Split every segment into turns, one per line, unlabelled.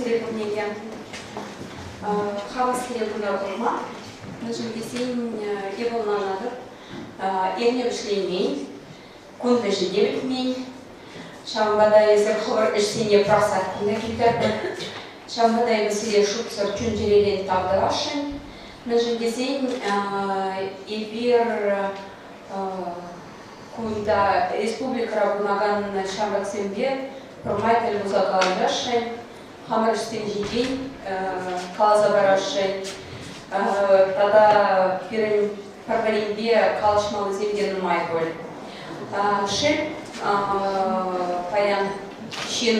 сире пурне те. Хавас сире кунта курма. Мӗншӗн тесен эпӗ ӑнланатӑп, эрне вӗҫленмен, кун вӗҫӗ те пӗтмен. Ҫавӑнпа та эсир хӑвӑр ӗҫсене пӑрахсах кунта килтӗр. Ҫавӑнпа та эпӗ сире шутсӑр чун-чӗререн тав тӑвасшӑн. Мӗншӗн тесен эпир кунта республикӑра пурӑнакан ҫамрӑксемпе пӗрмай тӗл пулса калаҫасшӑн, хамӑр ӗҫсем ҫинчен каласа парасшӑн. Тата пирӗн пӗр-пӗринпе калаҫмаллисем те нумай пуль. Шел, паян ҫын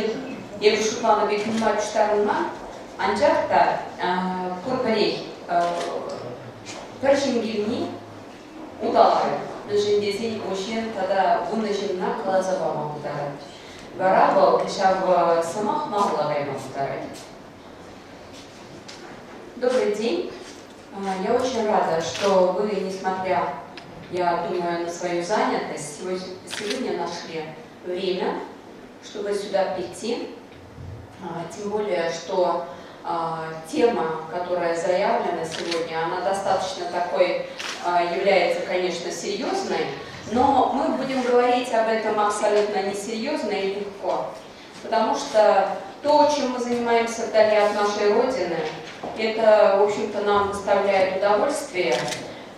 эпӗ шутланӑ пек нумай пуҫтарӑнман, анчах та пур-пӗрех пӗр ҫын килни Уталарӗ, мӗншӗн тесен ку ҫын тата вунӑ ҫынна каласа пама пултарать. Вара вӑл ҫав сӑмах малалла кайма пултарать. Добрый день. Я очень рада, что вы, несмотря, я думаю, на свою занятость, сегодня нашли время, чтобы сюда прийти. Тем более, что тема, которая заявлена сегодня, она достаточно такой является, конечно, серьезной, но мы будем говорить об этом абсолютно несерьезно и легко, потому что то, чем мы занимаемся вдали от нашей Родины, это, в общем-то, нам доставляет удовольствие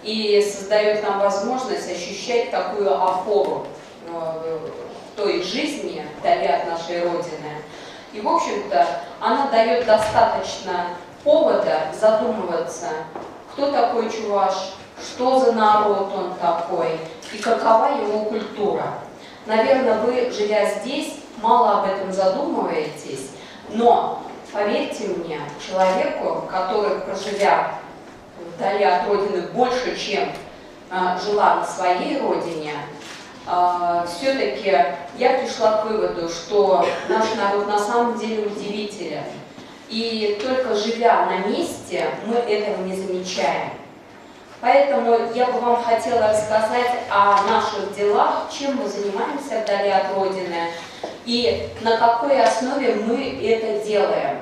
и создает нам возможность ощущать такую опору в той жизни, вдали от нашей Родины. И, в общем-то, она дает достаточно повода задумываться, кто такой чуваш, что за народ он такой и какова его культура. Наверное, вы, живя здесь, мало об этом задумываетесь, но поверьте мне, человеку, который, проживя вдали от родины больше, чем жила на своей родине, все-таки я пришла к выводу, что наш народ на самом деле удивителен. И только живя на месте, мы этого не замечаем. Поэтому я бы вам хотела рассказать о наших делах, чем мы занимаемся вдали от Родины и на какой основе мы это делаем,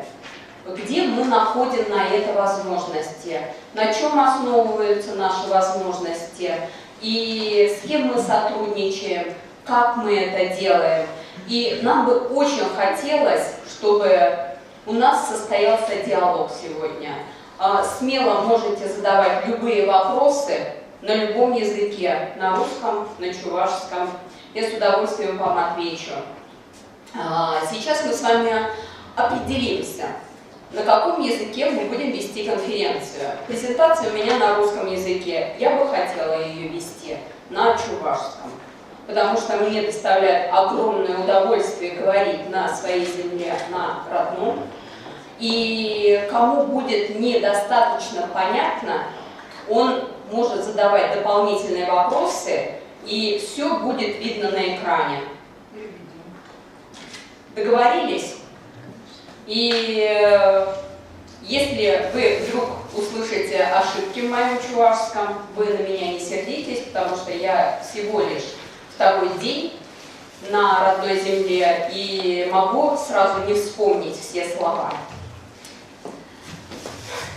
где мы находим на это возможности, на чем основываются наши возможности, и с кем мы сотрудничаем, как мы это делаем. И нам бы очень хотелось, чтобы у нас состоялся диалог сегодня. Смело можете задавать любые вопросы на любом языке, на русском, на чувашском. Я с удовольствием вам отвечу. Сейчас мы с вами определимся, на каком языке мы будем вести конференцию. Презентация у меня на русском языке. Я бы хотела ее вести на чувашском, потому что мне доставляет огромное удовольствие говорить на своей земле, на родном. И кому будет недостаточно понятно, он может задавать дополнительные вопросы, и все будет видно на экране. Договорились? И если вы вдруг услышите ошибки в моем чувашском, вы на меня не сердитесь, потому что я всего лишь второй день на родной земле и могу сразу не вспомнить все слова.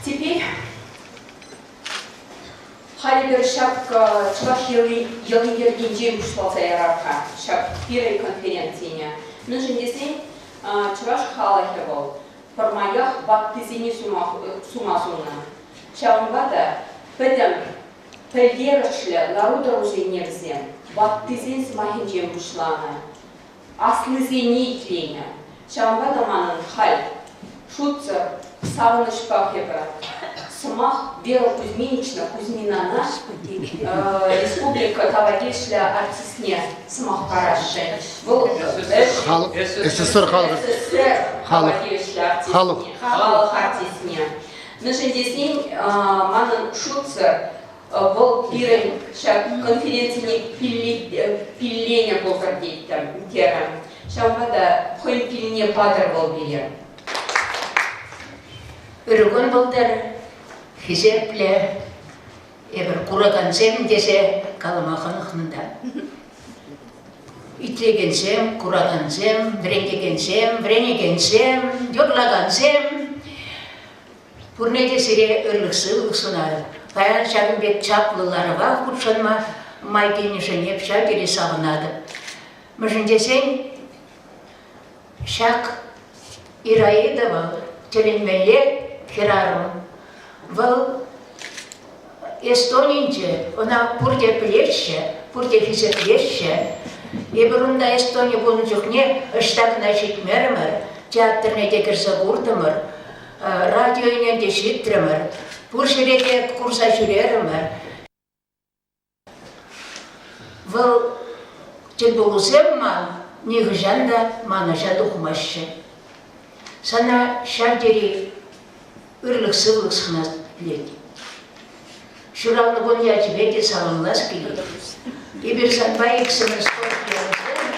Теперь халӗ пӗр ҫак чӑваш йӑли-йӗркинчен пуҫласа ярар-ха ҫак пирӗн конференцине. Мӗншӗн тесен чӑваш халӑхӗ вӑл пӗрмаях ваттисене сума суннӑ. Ҫавӑнпа та пӗтӗм пӗлтерӗшлӗ лару-тӑрусене вӗсем ваттисен сӑмахӗнчен пуҫланӑ, аслисене итленӗ. Ҫавӑнпа та манӑн халь шутсӑр савӑнӑҫпах эпӗ сӑмах Вера Кузьминична Кузьминана республика тава тивӗҫлӗ артистне сӑмах парасшӑн. Вӑл
СССР халӑх
СССР тава тивӗҫлӗ артистне, халӑх артистне. Мӗншӗн тесен манӑн шутсӑр вӑл пирӗн ҫак конференцине пилленӗ пултӑр теттӗм, терӗм. Ҫавӑнпа та хӑй пилне патӑр вӑл пире.
Ырӑ кун пултӑр, хисеплӗ эпир куракансем тесе калама хӑнӑхнӑ та. Итлекенсем, куракансем, вӗрентекенсем, вӗренекенсем, юрлакансем. Пурне те сире ырлӑх-сывлӑх сунатӑп. Паян ҫакӑн пек чаплӑ ларӑва хутшӑнма май килнӗшӗн эп ҫав тери савӑнатӑп. Мӗншӗн тесен ҫак Ираида вӑл тӗлӗнмелле хӗрарӑм. Вӑл Эстонинче ӑна пурте пӗлеҫҫӗ, пурте хисеплеҫҫӗ. Эпир унта Эстони пулнӑ чухне ӑҫта кӑна ҫитмерӗмӗр, театрне те кӗрсе куртӑмӑр, радио те ҫитрӗмӗр, пур ҫӗре те курса ҫӳрерӗмӗр. Вӑл тӗлпулусем ман нихӑҫан та манӑҫа тухмаҫҫӗ. Сана ҫав тери ырлӑх-сывлӑх сунас килет. Ҫуралнӑ кун ячӗпе те саламлас килет. Эпир санпа иксӗмӗр скорпионсем.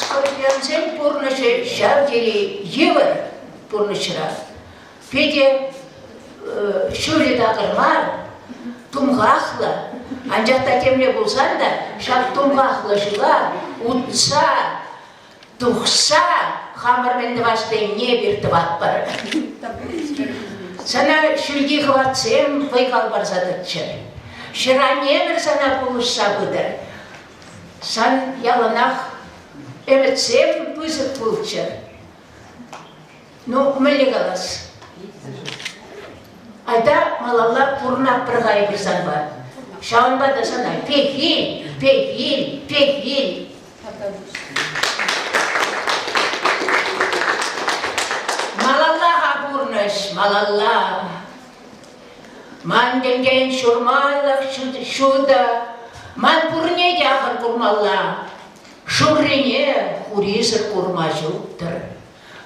Скорпионсен пурнӑҫӗ ҫав тери йывӑр пурнӑҫра. Питӗ ҫулӗ такӑр мар, тумхахлӑ. Анчах та темле пулсан та ҫак тумхахлӑ ҫула утса тухса хамӑр мӗн тӑвас тенине эпир тӑватпӑр. Сана ҫӳлти хӑватсем вӑй-хал парса тӑччӑр. Ҫӗр-аннемӗр сана пулӑшса пытӑр. Сан яланах ӗмӗтсем пысӑк пулччӑр. Ну, мӗнле калас? Айта малалла пурӑнатпӑр-ха эпир санпа. Ҫавӑнпа та сана пехил, пехил, пехил. Малалла-ха пурнӑҫ, малалла. Ман тӗнчен ҫурмалӑх ҫутӑ, ман пурне те ахӑр курмалла. Шуррине хурисӗр курма ҫук-тӑр.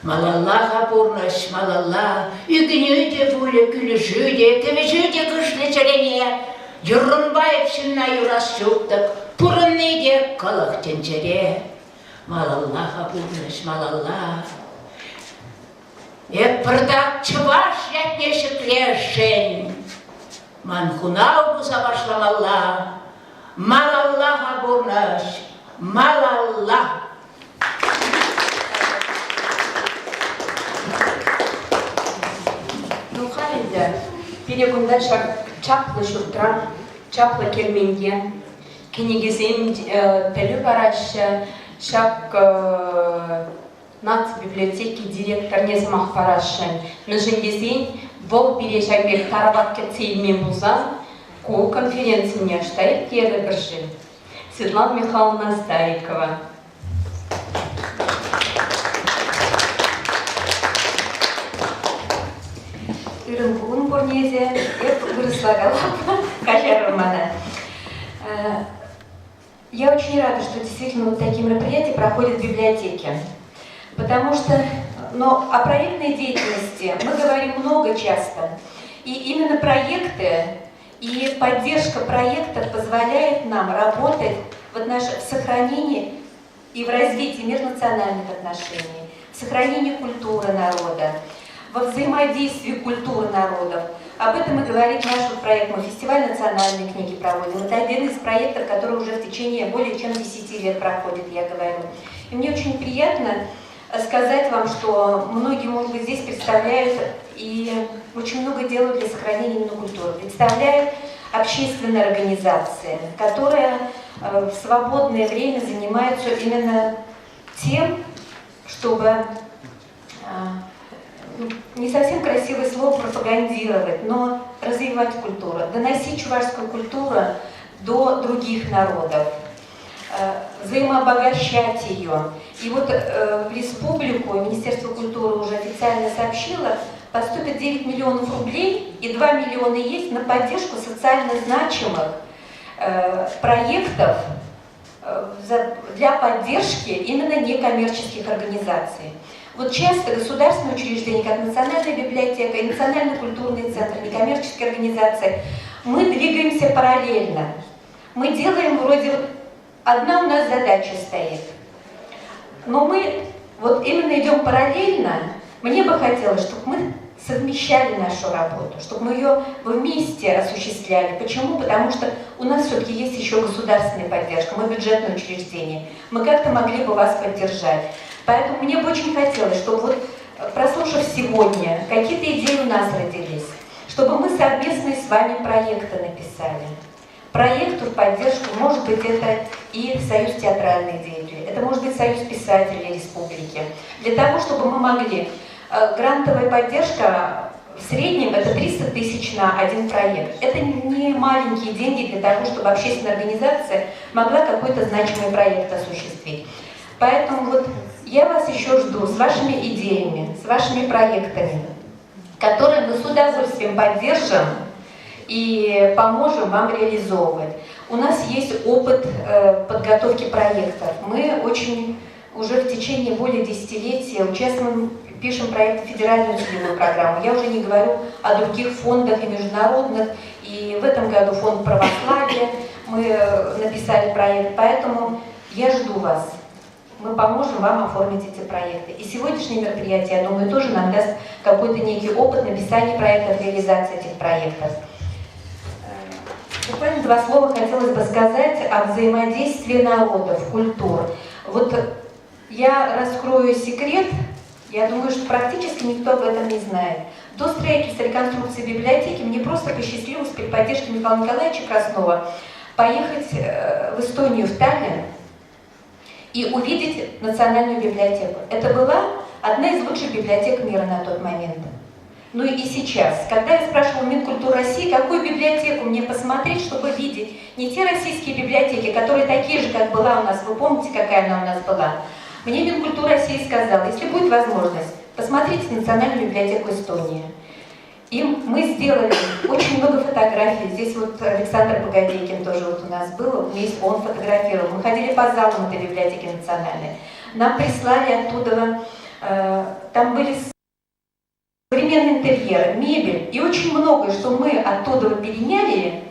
Малалла-ха пурнӑҫ, малалла. Ӳкӗнӳ те пулӗ, кӳлӗшӳ те, кӗвӗҫӳ те кӑшлӗ чӗрене. Юррӑмпа эп ҫынна юрас ҫук-тӑк, пурӑнни те кӑлӑх тӗнчере. Малалла-ха пурнӑҫ, малалла. Эп пӑртак чӑваш ятне ҫӗклесшӗн. Ман хунав пуса башламалла. Малалла-ха пурнӑҫ, малалла!
Ну, халь ӗнтӗ пире кунта ҫак чаплӑ ҫуртра, чаплӑ керменте кӗнекесем пӗлӳ параҫҫӗ. Ҫак Наци библиотеки директорне сӑмах парасшӑн. Мӗншӗн тесен вӑл пире ҫак пек тарават кӗтсе илмен пулсан ку конференцине ӑҫта ирттерӗпӗр-ши? Светлана Михайловна Старикова.
Ырӑ кун пурне те. Эп вырӑсла калап. Каҫарӑр мана. Я очень рада, что действительно вот такие мероприятия проходят в библиотеке. Потому что, но о проектной деятельности мы говорим много часто. И именно проекты и поддержка проектов позволяет нам работать в, отнош... в сохранении и в развитии межнациональных отношений, в сохранении культуры народа, во взаимодействии культур народов. Об этом и говорит наш вот проект. Мы фестиваль национальной книги проводим. Это один из проектов, который уже в течение более чем 10 лет проходит, я говорю. И мне очень приятно сказать вам, что многие, может быть, здесь представляют и очень много делают для сохранения именно культуры. Представляют общественные организации, которые в свободное время занимаются именно тем, чтобы не совсем красивое слово пропагандировать, но развивать культуру, доносить чувашскую культуру до других народов, взаимообогащать ее. И вот в республику, Министерство культуры уже официально сообщило, поступит 9 миллионов рублей и 2 миллиона есть на поддержку социально значимых проектов для поддержки именно некоммерческих организаций. Вот часто государственные учреждения, как Национальная библиотека и Национальный культурный центр, некоммерческие организации, мы двигаемся параллельно. Мы делаем вроде вот одна у нас задача стоит. Но мы вот именно идем параллельно. Мне бы хотелось, чтобы мы совмещали нашу работу, чтобы мы ее вместе осуществляли. Почему? Потому что у нас все-таки есть еще государственная поддержка, мы бюджетное учреждение. Мы как-то могли бы вас поддержать. Поэтому мне бы очень хотелось, чтобы вот, прослушав сегодня, какие-то идеи у нас родились, чтобы мы совместные с вами проекты написали. Проекту в поддержку, может быть, это и Союз театральных деятелей, это может быть Союз писателей республики. Для того, чтобы мы могли... Грантовая поддержка в среднем это 300 тысяч на один проект. Это не маленькие деньги для того, чтобы общественная организация могла какой-то значимый проект осуществить. Поэтому вот я вас еще жду с вашими идеями, с вашими проектами, которые мы с удовольствием поддержим и поможем вам реализовывать. У нас есть опыт подготовки проектов. Мы очень уже в течение более десятилетия участвуем, пишем проекты в федеральную целевую программу. Я уже не говорю о других фондах и международных. И в этом году фонд православия мы написали проект. Поэтому я жду вас. Мы поможем вам оформить эти проекты. И сегодняшнее мероприятие, я думаю, тоже нам даст какой-то некий опыт написания проектов, реализации этих проектов. Буквально два слова хотелось бы сказать о взаимодействии народов, культур. Вот я раскрою секрет, я думаю, что практически никто об этом не знает. До строительства реконструкции библиотеки мне просто посчастливилось при поддержке Михаила Николаевича Краснова поехать в Эстонию, в Таллин, и увидеть национальную библиотеку. Это была одна из лучших библиотек мира на тот момент. Ну и сейчас, когда я спрашивала Минкультуру России, какую библиотеку мне посмотреть, чтобы видеть не те российские библиотеки, которые такие же, как была у нас, вы помните, какая она у нас была, мне Минкультура России сказала, если будет возможность, посмотрите Национальную библиотеку Эстонии. И мы сделали очень много фотографий. Здесь вот Александр Погодейкин тоже вот у нас был, вместе он фотографировал. Мы ходили по залам этой библиотеки национальной. Нам прислали оттуда, там были современный интерьер, мебель и очень многое, что мы оттуда переняли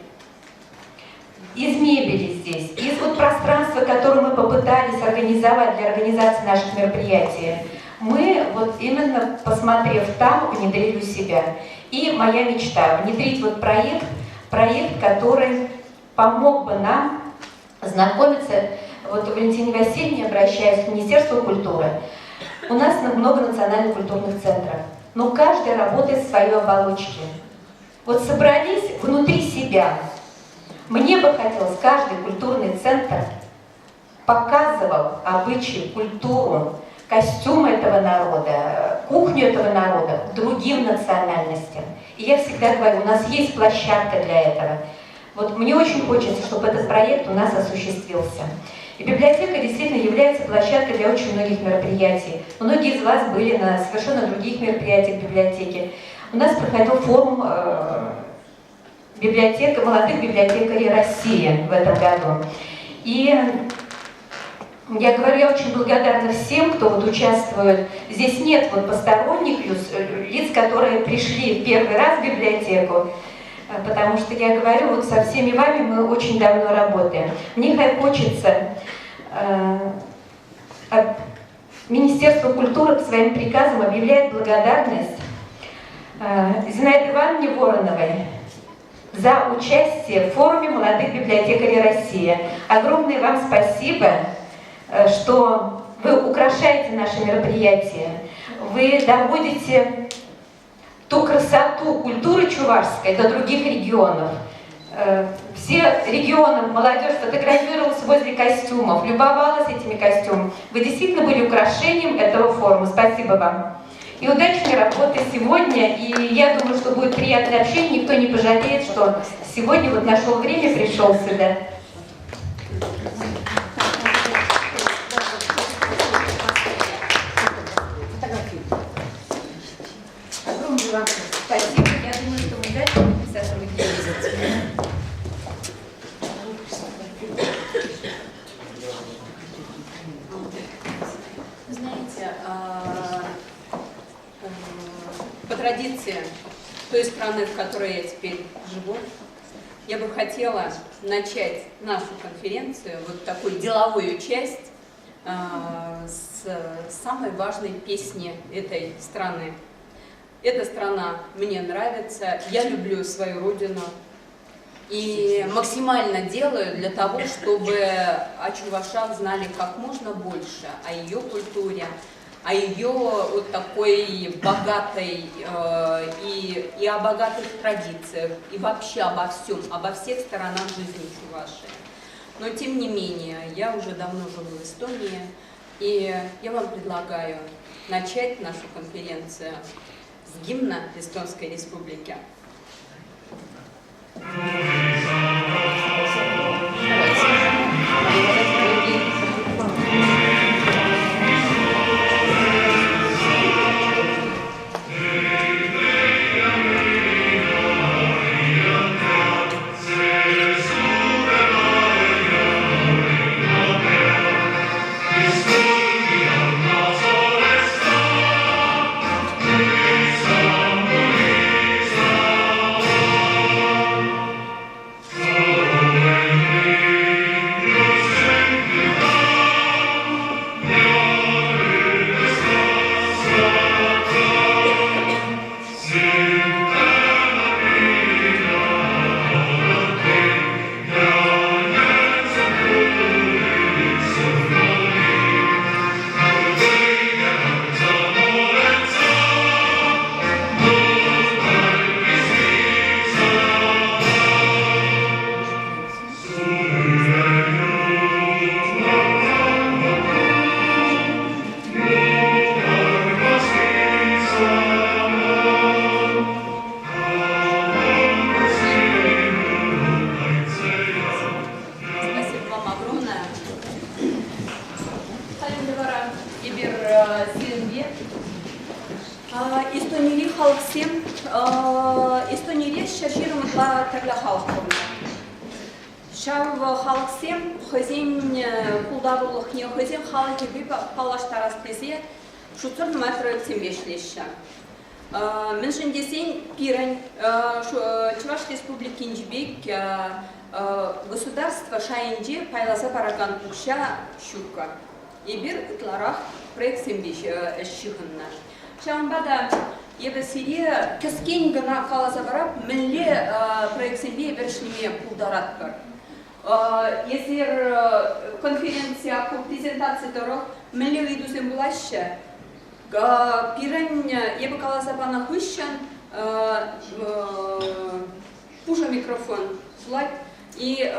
из мебели здесь, из вот пространства, которое мы попытались организовать для организации наших мероприятий, мы вот именно, посмотрев там, внедрили у себя. И моя мечта — внедрить вот проект, который помог бы нам знакомиться, вот Валентине Васильевне, обращаясь к Министерству культуры, у нас много национальных культурных центров, но каждый работает в своей оболочке. Вот собрались внутри себя. Мне бы хотелось, каждый культурный центр показывал обычаи, культуру, костюм этого народа, кухню этого народа другим национальностям. И я всегда говорю, у нас есть площадка для этого. Вот мне очень хочется, чтобы этот проект у нас осуществился. И библиотека действительно является площадкой для очень многих мероприятий. Многие из вас были на совершенно других мероприятиях в библиотеке. У нас проходил форум библиотека, молодых библиотекарей России в этом году. И я говорю, я очень благодарна всем, кто вот участвует. Здесь нет вот посторонних лиц, которые пришли в первый раз в библиотеку, потому что я говорю, вот со всеми вами мы очень давно работаем. Мне хочется... Министерство культуры по своим приказам объявляет благодарность Зинаиде Ивановне Вороновой за участие в форуме молодых библиотекарей России. Огромное вам спасибо, что вы украшаете наше мероприятие, вы доводите ту красоту культуры чувашской до других регионов. Все регионы, молодежь фотографировалась возле костюмов, любовалась этими костюмами. Вы действительно были украшением этого форума. Спасибо вам. И удачной работы сегодня. И я думаю, что будет приятное общение. Никто не пожалеет, что сегодня вот нашел время, пришел сюда. Огромное вам спасибо. Я думаю, что мы дальше будем сотрудничать.
Знаете, по традиции той страны, в которой я теперь живу, я бы хотела начать нашу конференцию, вот такую деловую часть, с самой важной песни этой страны. Эта страна мне нравится, я люблю свою родину. И максимально делаю для того, чтобы о чувашах знали как можно больше, о ее культуре, о ее вот такой богатой и о богатых традициях, и вообще обо всем, обо всех сторонах жизни Чувашии. Но тем не менее, я уже давно живу в Эстонии, и я вам предлагаю начать нашу конференцию с гимна Эстонской Республики. Спасибо вам огромное. Халь вара эпир сирӗнпе Эстонири халӑхсем Эстонире 120 ытла тӗрлӗ халӑх пурӑнать. Ҫав халӑхсем хӑйсен пултарулӑхне, хӑйсен халӑхӗпе паллаштарас тесе шутсӑр нумай проектсемпе ӗҫлеҫҫӗ. Мӗншӗн тесен пирӗн Чӑваш Республикинчи пек государство шайӗнче пайласа паракан укҫа ҫуккӑ. Эпир ытларах проектсемпе ӗҫ ҫыхӑннӑ. Ҫавӑнпа та эпӗ сире кӗскен кӑна каласа парап, мӗнле проектсемпе эпир ӗҫлеме пултаратпӑр. Эсир конференция, презентаци тӑрӑх мӗнле ыйтусем пулаҫҫӗ? Пирӗн эпӗ каласа панӑ хыҫҫӑн пушӑ микрофон пулать. И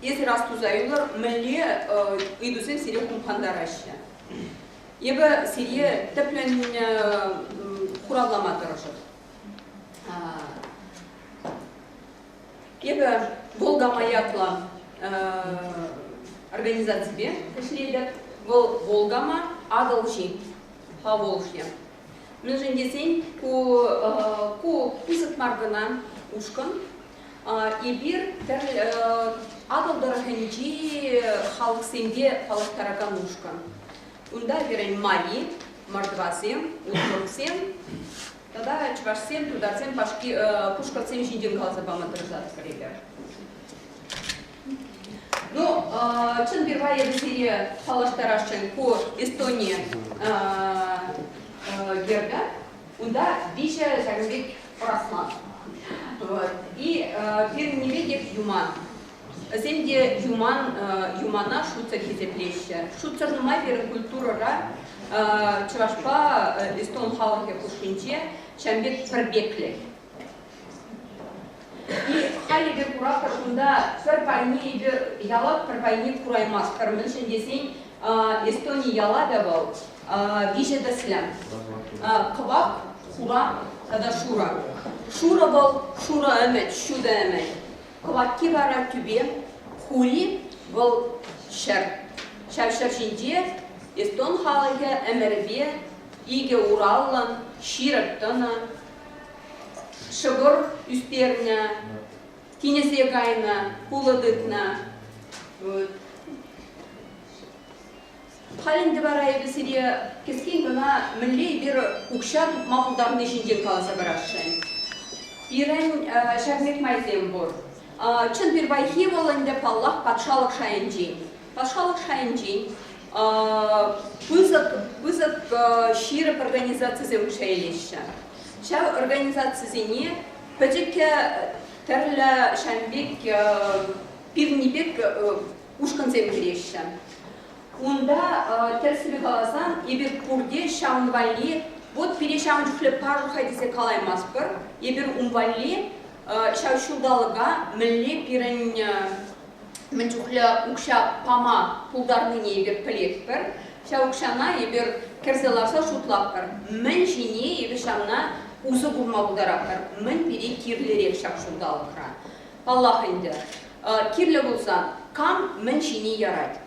эсир астуса юлӑр, мӗнле ыйтусем сире хумхантараҫҫӗ. Эпӗ сире тӗплӗн хуравлама тӑрӑшӑп. Эпӗ Волга ятлӑ организаципе ӗҫлетӗп. Вӑл Волгама Атӑлҫи, Поволжье. Мӗншӗн тесен ку, ку пысӑк мар кӑна ушкӑн. Эпир тӗрлӗ Атӑл тӑрӑхӗнчи халӑхсемпе паллаштаракан ушкӑн. Унта пирӗн мари, мордвасем, удмуртсем тата чӑвашсем, тутарсем, пушкӑртсем ҫинчен каласа пама тӑрӑшатпӑр эпир. Ну, чӑн пирвай эпӗ сире паллаштарасшӑн ку Эстони гербӗ. Унта виҫӗ ҫакӑн пек ӑрасман. Вот. И пирӗннипе тек юман. Вӗсем те юман, юмана шутсӑр хисеплеҫҫӗ. Шутсӑр нумай пирӗн культурӑра чӑвашпа эстон халӑхӗ хушшинче ҫавӑн пек пӗрпеклӗх. И халь эпир куратпӑр, кунта пӗр пайне эпир ялав пӗр пайне кураймастпӑр. Мӗншӗн тесен Эстони ялавӗ вӑл виҫӗ тӗслӗ. Кӑвак, хура тата шурӑ. Шурӑ вӑл шурӑ ӗмӗт, ҫутӑ ӗмӗт. Кӑвакки вара тӳпе, хури вӑл ҫӗр. Ҫав ҫӗр ҫинче эстон халӑхӗ ӗмӗрӗпе икӗ ураллӑн ҫирӗп тӑнӑ, ҫӑкӑр ӳстернӗ, тинӗсе кайнӑ, пулӑ тытнӑ. Халь ӗнтӗ вара эпӗ сире кӗскен кӑна мӗнле эпир укҫа тупма пултарни ҫинчен каласа парасшӑн. Пирӗн ҫак пек майсем пур. Чӑн пирвайхи вӑл ӗнтӗ, паллах, патшалӑх шайӗнчен. Патшалӑх шайӗнчен пысӑк, пысӑк ҫирӗп организацисем укҫа илеҫҫӗ. Ҫав организацисене пӗчӗккӗ тӗрлӗ ҫавӑн пек пирӗнни пек ушкӑнсем кӗреҫҫӗ. Унта тӗрӗссипе каласан, эпир пурте ҫавӑн валли, вот пире ҫавӑн чухлӗ парӑр-ха тесе калаймастпӑр. Эпир ун валли ҫав ҫулталӑка мӗнле пирӗн мӗн чухлӗ укҫа пама пултарнине эпир пӗлетпӗр. Ҫав укҫана эпир кӗрсе ларса шутлатпӑр. Мӗн ҫине эпир ҫавна усӑ курма пултаратпӑр, мӗн пире кирлӗрех ҫак ҫулталӑкра. Паллах ӗнтӗ, кирлӗ пулсан кам мӗн ҫине ярать.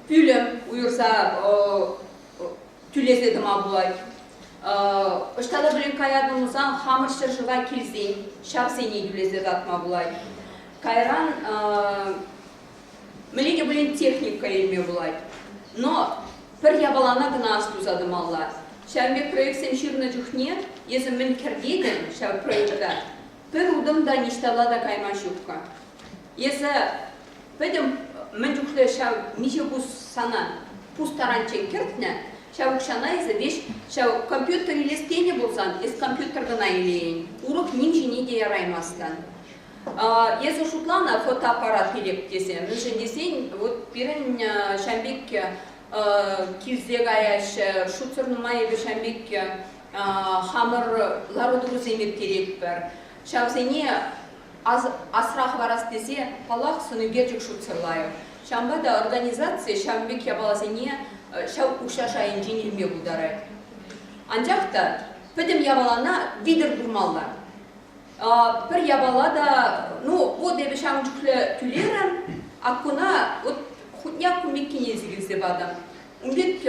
Пӳлӗм уйӑрса тӳлесе тӑма пулать. Ӑҫта та пулин каятӑн пулсан хамӑр ҫӗршыва килсен ҫавсене тӳлесе татма пулать. Кайран мӗнле те пулин техника илме пулать. Но пӗр япалана кӑна астуса тӑмалла. Ҫавӑн пек проектсем ҫырнӑ чухне эсӗ мӗн кӗртетӗн ҫав проекта, пӗр утӑм та ниҫталла та кайма ҫук-ха. Эсӗ пӗтӗм мӗн чухлӗ ҫав миҫе пус сана пус таранччен кӗртнӗ, ҫав укҫана эсӗ веҫ ҫав компьютер илес тенӗ пулсан, эс компьютер кӑна илейӗн, урӑх ним ҫине те яраймастӑн. Эсӗ шутланӑ фотоаппарат илеп тесе, мӗншӗн тесен вот пирӗн ҫав пек килсе каяҫҫӗ, шутсӑр нумай эпир ҫав пек хамӑр лару-тӑрусем ирттеретпӗр. Ҫавсене асра хӑварас тесе, паллах, сӑнӳкерчӗк шутсӑр лайӑх. Ҫавӑнпа та организаци ҫавӑн пек япаласене ҫав укҫа шайӗнчен илме пултарать. Анчах та пӗтӗм япалана витӗр курмалла. Пӗр япала та, ну, вот эпӗ ҫавӑн чухлӗ тӳлерӗм, аккуна вот хутне аккун пеккине илсе килсе патӑм. Ун пек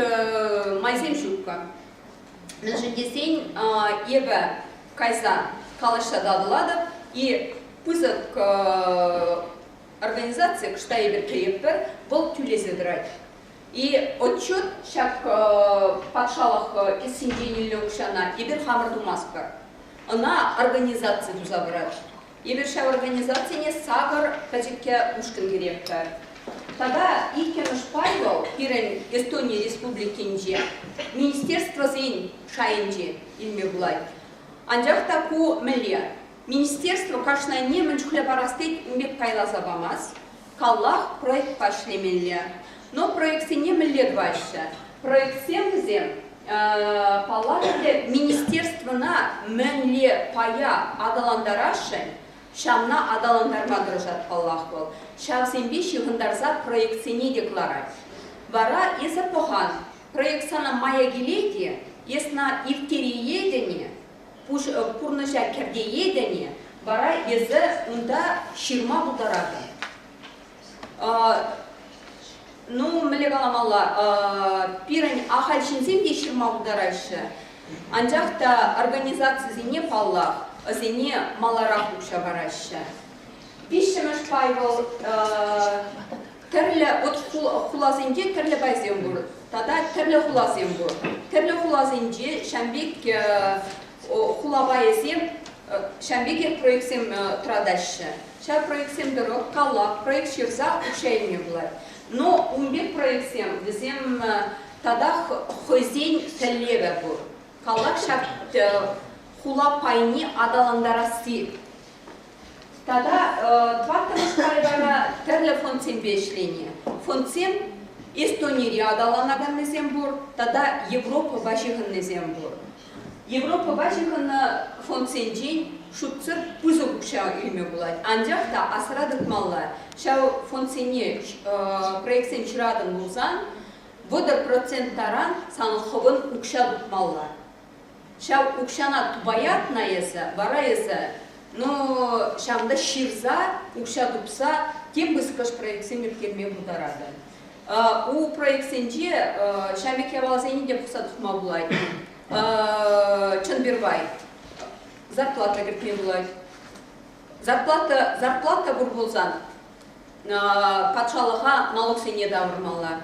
майсем ҫуккӑ. Мӗншӗн тесен эпӗ кайса калаҫса татӑлатӑп и пысӑк организаци, кӑшта эпир кӗретпӗр, вӑл тӳлесе тӑрать. И отчет ҫак патшалӑх кӗсйинчен илнӗ укҫана эпир хамӑр тумастпӑр. Ӑна организаци туса пырать. Эпир ҫав организацине сакӑр пӗчӗккӗ ушкӑн кӗретпӗр. Тата иккӗмӗш пай вӑл пирӗн Эстони Республикинче министерствӑсен шайӗнче илме пулать. Анчах та ку мӗнле? Министерство кашнайне мӗн чухлӗ парас тет, ун пек пайласа памасть. Каллах проектпа ӗҫлемелле. Но проектсене мӗнле тӑваҫҫӗ? Проектсем вӗсем, паллах ӗнтӗ, министерствӑна мӗнле пая аталантарасшӑн, ҫавна аталантарма тӑрӑшать паллах вӑл. Ҫавсемпе ҫыхӑнтарса проектсене те кӑларать. Вара эсӗ пӑхан, проект сана мая килет-и, эс на ирттереетӗн-и, пурнӑҫа кӗртеетӗн-и, вара эсӗ унта ҫырма пултаратӑн. Ну, мӗнле каламалла, пирӗн ахаль ҫынсем те ҫырма пултараҫҫӗ, анчах та организацисене, паллах, вӗсене маларах укҫа параҫҫӗ. Виҫҫӗмӗш пай вӑл тӗрлӗ вот хуласенче тӗрлӗ пайсем пур тата тӗрлӗ хуласем пур. Тӗрлӗ хуласенче ҫавӑн пек хула пайӗсем ҫавӑн пекех проектсем тӑратаҫҫӗ. Ҫав проектсем тӑрӑх каллах проект ҫырса укҫа илме пулать. Но ун пек проектсем вӗсем татах хӑйсен тӗллевӗ пур. Каллах ҫак хула пайне аталантарасси. Тата тӑваттӑмӗш пай вара тӗрлӗ фондсемпе ӗҫлени. Фондсем Эстонире аталанаканнисем пур тата Европӑпа ҫыхӑннисем пур. Европӑпа ҫыхӑннӑ фондсенчен шутсӑр пысӑк укҫа илме пулать. Анчах та асра тытмалла, ҫав фондсене проектсем ҫыратӑн пулсан 30% таран сан хӑвӑн укҫа тупмалла. Ҫав укҫана тупаятна эсӗ, вара эсӗ ну ҫавӑнта ҫырса, укҫа тупса тем пысӑкӑш проектсем ирттерме пултаратӑн. У проектсенче ҫав пек япаласене те пӑхса тухма пулать. Чӑн пирвай зарплата кӗртме пулать. Зарплата, зарплата пур пулсан патшалӑха налогсене тавӑрмалла.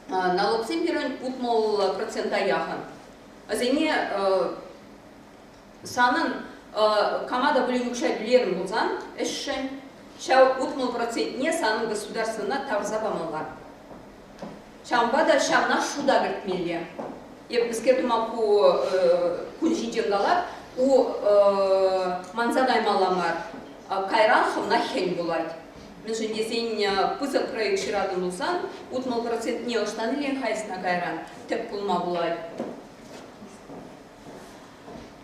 Налогсем пирӗн 60 процента яхӑн. Вӗсене санӑн кама та пулин укҫа тӳлерӗн пулсан ӗҫшӗн ҫав 60 процентне санӑн государствӑна тавӑрса памалла. Ҫавӑнпа та ҫавна шута кӗртмелле. Эп мӗскер тума ку кун ҫинчен калап, ку манса каймалла мар. Кайран хӑвна хӗн пулать. Мӗншӗн тесен пысӑк проект ҫыратӑн пулсан, 60 процентне ӑҫтан илен-ха эс ӑна кайран? Тӗп пулма пулать.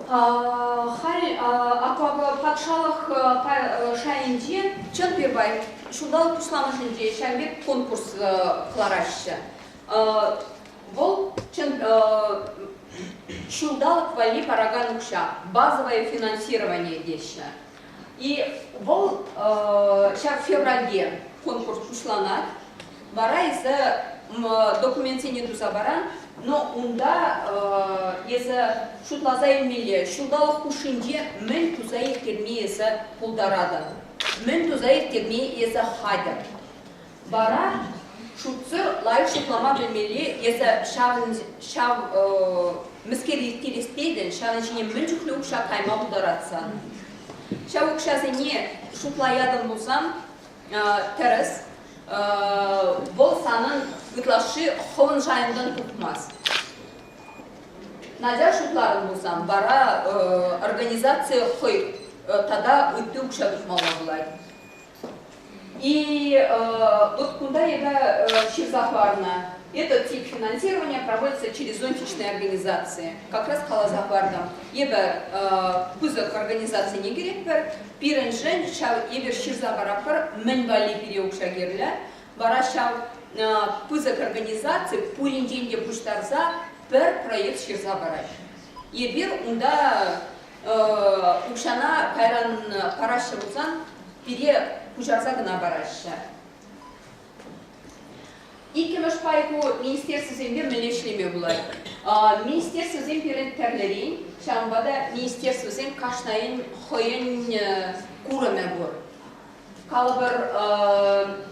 Халь патшалӑх шайӗнче чӑн пирвай ҫулталӑк пуҫламӑшӗнче ҫавӑн пек конкурс кӑлараҫҫӗ. Вӑл чӑн ҫулталӑк валли паракан укҫа, базовое финансирование теҫҫӗ. И вӑл ҫав февральте конкурс пуҫланать. Вара эсӗ документсене туса паран, но унта эсӗ шутласа илмелле, ҫулталӑк хушшинче мӗн туса ирттерме эсӗ пултаратӑн, мӗн туса ирттерме эсӗ хатӗр. Вара шутсӑр лайӑх шутлама пӗлмелле, эсӗ ҫавӑн ҫав мӗскер ирттерес тетӗн, ҫавӑн ҫине мӗн чухлӗ укҫа кайма пултарать сан. Ҫав укҫасене шутлаятӑн пулсан, тӗрӗс, вӑл санӑн ытлашши хӑвӑн шайӑнтан тухмасть. Надя шутларӑн пулсан вара организаци хӑй тата ытти укҫа тупмалла пулать. И вот кунта эпӗ ҫырса хӑварнӑ. Этот тип финансирования проводится через зонтичные организации. Как раз каласа хӑвартӑм. Эпӗ пысӑк организацине кӗретпӗр. Пирӗншӗн ҫав эпир ҫырса паратпӑр, мӗн валли пире укҫа кирлӗ. Вара ҫав пысӑк организаци пуринчен те пуҫтарса пӗр проект ҫырса парать. Эпир унта укҫана кайран параҫҫӗ пулсан пире куҫарса кӑна параҫҫӗ. Иккӗмӗш пай ку министерствӑсемпе мӗнле ӗҫлеме пулать? Министерствӑсем пирӗн тӗрлӗрен, ҫавӑнпа та министерствӑсем кашнийӗн хӑйӗн курӑмӗ пур. Калӑпӑр,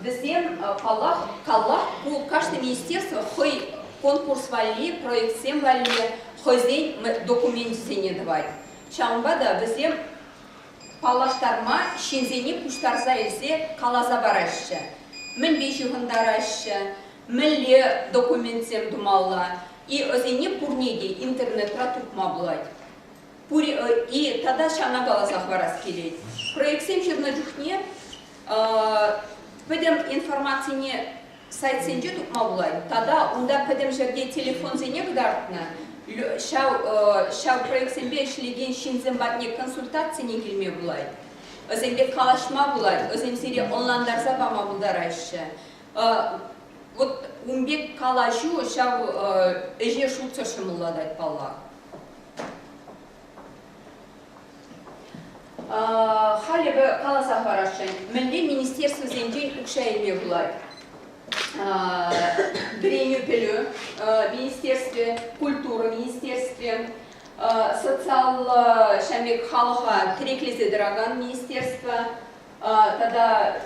вӗсем, паллах, каллах ку кашни министерство хӑй конкурс валли, проектсем валли хӑйсен докуменчӗсене тӑвать. Ҫавӑнпа та вӗсем паллаштарма ҫынсене пуҫтарса илсе каласа параҫҫӗ. Мӗнпе ҫыхӑнтараҫҫӗ, мӗнле документсем тумалла. И вӗсене пурне те интернетра тупма пулать. И тата ҫавна каласа хӑварас килет. Проектсем ҫырнӑ чухне пӗтӗм информацине сайтсенче тупма пулать. Тата унта пӗтӗм ҫӗрте телефонсене кӑтартнӑ. Ҫав, ҫав проектсемпе ӗҫлекен ҫынсем патне консультацине килме пулать. Вӗсемпе калаҫма пулать, вӗсем сире ӑнлантарса пама пултараҫҫӗ. Вот ун пек калаҫу ҫав ӗҫе шутсӑр ҫӑмӑллатать паллах. Халь эпӗ каласа хӑварасшӑн, мӗнле министерствӑсенчен укҫа илме пулать? Вӗренӳ пӗлӳ министерстви, культура министерстви, социаллӑ ҫав пек халӑха тӗреклесе тӑракан министерство тата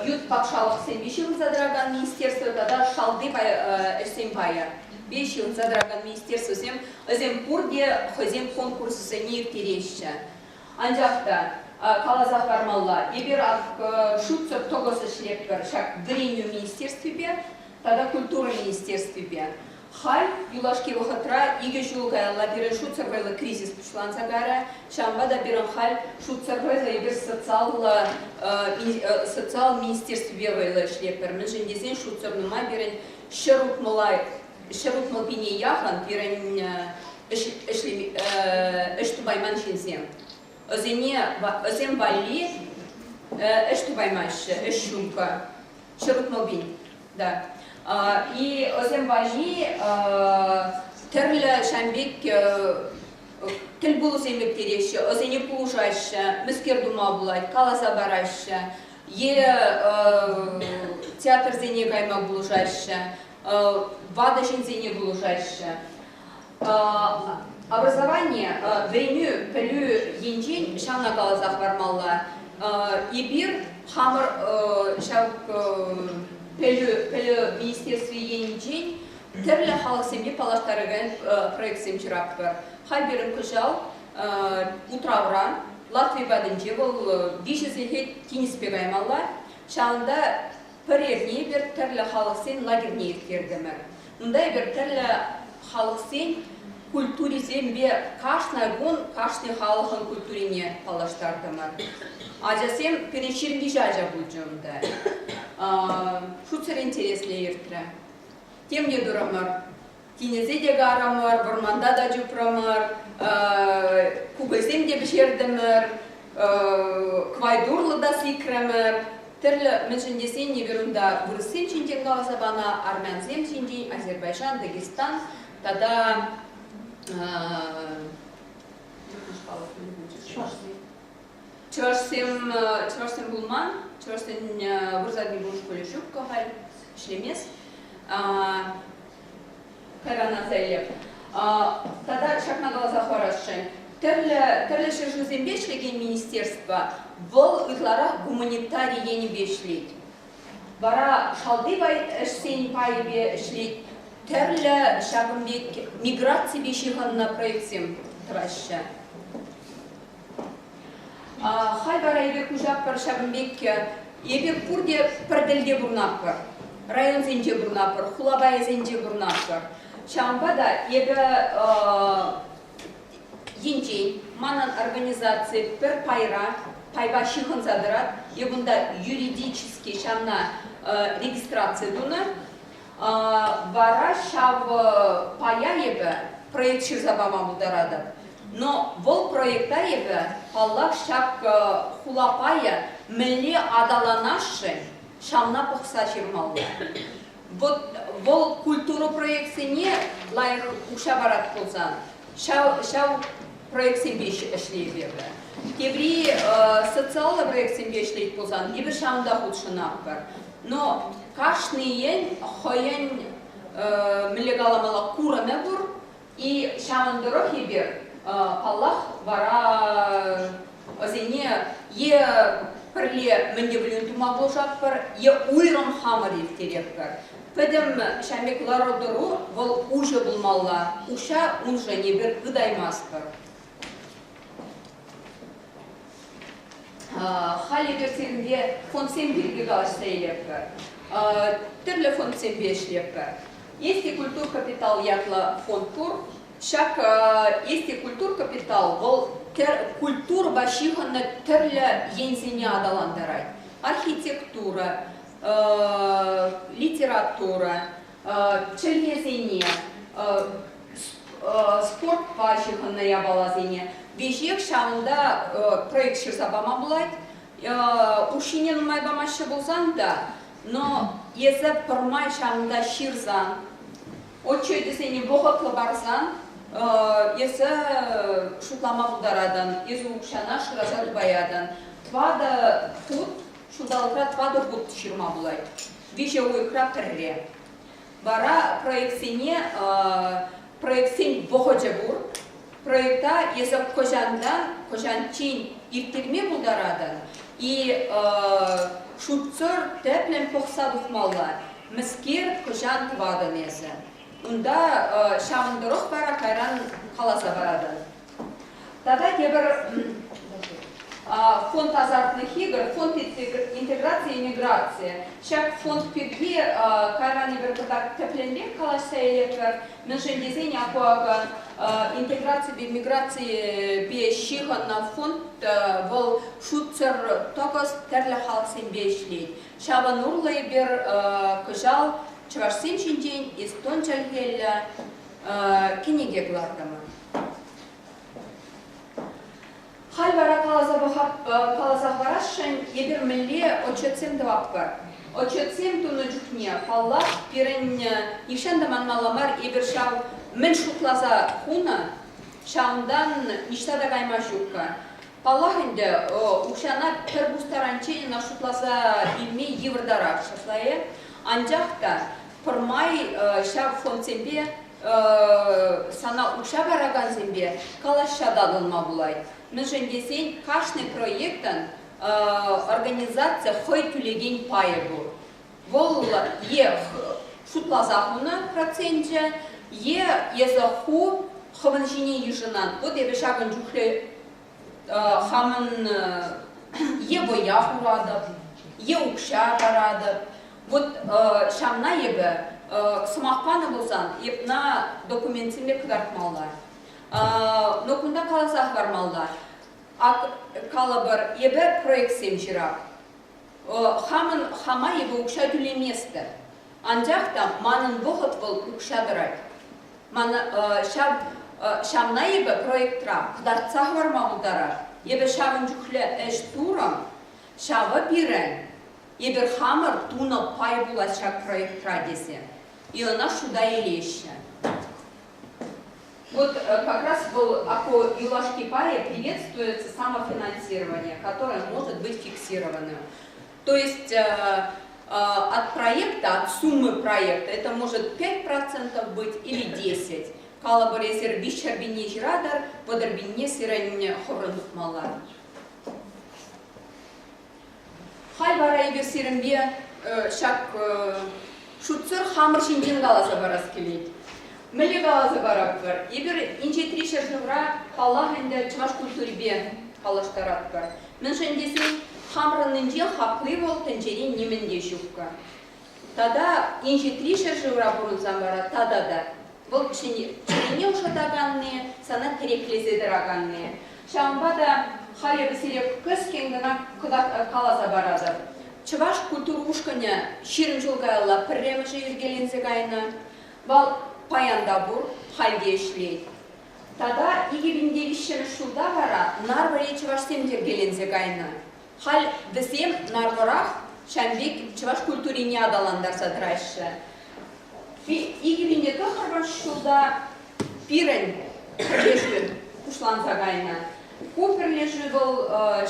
ют патшалӑхсемпе ҫыхӑнса тӑракан министерство тата шалти ӗҫсен пайӗ ҫыхӑнса тӑракан министерствӑсем вӗсем пурте хӑйсен конкурсӗсене ирттереҫҫӗ. Анчах та каласа хӑвармалла, эпир шутсӑр тӑкӑс ӗҫлетпӗр ҫак вӗренӳ министерствипе тата культура министерствипе. Халь, юлашки вӑхӑтра, икӗ ҫул каялла пирӗн шутсӑр вӑйлӑ кризис пуҫланса кайрӗ. Ҫавӑнпа та пирӗн халь шутсӑр вӑйлӑ эпир социаллӑ социал министерствипе вӑйлӑ ӗҫлетпӗр. Мӗншӗн тесен шутсӑр нумай пирӗн 160 160 пине яхӑн пирӗн ӗҫ, ӗҫ тупайман ҫынсем. Вӗсене вӗсем валли ӗҫ тупаймаҫҫӗ, ӗҫ ҫук. 160 пин, да. И вӗсем валли тӗрлӗ ҫавӑн пек тӗлпулусем ирттереҫҫӗ, вӗсене пулӑшаҫҫӗ, мӗскер тума пулать, каласа параҫҫӗ. Е театрсене кайма пулӑшаҫҫӗ, ватӑ ҫынсене пулӑшаҫҫӗ. Образование, вӗренӳ, пӗлӳ енчен ҫавна каласа хӑвармалла. Эпир хамӑр ҫав пӗлӳ, пӗлӳ министерстви енчен тӗрлӗ халӑхсемпе паллаштаракан проектсем ҫыратпӑр. Халь пирӗн кӑҫал утравра, Латви патӗнче вӑл виҫӗ сехет тинӗспе каймалла. Ҫавӑнта пӗр эрне эпир тӗрлӗ халӑхсен лагерьне ирттертӗмӗр. Унта эпир тӗрлӗ. Халӑхсен культурисемпе кашни кун кашни халӑхӑн культурине паллаштартӑмӑр. Ачасем пирӗн 23 ача пулчӗ унта. Шутсӑр интереслӗ иртрӗ. Тем те турӑмӑр. Тинӗсе те карӑмӑр, вӑрманта та чупрӑмӑр, кукӑльсем те пӗҫертӗмӗр, кӑвайт урлӑ та сикрӗмӗр. Тӗрлӗ, мӗншӗн тесен эпир унта вырӑссем ҫинчен каласа панӑ, армянсем ҫинчен, Азербайджан, Дагестан тата чӑвашсем чӑвашсем пулман, чӑвашсен вырсарни кун шкулӗ ҫук-ха халь, ӗҫлемест. Кайран аса илеп. Тата ҫакна каласа хӑварасшӑн. Тӗрлӗ, тӗрлӗ ҫӗршывсемпе ӗҫлекен министерство вӑл ытларах гуманитари енӗпе ӗҫлет. Вара шалти ӗҫсен пайӗпе ӗҫлет, тӗрлӗ ҫакӑн пек миграципе ҫыхӑннӑ проектсем тӑваҫҫӗ. Халь вара эпир куҫатпӑр ҫакӑн пек, эпир пурте пӗр тӗлте пурӑнатпӑр. Районсенче пурӑнатпӑр, хула пайӗсенче пурӑнатпӑр. Ҫавӑнпа та эпӗ енчен манӑн организаци пӗр пайра, пайпа ҫыхӑнса тӑрать. Эп унта юридически ҫавна регистраци тунӑ. Вара ҫав пая эпӗ проект ҫырса пама пултаратӑп. Но вӑл проекта эпӗ, паллах, ҫак хула пайӗ мӗнле аталанасшӑн, ҫавна пӑхса ҫырмалла. Вот вӑл культура проектсене лайӑх укҫа парать пулсан, ҫав, ҫав проектсемпе ӗҫлеп эпӗ. Тепри социаллӑ проектсемпе ӗҫлет пулсан, эпир ҫавӑнта хутшӑнатпӑр. Но кашнийӗн хӑйӗн мӗнле каламалла курӑмӗ пур, и ҫавӑн тӑрӑх эпир, паллах, вара вӗсене е пӗрле мӗн те пулин тума пулӑшатпӑр, е уйрӑм хамӑр ирттеретпӗр. Пӗтӗм ҫав пек лару-тӑру вӑл уҫӑ пулмалла, укҫа уншӑн эпир тытаймастпӑр. Халь эпир сирӗнпе фондсем пирки калаҫса илетпӗр. Тӗрлӗ фондсемпе ӗҫлетпӗр. Есть и культур капитал ятлӑ фонд пур. Ҫак Есть и культур капитал вӑл культурӑпа ҫыхӑннӑ тӗрлӗ енсене аталантарать. Архитектура, литература, чӗлхесене, спортпа ҫыхӑннӑ япаласене веҫех ҫавӑнта проект ҫырса пама пулать. Укҫине нумай памаҫҫӗ пулсан та, но эсӗ пӗрмай ҫавӑнта ҫырсан, отчетӗсене вӑхӑтлӑ парсан, эсӗ шутлама пултаратӑн, эсӗ укҫана шыраса тупаятӑн. Тӑватӑ хут, ҫулталӑкра тӑватӑ хут ҫырма пулать. Виҫӗ уйӑхра пӗрре. Вара проектсене проектсен вӑхӑчӗ пур. Проекта эсӗ хӑҫантан хӑҫанччен ирттерме пултаратӑн и шутсӑр тӗплӗн пӑхса тухмалла, мӗскер хӑҫан тӑватӑн эсӗ. Унта ҫавӑн тӑрӑх вара кайран каласа паратӑн. Тата тепӗр фонд азартных игр, фонд интеграции и миграции. Ҫак фонд пирки кайран эпир пӑртак тӗплӗнрех калаҫса илетпӗр. Мӗншӗн тесен акӑ интеграципе миграципе ҫыхӑннӑ фонд вӑл шутсӑр тӑкӑс тӗрлӗ халӑхсемпе ӗҫлет. Ҫавӑн урлӑ эпир кӑҫал чӑвашсем ҫинчен эстон чӗлхеллӗ кӗнеке кӑлартӑмӑр. Халь вара каласа каласа хӑварасшӑн, эпир мӗнле отчетсем тӑватпӑр. Отчетсем тунӑ чухне, паллах, пирӗн нихҫан та манмалла мар, эпир ҫав мӗн шутласа хунӑ, ҫавӑнтан ниҫта та кайма ҫуккӑ. Паллах ӗнтӗ, укҫана пӗр пус таранччен ӑна шутласа илме йывӑртарах ҫапла-и? Анчах та пӗрмай ҫав фондсемпе сана укҫа паракансемпе калаҫса татӑлма пулать. Мӗншӗн тесен кашни проектӑн организаци хӑй тӳлекен пайӗ пур. Вӑл е шутласа хунӑ проценчӗ, е эсӗ ху хӑвӑн ҫине йышӑнан. Вот эпӗ ҫакӑн чухлӗ хамӑн е вӑя хуратӑп, е укҫа паратӑп. Вот ҫавна эпӗ сӑмах панӑ пулсан, эп на документсемпе кӑтартмалла. Но кунта каласа хӑвармалла. Ак калӑпӑр, эпӗ проектсем ҫырап. Хамӑн хама эпӗ укҫа тӳлеместӗп. Анчах та манӑн вӑхӑт вӑл укҫа тӑрать. Ман ҫав ҫавна эпӗ проектра кӑтартса хӑварма пултарап. Эпӗ ҫавӑн чухлӗ ӗҫ турӑм, ҫавӑ пирӗн эпир хамӑр тунӑ пай пулать ҫак проектра тесе. И ӑна шута илеҫҫӗ. Вот как раз был ако юлашки пайӗ приветствуется самофинансирование, которое может быть фиксированным. То есть от проекта, от суммы проекта, это может 5% быть или 10%. Калӑпӑр эсир виҫҫӗр пинне ҫыратӑр, 30 пинне сирӗн хӑвӑрӑн тупмалла. Халь вара эпир сирӗнпе ҫак шутсӑр хамӑр ҫинчен каласа парас килет. Мӗнле каласа паратпӑр? Эпир инҫетри ҫӗршывра, паллах ӗнтӗ, чӑваш культурипе паллаштаратпӑр. Мӗншӗн тесен хамӑрӑннинче хакли вӑл тӗнчере нимӗн те ҫуккӑ. Тата инҫетри ҫӗршывра пурӑнсан вара тата та вӑл чӗрене ӑшӑтаканни, сана тӗреклесе тӑраканни. Ҫавӑнпа та халӗ сире кӗскен кӑна каласа паратӑп. Чӑваш культура ушкӑнӗ 20 ҫул каялла пӗрремӗшӗ йӗркеленсе кайнӑ. Вӑл паян та пур, халь те ӗҫлет. Тата 2003 ҫулта вара Нарвӑри чӑвашсем йӗркеленсе кайнӑ. Халь вӗсем Нарвӑрах ҫавӑн пек чӑваш культурине аталантарса тӑраҫҫӗ. 2009 ҫулта пирӗн пӗрлешӳ пуҫланса кайнӑ. Ку пӗрлешӳ вӑл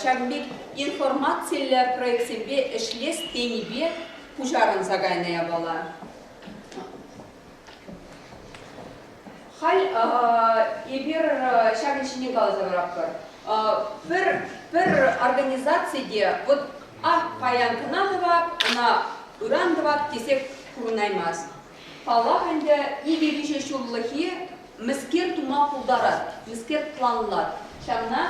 ҫакӑн пек информациллӗ проектсемпе ӗҫлес тенипе пуҫарӑнса кайнӑ япала. Халь эпир ҫакӑн ҫине каласа паратпӑр. Пӗр, пӗр организаци те вот ах, паян кӑна тӑвап, ӑна ыран тӑвап тесе пурӑнаймасть. Паллах ӗнтӗ, икӗ-виҫӗ ҫуллӑхи мӗскер тума пултарать, мӗскер планлать. Ҫавна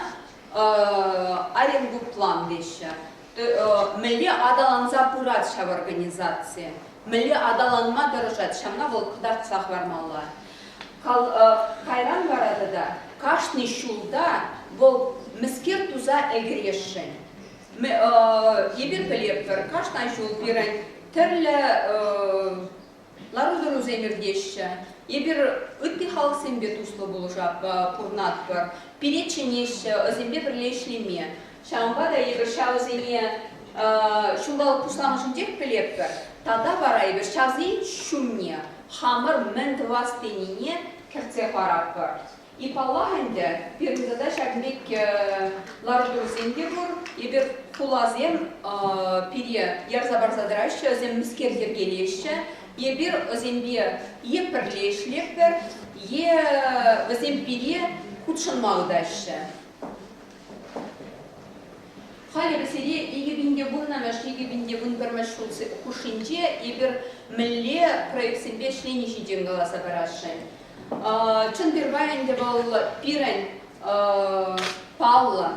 Оренгуплан теҫҫӗ. Мӗнле аталанса пырать ҫав организаци, мӗнле аталанма тӑрӑшать, ҫавна вӑл кӑтартса хӑвармалла. Кайран вара тата кашни ҫулта вӑл мӗскер туса ӗлкӗресшӗн. Эпир пӗлетпӗр, кашни ҫул пирӗн тӗрлӗ лару-тӑрусем иртеҫҫӗ. Эпир ытти халӑхсемпе туслӑ пурӑнатпӑр. Пире чӗнеҫҫӗ вӗсемпе пӗрле ӗҫлеме. Ҫавӑнпа та эпир ҫавсене ҫулталӑк пуҫламӑшӗнчех пӗлетпӗр. Тата вара эпир ҫавсен ҫумне хамӑр мӗн тӑвас тенине кӗртсе хӑваратпӑр. И паллах ӗнтӗ, пирӗн тата ҫакӑн пек лару-тӑрусем те пур. Эпир хуласем пире ярса парса тӑраҫҫӗ, вӗсем мӗскер йӗркелеҫҫӗ. Эпир вӗсемпе е пӗрле ӗҫлетпӗр, е вӗсем пире хутшӑнма ыйтаҫҫӗ. Халӗ вӗсене 2010-мӗш, 2011-мӗш ҫул хушшинче эпир мӗнле проектсемпе ӗҫлени ҫинчен каласа парасшӑн. Чӑн пирвай ӗнтӗ вӑл пирӗн паллӑ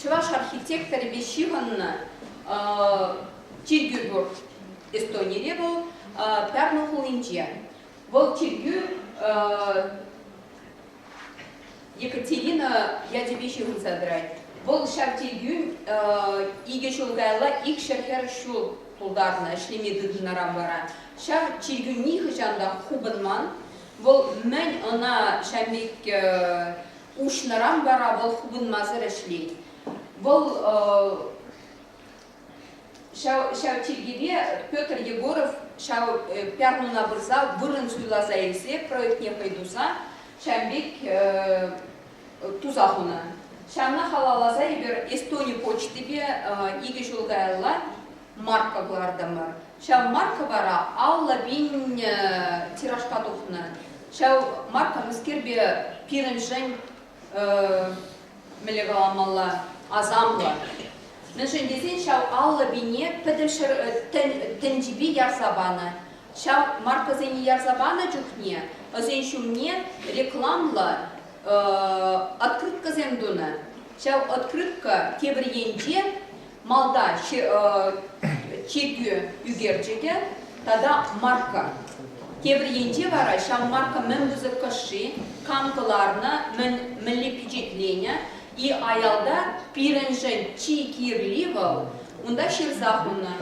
чӑваш архитекторӗпе ҫыхӑннӑ чиркӳ пур. Эстонире вӑл Пярну хулинче. Вӑл чиркӳ Екатерина ячӗпе ҫыхӑнса тӑрать. Вӑл ҫав чиркӳн икӗ ҫул каялла 240 ҫул тултарнӑ, ӗҫлеме тытӑннӑран вара. Ҫав чиркӳ нихӑҫан та хупӑнман. Вӑл мӗн ӑна ҫав пек уҫнӑран вара вӑл хупӑнмасӑр ӗҫлет. Вӑл ҫав, ҫав чиркӗве Петр Егоров ҫав Пярнуна пырса вырӑн суйласа илсе проектне хӑй туса ҫав пек туса хунӑ. Ҫавна халалласа эпир Эстони почтипе икӗ ҫул каялла марка кӑлартӑмӑр. Ҫав марка вара 50 пин тиражпа тухнӑ. Ҫав марка мӗскерпе пирӗншӗн мӗнле каламалла, асамлӑ. Мӗншӗн тесен ҫав 50 пине пӗтӗм ҫӗр тӗнчипе ярса панӑ. Ҫав маркӑсене ярса панӑ чухне вӗсен ҫумне рекламлӑ открыткӑсем тунӑ. Ҫав открытка тепӗр енче малта. Чиркӳ ӳкерчӗкӗ тата марка. Тепӗр енче вара ҫав марка мӗн пысӑкӑш-ши, кам кӑларнӑ, мӗн мӗнле пичетленӗ и аялта пирӗншӗн чи кирли вӑл, унта ҫырса хунӑ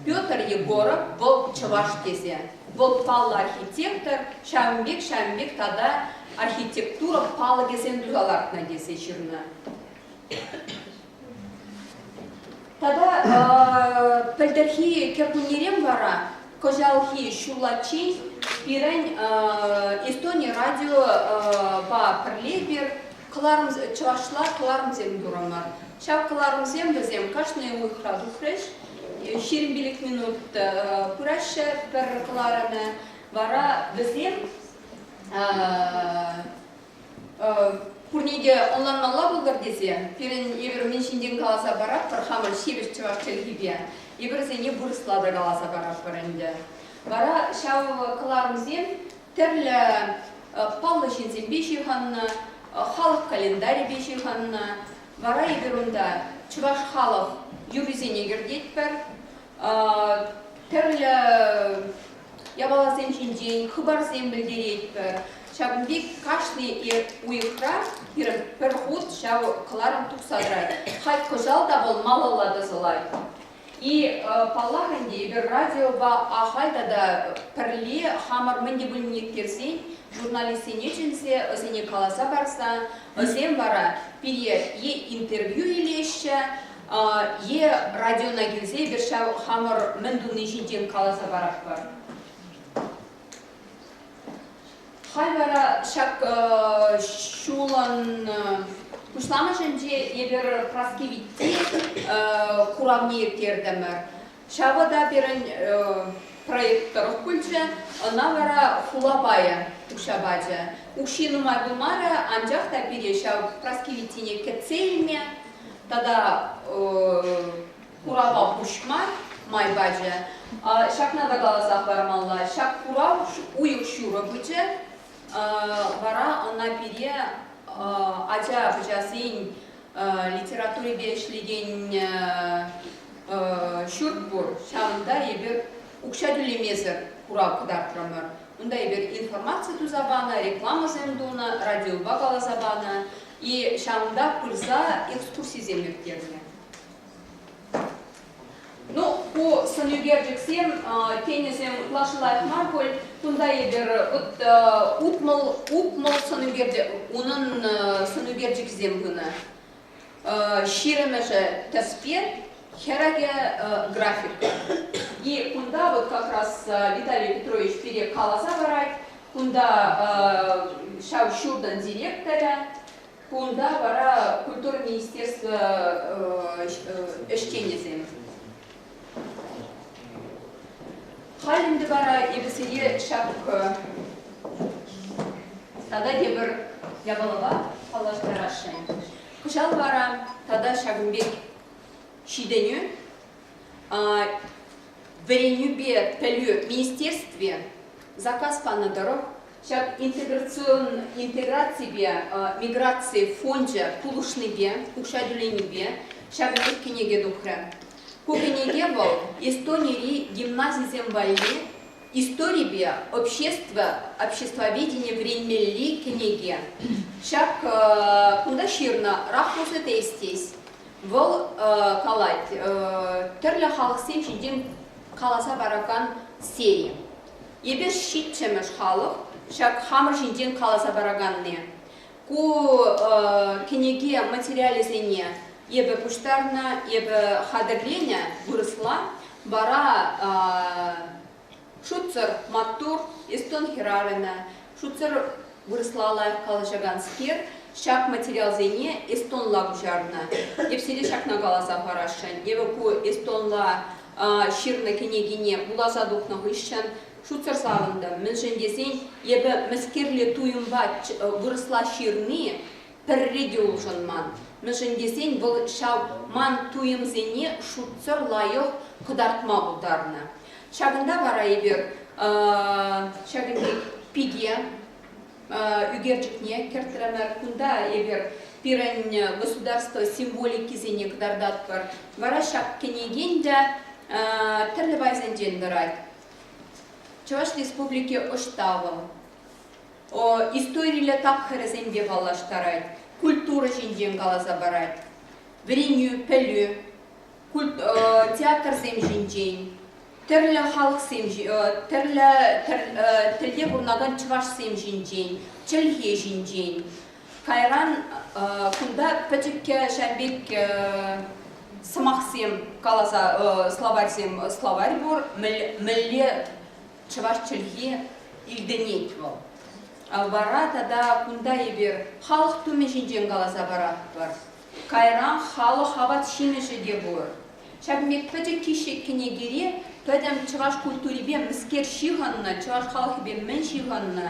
Петр Егоров вӑл чӑваш тесе. Вӑл паллӑ архитектор, ҫавӑн пек, ҫавӑн пек тата архитектура палӑкӗсем туса лартнӑ тесе ҫырнӑ. Тата пӗлтӗрхи кӗркуннерен вара кӑҫалхи ҫуллаччен пирӗн Эстони радиопа пӗрле эпир кӑларӑм чӑвашла кӑларӑмсем турӑмӑр. Ҫав кӑларӑмсем вӗсем кашни уйӑхра тухрӗҫ. 25 минут пыраҫҫӗ пӗр кӑларӑмӗ. Вара вӗсем Пурне те ӑнланмалла пултӑр тесе пирӗн эпир мӗн ҫинчен каласа паратпӑр хамӑр ҫивӗч чӑваш чӗлхипе, эпир вӗсене вырӑсла та каласа паратпӑр ӗнтӗ. Вара ҫав кӑларӑмсем тӗрлӗ паллӑ ҫынсемпе ҫыхӑннӑ, халӑх календарӗпе ҫыхӑннӑ. Вара эпир унта чӑваш халӑх юррисене кӗртетпӗр, тӗрлӗ япаласем ҫинчен хыпарсем пӗлтеретпӗр. Ҫакӑн пек кашни уйӑхра пирӗн пӗр хут ҫав кӑларӑм тухса тӑрать. Халь кӑҫал та вӑл малалла тӑсӑлать. И, паллах ӗнтӗ, эпир радиопа ахаль тата пӗрле хамӑр мӗн те пулин ирттерсен журналистсене чӗнсе, вӗсене каласа парса, вӗсем вара пире е интервью илеҫҫӗ, е радиона килсе эпир ҫав хамӑр мӗн туни ҫинчен каласа паратпӑр. Халь вара ҫак ҫулӑн пуҫламӑшӗнче эпир Праски Витти куравне ирттертӗмӗр. Ҫавӑ та пирӗн проект тӑрӑх пулчӗ, ӑна вара хула пайӗ укҫа пачӗ. Укҫи нумай пулмарӗ, анчах та пире ҫав Праски Виттине кӗтсе илме тата курава уҫма май пачӗ. Ҫакна та каласа хӑвармалла, ҫак курав уйӑх ҫурӑ пычӗ. Вара ӑна пире ача-пӑчасен литературипе ӗҫлекен ҫурт пур. Ҫавӑнта эпир укҫа тӳлемесӗр курав кӑтартрӑмӑр. Унта эпир информаци туса панӑ, рекламӑсем тунӑ, радиопа каласа панӑ. И ҫавӑнта пырса экскурсисем ирттернӗ. Ну, ку сӑнӳкерчӗксем, тенӗсем ытлашши лайӑх мар пуль. Кунта эпир вот 60, 60 сӑнӳкерчӗк, унӑн сӑнӳкерчӗкӗсем пынӑ. Ҫирӗмӗшӗ тӗспе, хӗрӗхӗ графика. И кунта вот как раз Виталий Петрович пире каласа парать. Кунта ҫав ҫуртӑн директорӗ, Кунта вара культура министерство ӗҫченӗсем. Халь ӗнтӗ вара эпӗ сире ҫак тата тепӗр япалапа паллаштарасшӑн. Кӑҫал вара тата ҫакӑн пек ҫитӗнӳ вӗренӳпе пӗлӳ министерстви заказ панӑ тӑрӑх Ҫак интеграцион интеграципе миграци фончӗ пулӑшнипе, укҫа тӳленипе ҫакӑн пек кӗнеке тухрӗ. Ку кӗнеке вӑл Эстонири гимназисем валли историпе общество, обществоведени вӗренмелли кӗнеке. Ҫак кунта ҫырнӑ Рахмусе Тестис. Вӑл калать, тӗрлӗ халӑхсем ҫинчен каласа паракан сери. Эпир ҫиччӗмӗш халӑх, ҫак хамӑр ҫинчен каласа параканни. Ку кӗнеке материалӗсене эпӗ пуҫтарнӑ, эпӗ хатӗрленӗ вырӑсла. Вара шутсӑр маттур эстон хӗрарӑмӗ, шутсӑр вырӑсла лайӑх калаҫаканскер, ҫак материалсене эстонла куҫарнӑ. Эп сире ҫакна каласа парасшӑн. Эпӗ ку эстонла ҫырнӑ кӗнекине вуласа тухнӑ хыҫҫӑн шутсӑр савӑнтӑм. Мӗншӗн тесен эпӗ мӗскерле туйӑмпа вырӑсла ҫырни пӗрре те улшӑнман. Мӗншӗн тесен вӑл ҫав ман туйӑмсене шутсӑр лайӑх кӑтартма пултарнӑ. Ҫакӑнта вара эпир ҫакӑн пек пике ӳкерчӗкне кӗртрӗмӗр. Кунта эпир пирӗн государство символикисене кӑтартатпӑр. Вара ҫак кӗнекен те. тӗрлӗ пайсенчен тӑрать. Чӑваш Республики ӑҫта вӑл? Историлле тапхӑрӗсемпе паллаштарать, культура ҫинчен каласа парать, вӗренӳ, пӗлӳ, театрсем ҫинчен, тӗрлӗ халӑхсем, тӗрлӗ тӗлте пурӑнакан чӑвашсем ҫинчен, чӗлхе ҫинчен. Кайран кунта пӗчӗккӗ ҫав пек сӑмахсем каласа словарьсем словарь пур, мӗнле чӑваш чӗлхи илтӗнет вӑл. Вара тата кунта эпир халӑх тумӗ ҫинчен каласа паратпӑр. Кайран халӑх апат-ҫимӗҫӗ те пур. Ҫакӑн пек пӗчӗк киҫӗк кӗнекере пӗтӗм чӑваш культурипе мӗскер ҫыхӑннӑ, чӑваш халӑхӗпе мӗн ҫыхӑннӑ,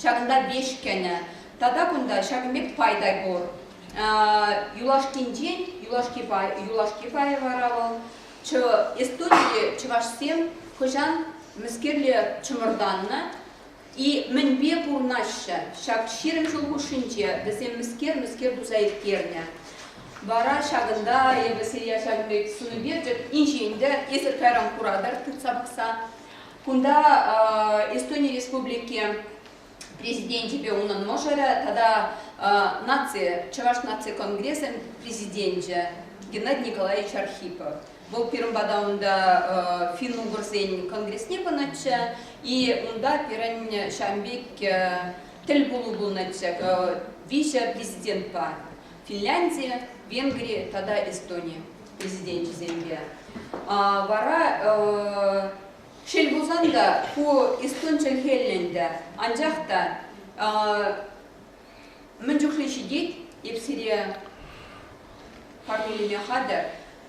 ҫакӑнта веҫ кӗнӗ. Тата кунта ҫакӑн пек пай та пур. Юлашкинчен, юлашки пай, юлашки пайӗ вара вӑл Эстонире чӑвашсем хӑҫан мӗскерле чӑмӑртаннӑ и мӗнпе пурӑнаҫҫӗ ҫак 20 ҫул хушшинче вӗсем мӗскер-мӗскер туса ирттернӗ. Вара ҫакӑнта эпӗ сире ҫакӑн пек сӑнӳкерчӗк инҫен те эсир кайран куратӑр тытса пӑхса. Кунта Эстони Республики президенчӗпе унӑн мӑшӑрӗ тата наци, Чӑваш наци конгресӗн президенчӗ Геннадий Николаевич Архипов. Вӑл пирӗн пата унта финн-угорсен конгресне пынӑччӗ, и унта пирӗн ҫавӑн пек тӗлпулу пулнӑччӗ виҫӗ президентпа: Финлянди, Венгри тата Эстони президенчӗсемпе. Вара шел пулсан та ку эстон чӗлхеллӗ ӗнтӗ, анчах та мӗн чухлӗ ҫитет, эп сире парнелеме хатӗр.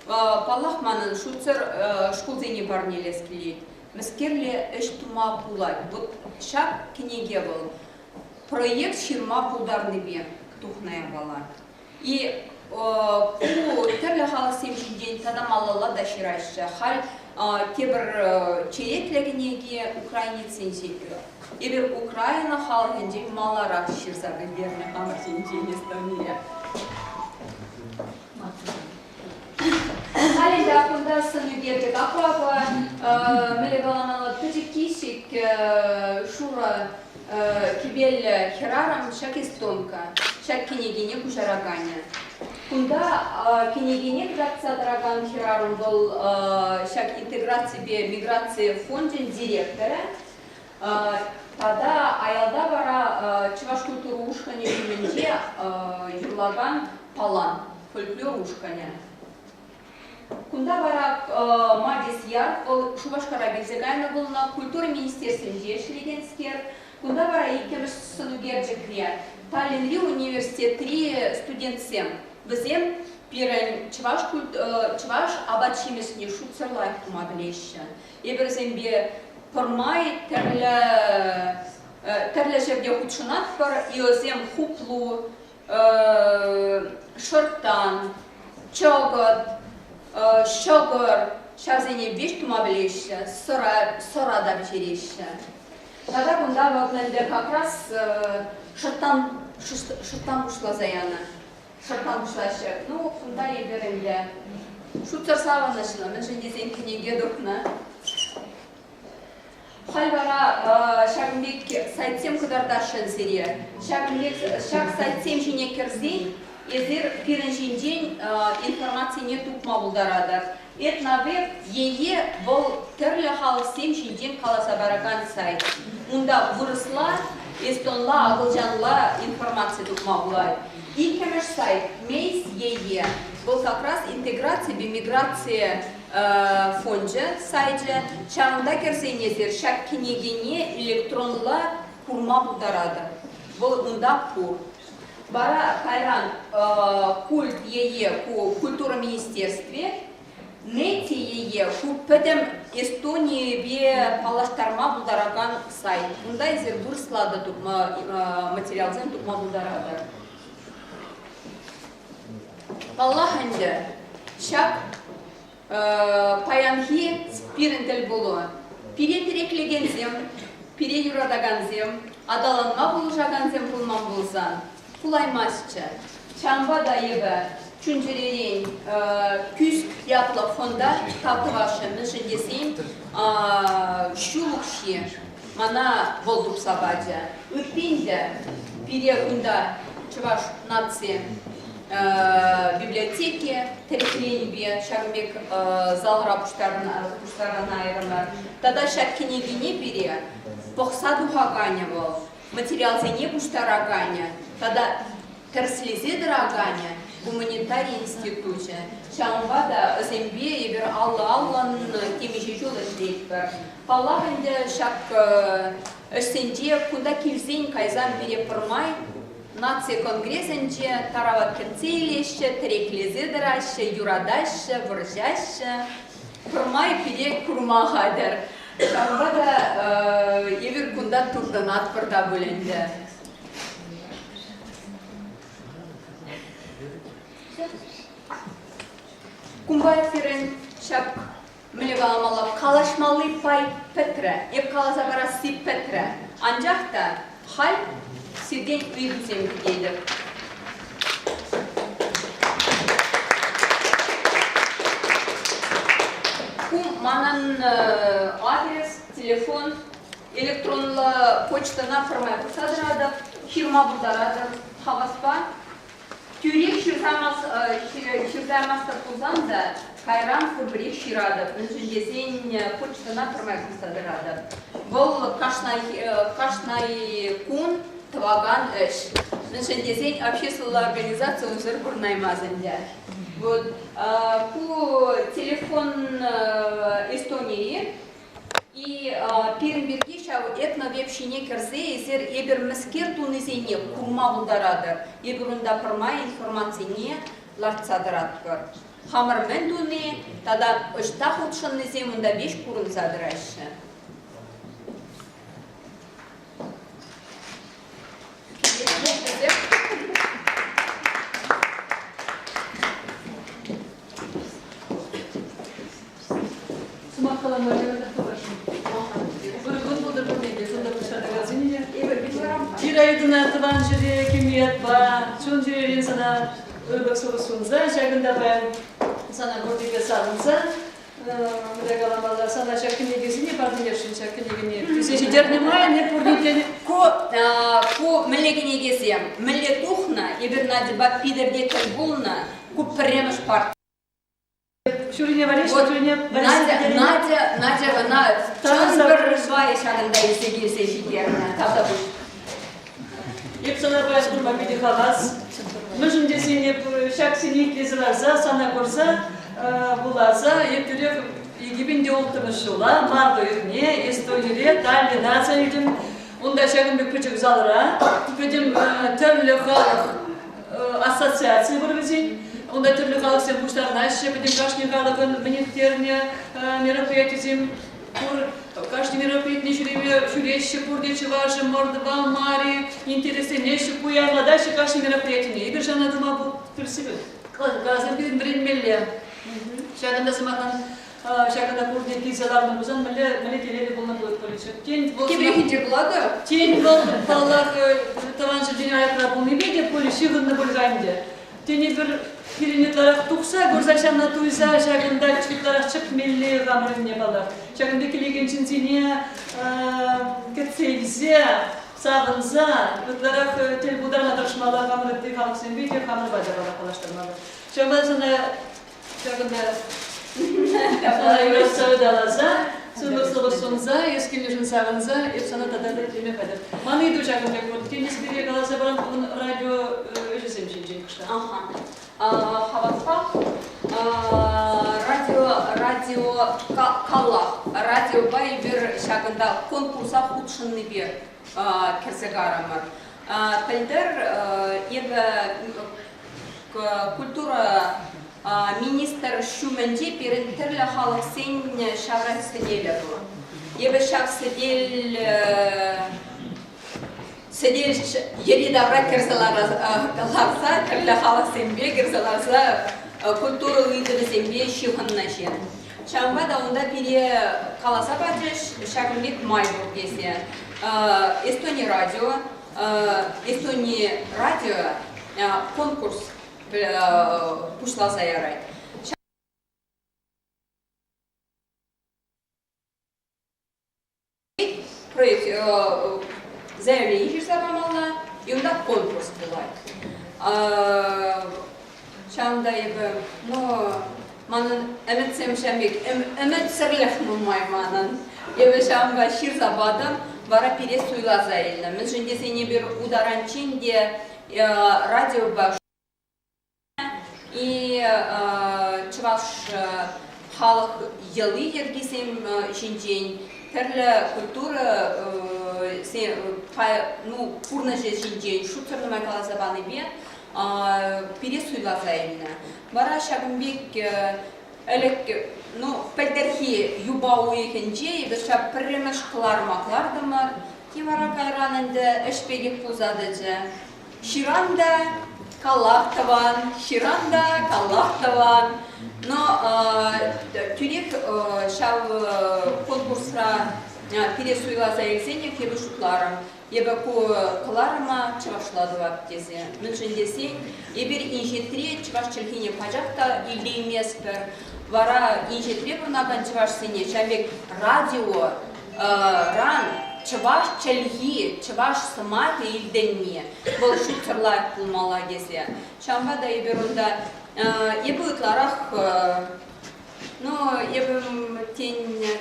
Паллах, манӑн шутсӑр шкулсене парнелес килет. Мӗскерле ӗҫ тума пулать. Вот ҫак кӗнеке вӑл проект ҫырма пултарнипе тухнӑ япала. И ку тӗрлӗ халӑхсем ҫинчен тата малалла та ҫыраҫҫӗ. Халь тепӗр черетлӗ кӗнеке украинецсен Эпир Украина халӑхӗнчен маларах ҫырса пӗлтернӗ хамӑр ҫинчен Эстонире. Халӗ те кунта сӑн ӳкерчӗк аппапа мӗнле каламалла пӗчӗк киҫик шурӑ кӗпеллӗ хӗрарӑм ҫак эстонка, ҫак кӗнекене куҫараканӗ. Кунта кӗнекене кӑтартса тӑракан хӗрарӑм вӑл ҫак интеграципе миграци фончӗн директорӗ. Тата аялта вара чӑваш культура ушкӑнӗ ҫумӗнче юрлакан Палан фольклор ушкӑнӗ. Кунта вара Мадис Яр, вӑл Шупашкара килсе кайнӑ пулнӑ, культура министерствинче ӗҫлекенскер. Кунта вара иккӗмӗш сӑнӳкерчӗкре Таллинри университетри студентсем. Вӗсем пирӗн чӑваш, чӑваш апат-ҫимӗҫне шутсӑр лайӑх тума пӗлеҫҫӗ. Эпир вӗсемпе пӗрмай тӗрлӗ тӗрлӗ ҫӗрте хутшӑнатпӑр. Иосем хуплу, шӑрттан, чӑкӑт, ҫӑкӑр ҫавсене веҫ тума пӗлеҫҫӗ, сӑра, сӑра та пӗҫереҫҫӗ. Тата кунта вӑл ӗнтӗ как раз шӑрттан, шӑрттан пуҫласа янӑ. Шӑрттан пуҫлаҫҫӗ. Ну, кунта эпир ӗнтӗ шутсӑр савӑнӑҫлӑ, мӗншӗн тесен кӗнеке тухнӑ. Халь вара ҫакӑн пек сайтсем кӑтартасшӑн сире. Ҫакӑн пек ҫак сайтсем ҫине кӗрсен эсир пирӗн ҫинчен информацине тупма пултаратӑр. Этновеб е вӑл тӗрлӗ халӑхсем ҫинчен каласа паракан сайт. Унта вырӑсла, эстонла, акӑлчанла информаци тупма пулать. Иккӗмӗш сайт Мейс ЕЕ. Вӑл как раз интеграципе миграци фончӗ сайчӗ. Ҫавӑнта кӗрсен эсир ҫак кӗнекене электронла курма пултаратӑр. Вӑл унта пур. Вара кайран культ е ку культура министерстви Нети е ку пӗтӗм Эстонипе паллаштарма пултаракан сайт. Унта эсир вырӑсла та тупма материалсем тупма пултаратӑр. Паллах ӗнтӗ, ҫак паянхи пирӗн тӗлпулу пире тӗреклекенсем, пире юратакансем, аталанма пулӑшакансем пулман пулсан пулаймастчӗ. Ҫавӑнпа та эпӗ. Чун-чӗререн Кӳск ятлӑ фонда тав тӑвасшӑн, мӗншӗн тесен ҫул укҫи мана вӑл тупса пачӗ. Ытти ӗнтӗ пире кунта Чӑваш наци библиотеки тӗрӗкленипе ҫакӑн пек залра пуҫтарӑнайрӑмӑр. Тата ҫак кӗнекене пире пӑхса тухаканӗ вӑл, материалсене пуҫтараканӗ тата тӗрӗслесе тӑраканӗ гуманитари институчӗ. Ҫавӑнпа та вӗсемпе эпир алла-аллӑн темиҫе ҫул ӗҫлетпӗр. Паллах ӗнтӗ, ҫак ӗҫсенче кунта килсен кайсан пире пӗрмай наци конгресӗнче тарават кӗтсе илеҫҫӗ, тӗреклесе тӑраҫҫӗ, юратаҫҫӗ, вӑрҫаҫҫӗ. Пӗрмай пире курма хатӗр. Ҫавӑнпа та эпир кунта туртӑнатпӑр та пуль ӗнтӗ. Кунпа сирӗн ҫак мӗнле каламалла, калаҫмалли пай пӗтрӗ. Эп каласа парасси пӗтрӗ. Анчах та халь сиртен ыйтусем кӗтетӗп. Ку манӑн адрес, телефон, электронлӑ почтӑна пӗрмай пӑхса тӑратӑп, ҫырма пултаратӑп хаваспа. Тӳрех ҫыртаймастӑп пулсан та кайран пурпӗрех ҫыратӑп, мӗншӗн тесен почтӑна пӗрмай пӑхса тӑратӑп. Вӑл кашни кун тӑвакан ӗҫ. Мӗншӗн тесен обществӑлла организаци унсӑр пурӑнаймасть ӗнтӗ. Вот ку телефон Эстонири И пирӗн пирки ҫав этновеб ҫине кӗрсе эсир эпир мӗскер тунисене курма пултаратӑр. Эпир унта пӗрмай информацине лартса тӑратпӑр. Хамӑр мӗн туни тата ӑҫта хутшӑннисем унта веҫ курӑнса тӑраҫҫӗ.
Сӑмах калама юратах тӑвасшӑн. Ырӑ кун пултӑр пурне те, кунта пуҫтаракансене те. Ираидӑна тӑван ҫӗре кӗме ятпа чун-чӗререн сана ырлӑх-сывлӑх сунса, ҫакӑнта паян сана пурте савӑнса мӗнле каламалла, сана ҫак кӗнекесене парнелесшӗн ҫак кӗнекене тӳсе ҫитернӗ май не пурне те
Ку, ку мӗнле кӗнекесем, мӗнле тухнӑ, эпир Надьӑпа Питӗрте тӗл пулнӑ, ку пӗрремӗш парти.
Ҫурине валеҫ, ҫурине
Надя, Надя, Надя ӑна чӑн пӗр пай ҫакӑнта илсе килсе ҫитернӗ. Тавтапуҫ.
Эп сана паян курма питӗ хавас. Мӗншӗн тесен эп ҫак сине итлесе ларса, сана курса, вуласа, эп тӳрех 2006 ҫула март уйӑхне Эстонире Таллина илтӗм. Унта ҫакӑн пек пӗчӗк залра пӗтӗм тӗрлӗ халӑх ассоциацийӗ пур вӗсен. Унта тӗрлӗ халӑхсем пуҫтарӑнаҫҫӗ, пӗтӗм кашни халӑхӑн мӗн ирттернӗ мероприятисем пур. Кашни мероприятине ҫӳреме ҫӳреҫҫӗ пурте чӑвашӗ, мордва, мари, интересленеҫҫӗ, пуянлатаҫҫӗ кашни мероприятине. Эпир ҫавна тума тӗрӗссипе каласан пирӗн вӗренмелле. Ҫакӑнта сӑмахран ҫакӑнта пурте килсе ларнӑ пулсан мӗнле мӗнле телейлӗ пулнӑ пулӗччӗ. Тен, вӑл
Тепрехинче пулатӑр?
Тен, вӑл, паллах, тӑван ҫӗртен аякра пулнипе те пулӗ, ҫыхӑннӑ пуль-ха ӗнтӗ. Тен, эпир пирӗн ытларах тухса курса ҫавна туйса ҫакӑнта ытларах чӗртмелле хамӑрӑнне, паллах. Ҫакӑн пек килекен ҫынсене кӗтсе илсе, савӑнса ытларах тӗл пултарма тӑрӑшмалла хамӑр ытти халӑхсемпе те хамӑрпа та паллах паллаштармалла. Ҫавӑнпа сана Ҫакӑнта сана юратса ыталаса, сывлӑх-сывлӑх сунса, эс килнӗшӗн савӑнса, эп сана тата та итлеме хатӗр. Ман ыйту ҫакӑн пек вот, тен, сире каласа парам хӑвӑн радио ӗҫӗсем ҫинчен кӑштах.
Аха. Хаваспах радио, радио каллах. Радиопа эпир ҫакӑнта конкурса хутшӑннипе кӗрсе карӑмӑр. Пӗлтӗр эпӗ Культура министр ҫумӗнче пирӗн тӗрлӗ халӑхсен ҫавра сӗтелӗ пур. Эпӗ ҫав сӗтел сӗтел йӗри-тавра кӗрсе ларса, тӗрлӗ халӑхсемпе кӗрсе ларса культура ыйтӑвӗсемпе ҫыхӑннӑ ҫын. Ҫавӑнпа та унта пире каласа пачӗҫ ҫакӑн пек май пур тесе. Эстони радио, Эстони радио конкурс. пуҫласа ярать. Проект заявлени ҫырса памалла, и унта конкурс пулать. Ҫавӑнта эпӗ, ну, манӑн ӗмӗтсем ҫав пек, ӗмӗтсӗрлӗх нумай манӑн. Эпӗ ҫавӑнпа ҫырса патӑм, вара пире суйласа илнӗ. Мӗншӗн тесен эпир у таранччен те радиопа И чӑваш халӑх йӑли-йӗркисем ҫинчен, тӗрлӗ культура ну, пурнӑҫӗ ҫинчен шутсӑр нумай каласа панипе пире суйласа илнӗ. Вара ҫакӑн пек ӗлӗк, ну, пӗлтӗрхи юпа уйӑхӗнче эпир ҫав пӗрремӗш кӑларӑма кӑлартӑмӑр. Те вара кайран ӗнтӗ ӗҫ пекех пулса тӑчӗ. Ҫыран та каллах тӑван, ҫыран та каллах тӑван. Но тӳрех ҫав конкурсра пире суйласа илсенех эпӗ шутларӑм, эпӗ ку кӑларӑма чӑвашла тӑвап тесе. Мӗншӗн тесен эпир инҫетре чӑваш чӗлхине пачах та илтейместпӗр. Вара инҫетре пурӑнакан чӑвашсене ҫав пек радио ран чӑваш чӗлхи, чӑваш сӑмахӗ илтӗнни, вӑл шутсӑр лайӑх пулмалла тесе. Ҫавӑнпа та эпир унта эпӗ ытларах ну, эпӗ тен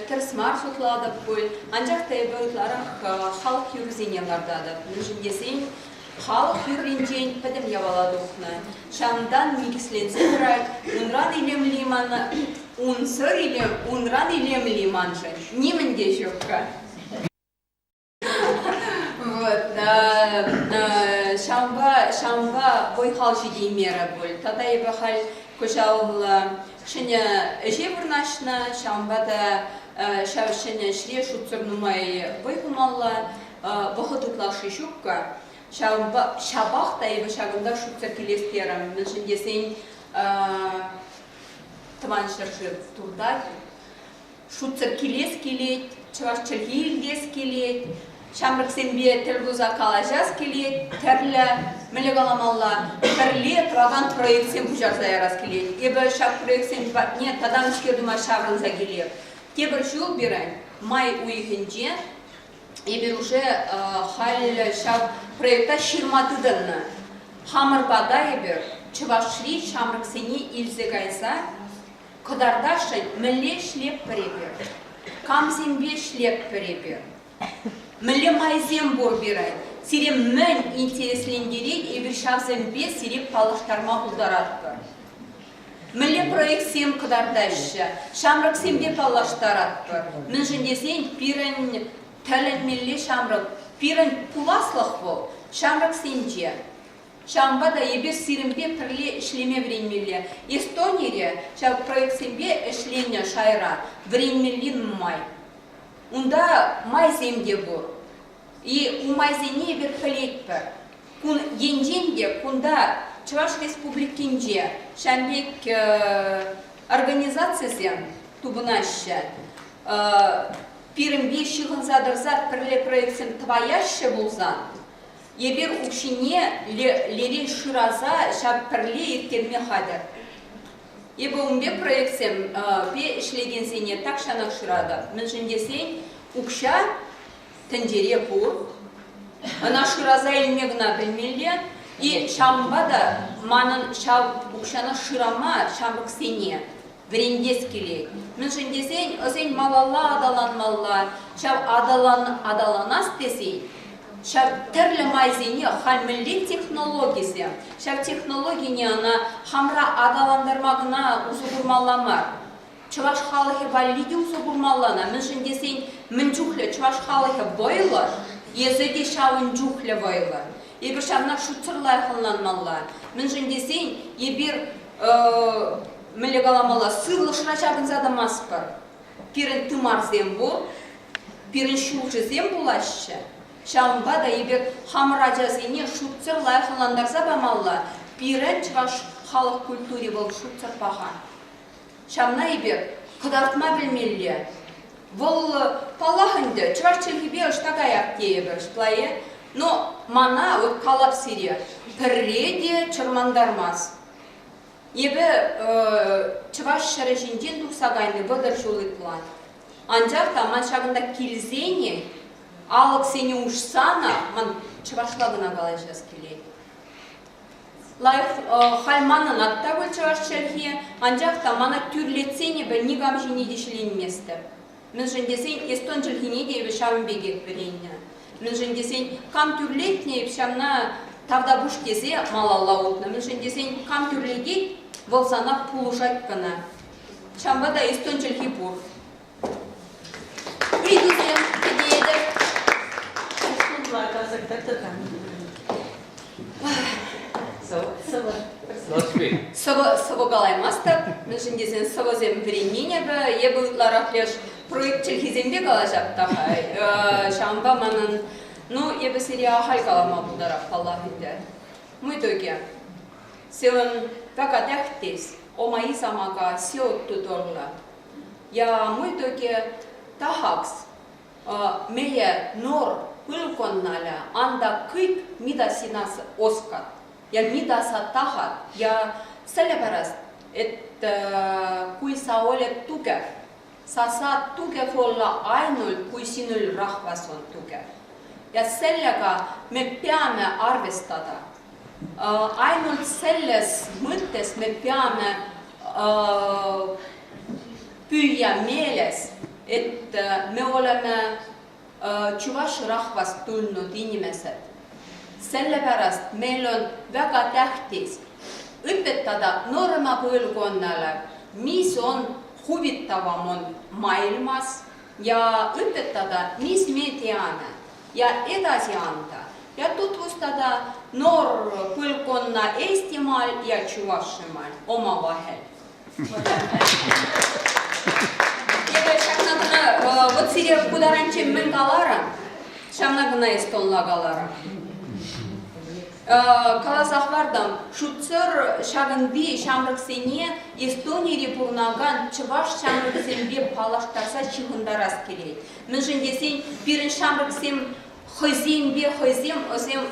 тӗрӗс мар шутлатӑп пуль, анчах та эпӗ ытларах халӑх юррисене лартатӑп. Мӗншӗн тесен халӑх юрринчен пӗтӗм япала тухнӑ. Ҫавӑнтан никӗсленсе тӑрать, унран илемли мана, унсӑр илем, унран илемли маншӑн нимӗн те ҫук-ха. Вот, ҫавӑнпа, ҫавӑнпа вӑй-хал ҫитеймерӗ пуль. Тата эпӗ халь кӑҫал ҫӗнӗ ӗҫе вырнаҫнӑ, ҫавӑнпа та ҫав ҫӗнӗ ӗҫре шутсӑр нумай вӑй хумалла. Вӑхӑт ытлашши ҫукка. Ҫавӑнпа ҫапах та эпӗ ҫакӑнта шутсӑр килес терӗм. Мӗншӗн тесен тӑван ҫӗршыв туртать. Шутсӑр килес килет, чӑваш чӗлхи илтес килет, ҫамрӑксемпе тӗл пулса калаҫас килет, тӗрлӗ, мӗнле каламалла, пӗрле тӑвакан проектсем пуҫарса ярас килет. Эпӗ ҫак проектсем патне тата мӗскер тума ҫаврӑнса килеп. Тепӗр ҫул пирӗн май уйӑхӗнче эпир уже халь ҫав проекта ҫырма тытӑннӑ. Хамӑр пата эпир Чӑвашри ҫамрӑксене илсе кайса кӑтартасшӑн, мӗнле ӗҫлетпӗр эпир, камсемпе ӗҫлетпӗр эпир, мӗнле майсем пур пирӗн, сире мӗн интереслентерет, эпир ҫавсемпе сире паллаштарма пултаратпӑр. Мӗнле проектсем кӑтартаҫҫӗ, ҫамрӑксемпе паллаштаратпӑр. Мӗншӗн тесен пирӗн тӗлӗнмелле ҫамрӑк, пирӗн пуласлӑх вӑл ҫамрӑксенче. Ҫавӑнпа та эпир сирӗнпе пӗрле ӗҫлеме вӗренмелле. Эстонире ҫав проектсемпе ӗҫленӗ шайра вӗренмелли нумай. Унта майсем те пур. И умайсене эпир пӗлетпӗр. Кун енчен те кунта Чӑваш Республикинче ҫав пек организацисем тупӑнаҫҫӗ. Пирӗнпе ҫыхӑнса тӑрса пӗрле проектсем тӑваяҫҫӗ пулсан, эпир укҫине лерен шыраса ҫав пӗрле ирттерме хатӗр. Эпӗ ун пек проектсемпе ӗҫлекенсене тахҫанах шыратӑп. Мӗншӗн тесен укҫа тӗнчере пур. Ӑна шыраса илме кӑна пӗлмелле. И ҫавӑнпа та манӑн ҫав укҫана шырама ҫамрӑксене вӗрентес килет. Мӗншӗн тесен ӑсен малалла аталанмалла. Ҫав аталанас тесен ҫав тӗрлӗ майсене халь мӗнле технологисем, ҫав технологине ӑна хамра аталантарма кӑна усӑ курмалла мар. Чӑваш халӑхӗ валли те усӑ курмалла-на, мӗншӗн тесен мӗн чухлӗ чӑваш халӑхӗ вӑйлӑ, эсӗ те ҫавӑн чухлӗ вӑйлӑ. Эпир ҫавна шутсӑр лайӑх ӑнланмалла. Мӗншӗн тесен эпир мӗнле каламалла, сывлӑшра ҫакӑнса тӑмастпӑр. Пирӗн тымарсем пур, пирӗн ҫулҫӑсем пулаҫҫӗ. Ҫавӑнпа та эпир хамӑр ачасене шутсӑр лайӑх ӑнлантарса памалла. Пирӗн чӑваш халӑх культури вӑл шутсӑр паха. Ҫавна эпир кӑтартма пӗлмелле. Вӑл, паллах ӗнтӗ, чӑваш чӗлхипе ӑҫта каять тейӗпӗр, ҫапла-и? Но мана, вот калап сире, пӗрре те чӑрмантармасть. Эпӗ чӑваш ҫӗрӗ ҫинчен тухса кайни 30 ҫул ытла. Анчах та ман ҫакӑнта килсен алӑксене уҫсанах ман чӑвашла кӑна калаҫас килет. Лайӑх халь манӑн атта пуль чӑваш чӗлхи, анчах та мана тӳрлетсен эпӗ никам ҫине те ҫиленместӗп. Мӗншӗн тесен эстон чӗлхине те эпӗ ҫавӑн пекех вӗреннӗ. Мӗншӗн тесен кам тӳрлетнӗ эп ҫавна тавтапуҫ тесе малалла утнӑ. Мӗншӗн тесен кам тӳрлетет, вӑл сана пулӑшать кӑна. Ҫавӑнпа та эстон чӗлхи пур. Ыйтусем кӗтетӗп. Сӑвӑ, сӑвӑ калаймастӑп, мӗншӗн тесен сӑвӑсем вӗренмен эпӗ. Эпӗ ытларах леш проект чӗлхисемпе калаҫап та-ха. Ҫавӑнпа манӑн, ну, эпӗ сире ахаль калама пултарап, паллах ӗнтӗ. Muidugi, see on väga tähtis oma isamaaga seotud olla. Ja muidugi tahaks meie noor põlvkonnale anda kõik, mida sina oskad ja mida sa tahad ja sellepärast, et kui sa oled tugev, sa saad tugev olla ainult, kui sinul rahvas on tugev. Ja sellega me peame arvestada. Ainult selles mõttes me peame püüa meeles, et me oleme tšuvaši rahvast tulnud inimesed. Sellepärast meil on väga tähtis õpetada noorema põlvkonnale, mis on huvitavam on maailmas ja õpetada, mis me teame ja edasi anda ja tutvustada noorpõlvkonna Eestimaal ja Tšuvašimaal omavahel. Эпӗ ҫакна кӑна, вот сире ку таранччен мӗн каларӑм, ҫавна кӑна эстонла каларӑм. Каласа хӑвартӑм, шутсӑр ҫакӑнти ҫамрӑксене Эстонире пурӑнакан чӑваш ҫамрӑксемпе паллаштарса ҫыхӑнтарас килет. Мӗншӗн тесен пирӗн ҫамрӑксем хӑйсемпе хӑйсем ӑсем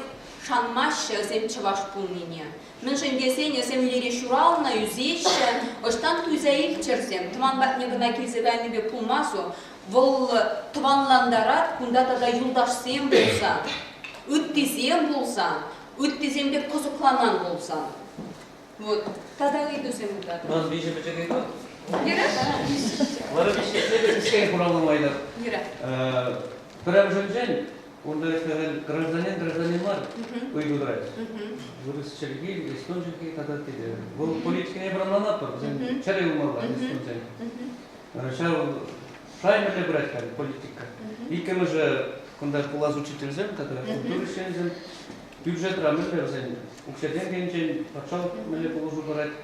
шанмаҫҫӗ ӑсем чӑваш пулнине. Мӗншӗн тесен ӑсем лере ҫуралнӑ, ӳсеҫҫӗ, ӑҫтан туйса илччӗрсем, тӑван патне кӑна килсе кайнипе пулмасу. Вӑл тӑванлантарать, кунта тата юлташсем пулсан, ыттисем пулсан, ыттисемпе кӑсӑкланан пулсан. Вот. Тата ыйтусем ыйтатӑп.
Ман виҫӗ пӗчӗк ыйту.
Юра?
Вара виҫҫӗ хуравламайтӑр.
Юра.
Пӗрремӗшӗнчен, унта ӗҫлекен гражданин гражданин мар ыйту тӑрать. Вырӑс чӗлхи, эстон чӗлхи тата ытти те. Вӑл политикине эпир ӑнланатпӑр, вӗсем чӗрӗ юлмалла эстонсен. Ҫав шай мӗнле пырать халь политика. Иккӗмӗшӗ, кунта пулас учительсем тата культура ӗҫченӗсем бюджетра мӗнле вӗсен укҫа-тенкӗ енчен патшалӑх мӗнле пулӑшу парать,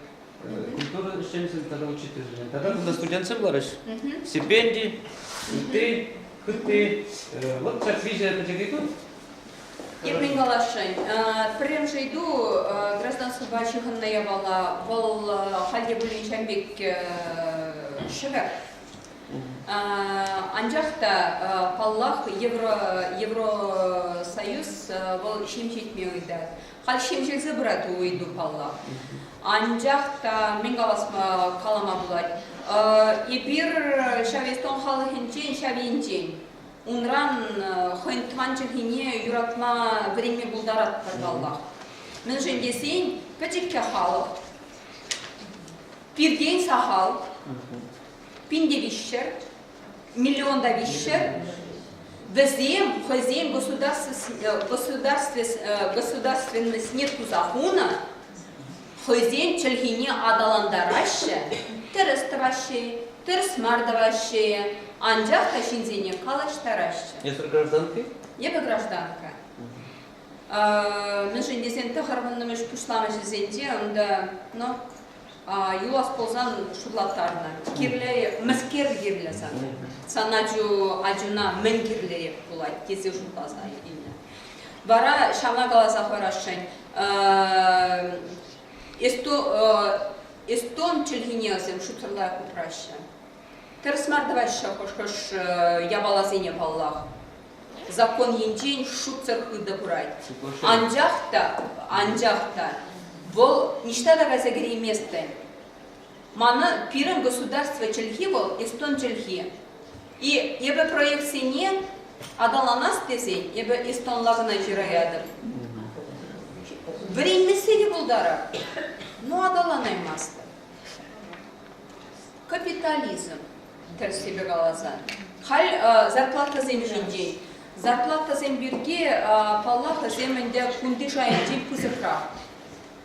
культура ӗҫченӗсем тата учительсем. Тата кунта студентсем ларӗҫ. Стипенди, ытти, хытти. Вот ҫак виҫӗ пӗчӗк ыйту.
Эп каласшӑн. Пӗрремӗш ыйту гражданствӑпа ҫыхӑннӑ япала. Вӑл халь те пулин ҫавӑн пек шӗвӗр. Анчах та, паллах, Евро, Евросоюз вӑл ҫемҫетме ыйтать. Халь ҫемҫелсе пырать ку ыйту, паллах. Анчах та мӗн калас калама пулать. Эпир ҫав эстон халӑхӗнчен, ҫав енчен унран хӑйӗн тӑван чӗлхине юратма вӗренме пултаратпӑр, паллах. Мӗншӗн тесен пӗчӗккӗ халӑх пиртен сахал, пин те 300, миллион та 300, вӗсем хӑйсен государственностьне туса хунӑ, хӑйсен чӗлхине аталантараҫҫӗ, тӗрӗс тӑваҫҫӗ, тӗрӗс мар тӑваҫҫӗ, анчах та ҫынсене калаҫтараҫҫӗ.
Эсир гражданка?
Эпӗ гражданка. Мӗншӗн тесен тӑхӑрвуннӑмӗш пуҫламӑшӗсенче унта, ну, юлас пулсан шутлаттарнӑ. Кирлӗ, мӗскер кирлӗ сана? Сан ачу, ачуна мӗн кирлӗрех пулать тесе шутласа илнӗ. Вара ҫавна каласа хӑварасшӑн. Эстон чӗлхине вӗсем шутсӑрла упраҫҫӗ. Тӗрӗс мар тӑваҫҫӗ хӑш-хӑш япаласене паллах. Закон енчен шутсӑр хытӑ пырать. Анчах та, анчах та. Вӑл ниҫта та кайса кӗрейместӗн. Мана пирӗн государство чӗлхи вӑл эстон чӗлхи. И эпӗ проектсене аталанас тесен эпӗ эстонла кӑна ҫыраятӑп. Вӗренмессе те пултарап, но аталанаймастӑп. Капитализм, тӗрӗссипе каласан. Халь зарплатӑсем ҫинчен. Зарплатӑсем пирки, паллах, вӗсем ӗнтӗ кунти шайӗнчен пысӑкрах.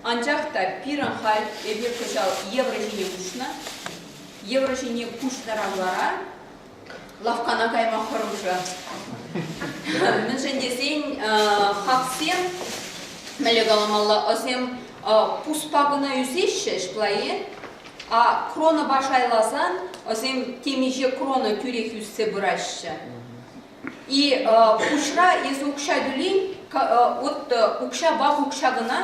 Анчах та пирӗн халь эпир кӑҫал евро ҫине куҫнӑ. Евро ҫине куҫнӑран вара лавккана кайма хӑрушӑ. Мӗншӗн тесен хаксем, мӗнле каламалла, ӑсем пуспа кӑна ӳсеҫҫӗ ҫпла-и? А кронӑпа шайласан ӑсем темиҫе крона тӳрех ӳссе пыраҫҫӗ. И пуҫра эсӗ укҫа тӳлен, вот укҫа вак укҫа кӑна,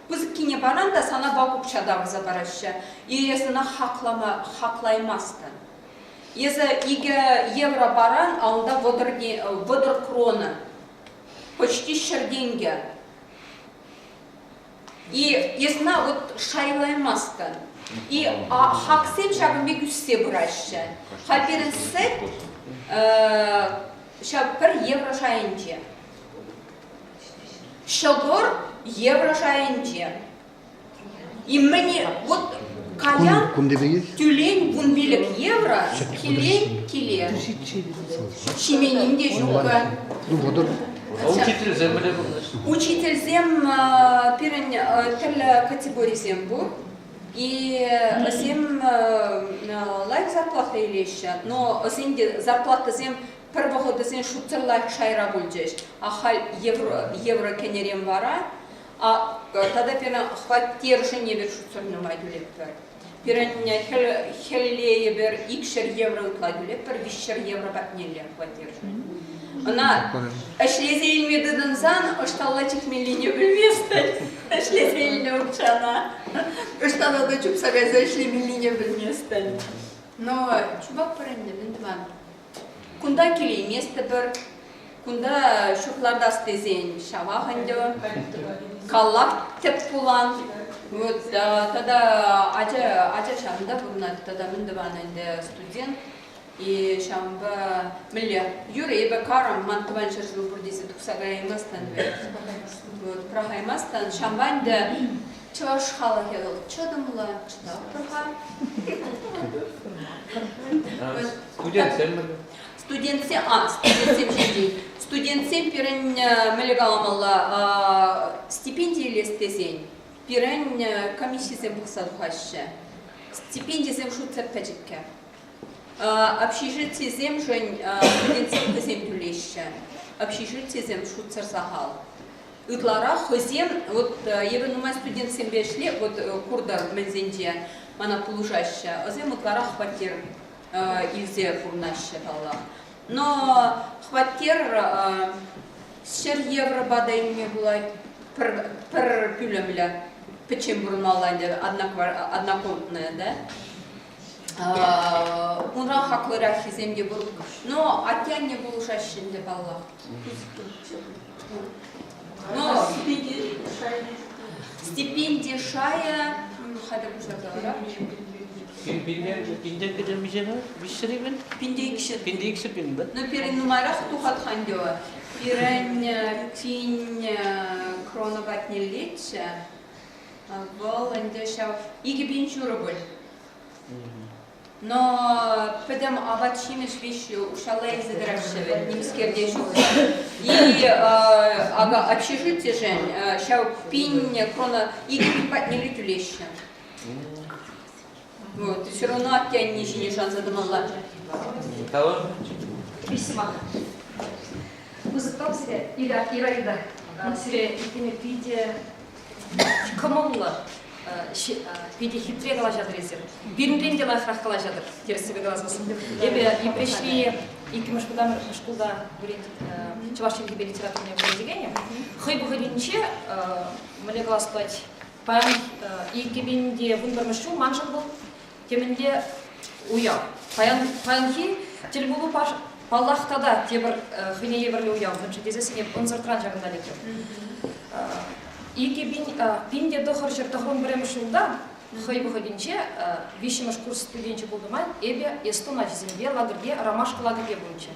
пысӑккине паран та сана вак укҫа тавӑрса параҫҫӗ. И эс ӑна хаклама, хаклаймастӑн. Эсӗ 2 евро паран, а унта 30 крона. Почти 100 тенкӗ. И эс ӑна вот шайлаймастӑн. И хаксем ҫакӑн пек ӳссе пыраҫҫӗ. Халь пирӗн сӗт ҫав пӗр евро шайӗнче. Ҫӑкӑр евро шайӗнче. И мӗне вот каян тӳлен 15 евро, килен киле. Ҫименин те ҫук.
Ну, 30.
Учительсем мӗнле пурӑнаҫҫӗ?
Учительсем пирӗн тӗрлӗ категорисем пур. И вӗсем лайӑх зарплата илеҫҫӗ, но вӗсен те зарплатӑсем пӗр вӑхӑтӗсен шутсӑр лайӑх шайра пулчӗҫ. А халь евро, евро кӗнӗрен вара а тата пирӗн хваттершӗн эпир шутсӑр нумай тӳлетпӗр. Пирӗн хӗлле эпир 200 евро ытла тӳлетпӗр, 300 евро патнелле хваттершӗн. Ӑна ӗҫлесе илме тытӑнсан ӑҫталла чикмеллине пӗлместӗн. Ӗҫлесе илнӗ укҫана ӑҫталла та чупса кайса ӗҫлемеллине пӗлместӗн. Но чупатпӑр ӗнтӗ, мӗн тӑван. Кунта килейместӗпӗр. Кунта ҫурт лартас тесен ҫавах ӗнтӗ. Каллах тӗп пулан. Вот, тата ача, ача ҫавӑнта пурӑнать, тата мӗн тӑван ӗнтӗ студент. И ҫавӑнпа мӗнле, юрӗ, эпӗ карӑм, ман тӑван ҫӗршыв пур тесе тухса каяймастӑн вӗт. Вот, пӑрахаймастӑн. Ҫавӑнпа ӗнтӗ чӑваш халӑхӗ вӑл чӑтӑмлӑ, чӑтатпӑр-ха.
Студентсем мӗнле?
Студентсем, а, студентсем ҫинчен. Студентсем пирӗн мӗнле каламалла, стипенди илес тесен пирӗн комиссисем пӑхса тухаҫҫӗ. Стипендисем шутсӑр пӗчӗккӗ. Общежитисемшӗн студентсем хӑйсем тӳлеҫҫӗ. Общежитисем шутсӑр сахал. Ытларах хӑйсем, вот эпӗ нумай студентсемпе ӗҫле, вот куртӑр мӗнсенче мана пулӑшаҫҫӗ. Вӗсем ытларах хваттер илсе пурӑнаҫҫӗ, паллах. Но хваттер 100 европа та илме пулать пӗр пӳлӗмлӗ. Пӗччен пурӑнмалла ӗнтӗ, однокомнатная, да? Унран хаклӑраххисем те пур. Но атте-анне пулӑшаҫҫӗ ӗнтӗ, паллах. Но стипенди шайӗ хатӗр пуҫласа вара.
Пинтен пинтен миҫе 300 пин?
Пинте 200.
Пинте 200 пин, да?
Ну, пирӗн нумайрах тухать-ха ӗнтӗ. Пирӗн пин крона патнеллеччӗ. Вӑл ӗнтӗ ҫав 2500 пуль. Но пӗтӗм апат-ҫимӗҫ веҫ укҫалла илсе тӑраҫҫӗ вӗт, нимскер те ҫук. И ага, общежитишӗн ҫав пин крона 2000 патнелле тӳлеҫҫӗ. Вот, все равно атте-анне ҫине шанса тӑмалла.
Кого?
Письма. Пысӑк тав сире, Ираида. Сире итлеме питӗ кӑмӑллӑ, питӗ хитре калаҫатӑр эсир. Пирӗнтен те лайӑхрах калаҫатӑр, тӗрӗссипе каласан. Эпӗ Йӗпреҫри иккӗмӗш вӑтам шкулта чӑваш чӗлхипе литературине вӗрентекенӗ. Хӑй вӑхӑтӗнче, мӗнле калас пулать, паян 2011 ҫул маншӑн вӑл темӗнле уяв. Паянхи тӗлпулу паллах тата тепӗр хӑйне евӗрлӗ уяв, мӗншӗн тесессӗн эп ӑнсӑртран ҫакӑнта лекрӗм. 1991 ҫулта хӑй вӑхӑтӗнче виҫҫӗмӗш курс студенчӗ пулнӑ май эпӗ эстон ачисемпе лагерьте, Ромашка лагерьте пулнӑччӗ.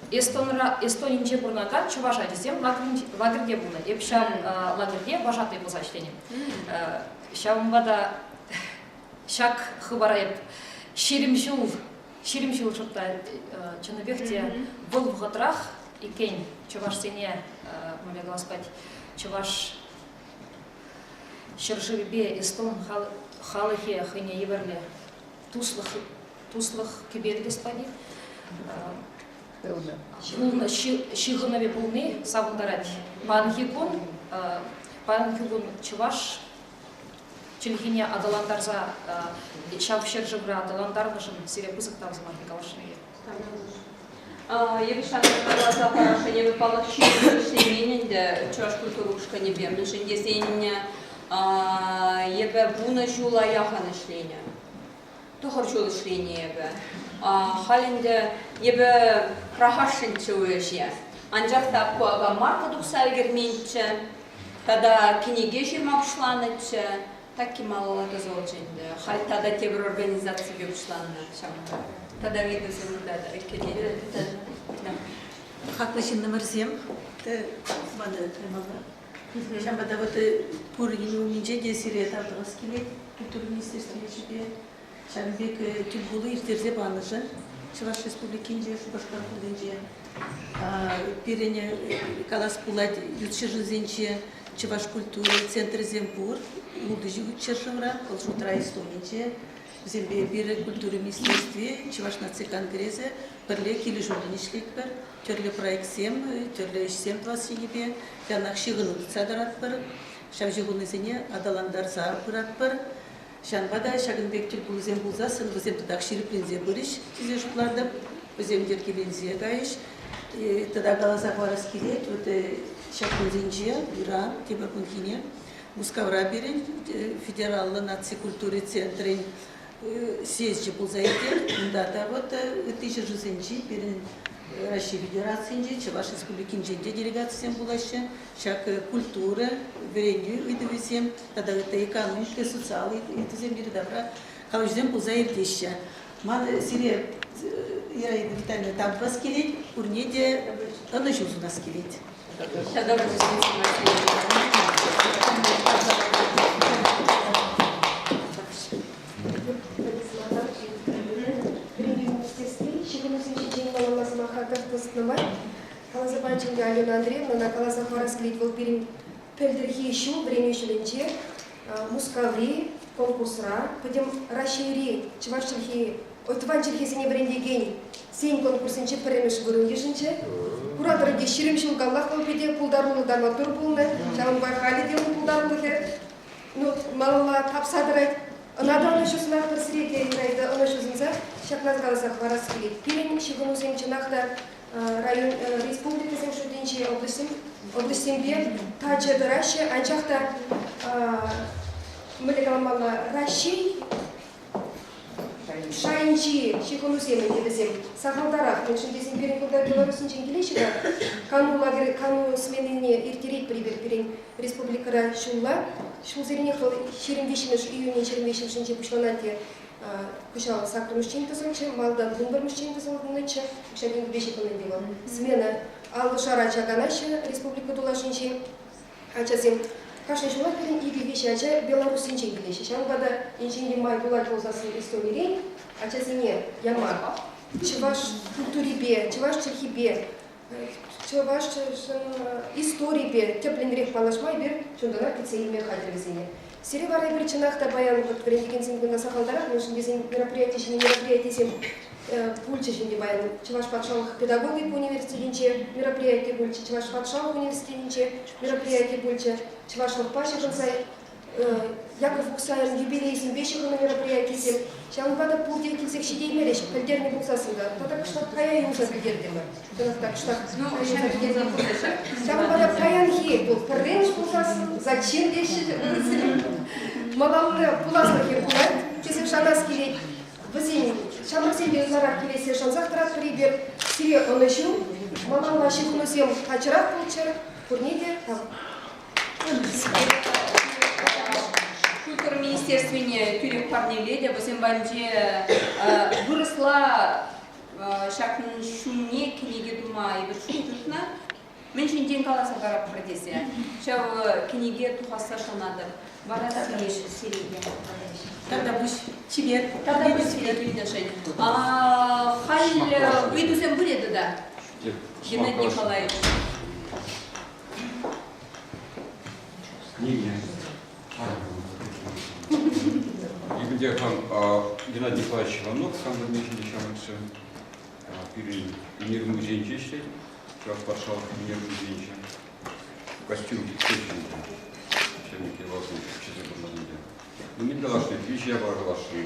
Эстонра, Эстонинче пурӑнакан чӑваш ачисем лагерьте пулнӑ. Эп ҫав лагерьте вожатый пулса ӗҫленӗ. Ҫавӑнпа та ҫак хыпара эп 20 ҫул 20 ҫул шӑпта чӑннипех те вӑл вӑхӑтрах иккен чӑвашсене, мӗнле калас пулать, чӑваш ҫӗршывӗпе эстон халӑхӗ хӑйне евӗрлӗ туслӑх туслӑх кӗперӗ тес пани пулнӑ ҫыхӑнӑвӗ пулни савӑнтарать. Паянхи кун паянхи кун чӑваш чӗлхине аталантарса ҫав ҫӗршывра аталантарнӑшӑн сире пысӑк тав сӑмахӗ каласшӑн.
Эпӗ ҫакна каласа парасшӑн, эпӗ паллах ҫыру ӗҫлемен ӗнтӗ чӑваш культура ушкӑнӗпе, мӗншӗн тесен эпӗ 10 ҫула яхӑн ӗҫленӗ. 9 ҫул ӗҫленӗ эпӗ. Халь ӗнтӗ эпӗ пӑрахасшӑнччӗ ку ӗҫе. Анчах та ку ака марка тухса ӗлкӗрменччӗ. Тата кӗнеке ҫырма пуҫланӑччӗ. Такки малалла тӑсӑлчӗ ӗнтӗ. Халь тата тепӗр организаципе пуҫланнӑ ҫавӑнпа. Тата ыйтусем унта та
Хаклӑ ҫыннӑмӑрсем, мана каймалла. Ҫавӑнпа та вот пур умӗнче те сире тав тӑвас килет культура министерстви ячӗпе. Ҫавӑн пек тӗлпулу ирттерсе панӑшӑн Чӑваш Республикинче, Шупашкар хулинче пирӗн калас пулать, ют ҫӗршывсенче чӑваш культура центрӗсем пур. Ултӑ ҫӗршывра, вӑл шутра Эстонинче. Вӗсемпе эпир культура министерстви, Чӑваш наци конгресӗ пӗрле килӗшӳллӗн ӗҫлетпӗр. Тӗрлӗ проектсем, тӗрлӗ ӗҫсем тӑвас енӗпе яланах ҫыхӑну тытса тӑратпӑр. Ҫав ҫыхӑнусене аталантарса пыратпӑр. Ҫавӑнпа та ҫакӑн пек тӗлпулусем пулсассӑн вӗсем татах ҫирӗпленсе пырӗҫ тесе шутлатӑп. Вӗсем йӗркеленсе кайӗҫ. Тата каласа хӑварас килет, вот ҫак кунсенче ыран, тепӗр кунхине Мускавра пирӗн федераллӑ наци культури центрӗн съезчӗ пулса иртет. Унта та вот ытти ҫӗршывсенчи пирӗн Раҫҫей Федерацийӗнчи, Чӑваш Республикинчен те делегацисем пулаҫҫӗ. Ҫак культура, вӗренӳ ыйтӑвӗсем тата ытти экономика, социаллӑ ыйтусем йӗри-тавра калаҫусем пулса иртеҫҫӗ. Ман сире, Ираида Витальевна, тав тӑвас килет, пурне те ӑнӑҫу сунас килет.
Вӗренӳ министерстви ҫыхӑнусем ҫинчен малалла сӑмаха тӑснӑ май каласа пачӗ ӗнтӗ Алена Андреевна, ӑна каласа хӑварас килет, вӑл пирӗн пӗлтӗрхи ҫул вӗренӳ ҫулӗнче Мускаври конкурсра Пӗтӗм Раҫҫейри чӑваш чӗлхи тӑван чӗлхесене вӗрентекен сен конкурсӗнче пӗрремӗш вырӑн йышӑнчӗ. Куратӑр ӗнтӗ, 20 ҫул каллах вӑл питӗ пултаруллӑ та маттур пулнӑ. Ҫавӑнпа халӗ те ун пултарулӑхӗ ну, малалла тапса тӑрать. Ӑна та ӑнӑҫу сунатпӑр сире те, Ираида, ӑнӑҫу сунса ҫакна каласа хӑварас килет. Пирӗн ҫыхӑнусем чӑнах та район республикӑсен шутӗнче облаҫсем облаҫсемпе тачӑ тӑраҫҫӗ, анчах та мӗнле каламалла, Раҫҫей шайӗнчи ҫыхӑнусем ӗнтӗ вӗсем сахалтарах, мӗншӗн тесен пирӗн кунта Белоруссинчен килеҫҫӗ-ха, кану лагерь, кану сменине ирттеретпӗр эпир пирӗн республикӑра ҫулла. Ҫулсеренех вӑл 23-мӗш июнӗн 23-мӗшӗнче пуҫланать те кӑҫал саккӑрмӗшчен тӑсӑлчӗ, малтан 11-мӗшчен тӑсӑлнӑччӗ. Укҫа-тенкӗпе ҫыхӑннӑ ӗнтӗ вӑл. Смена аллӑшар ача канаҫҫӗ республика тулашӗнчи ачасем. Кашни ҫулах пирӗн икӗ-виҫӗ ача Белоруссинчен килеҫҫӗ. Ҫавӑнпа та енчен те май пулать пулсассӑн Эстонирен ачасене яма чӑваш культурипе, чӑваш чӗлхипе, чӑваш историпе тӗплӗнрех паллашма эпир чунтанах кӗтсе илме хатӗр вӗсене. Сире вара эпир чӑнах та паян вот вӗрентекенсем кунта сахалтарах, мӗншӗн тесен мероприяти ҫине мероприятисем пулчӗҫ ӗнтӗ паян. Чӑваш патшалӑх педагогика университетӗнче мероприяти пулчӗ, Чӑваш патшалӑх университетӗнче мероприяти пулчӗ, чӑвашлӑхпа ҫыхӑнса Яков Ухсайӑн юбилейӗсемпе ҫыхӑннӑ мероприятисем. Ҫавӑнпа та пурте килсех ҫитеймерӗҫ, пӗлтернӗ пулсассӑн та. Тата кӑштах кая юлса пӗлтертӗмӗр. Чӑнах та кӑштах кая юлса пӗлтертӗмӗр. Ҫавӑнпа та паянхи вӑл пӗрремӗш пулсассӑн зачем теҫҫӗ вырӑссем. Малалла пуласлӑхӗ пулать тесе шанас килет. Вӗсен ҫамрӑксемпе ытларах килессе шансах тӑратпӑр эпир. Сире ӑнӑҫу, малалла ҫыхӑнусем тачӑрах пулччӑр. Пурне те тав.
Культура министерствине тӳрех парнелетӗп. Вӗсем патӗнче вырӑсла ҫакӑн ҫумне кӗнеке тума эпир шут тытнӑ. Мӗн ҫинчен каласа паратпӑр тесе. Ҫав кӗнеке тухасса шанатӑп. Вара сире те.
Тата пуҫ чипер.
Тата пуҫ сире килнӗшӗн. Халь ыйтусем пулӗ тата. Геннадий Николаевич.
Книги. Икӗнче хам Геннадий Николаевич Иванов хамӑр миҫӗнче ҫамрӑксем пирӗн ӳнер музейӗнче ӗҫлет, Чӑваш патшалӑх ӳнер музейӗнче. Костюм тиксечӗ ҫӗнӗ валсем чӗсе пурӑннӑ. Ну, мӗн каласшӑн, виҫӗ япала каласшӑн.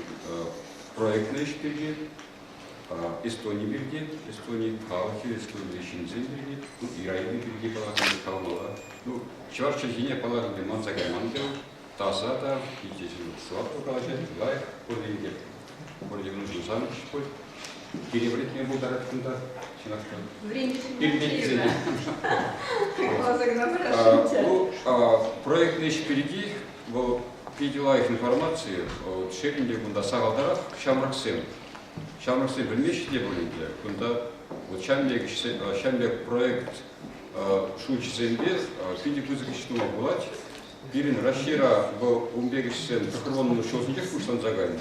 Проектный ӗҫ пирки, Эстони пирки, Эстони халӑхӗ, Эстонири ҫынсем пирки, ну, Ираида пирки каламалла. Ну, чӑваш чӗлхине паллах ӗнтӗ манса кайман те таса та, питӗ сӑваплӑ калаҫать, лайӑх, пурте те пурте уншӑн савӑнӑҫ пуль. Пире вӗрентме пултарать кунта, чӑнах та. Ну, проектный ӗҫ пирки вӑл питӗ лайӑх информаци. Шел ӗнтӗ кунта сахалтарах ҫамрӑксем Ҫамрӑксем пӗлмеҫҫӗ те пулин те, кунта вот ҫавӑн пек ҫавӑн пек проект шучӗсемпе питӗ пысӑк ӗҫ тума пулать. Пирӗн Раҫҫейра вӑл ун пек ӗҫсем тӑхӑрвуннӑмӗш ҫулсенчех пуҫланса кайнӑ.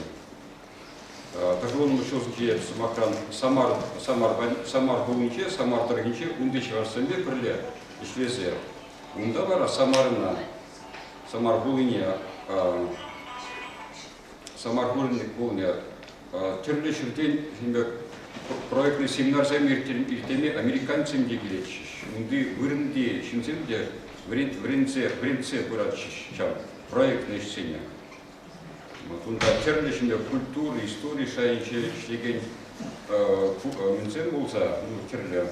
Тӑхӑрвуннӑмӗш ҫулсенче, сӑмахран, Самар, Самар, Самар хулинче, Самар тӑрӑхӗнче унти чӑвашсемпе пӗрле ӗҫлесе, унта вара Самарӑна, Самар хулине Самар хулине тӗрлӗ ҫӗртен проектный семинарсем ирттерме американцсем те килетчӗҫ. Унти вырӑнти ҫынсем те вӗренсе, вӗрентсе пыратчӗҫ ҫав проектный ӗҫсене. Кунта тӗрлӗ ҫӗнӗ культура, истори шайӗнче ӗҫлекен мӗнсем пулса, ну, тӗрлӗ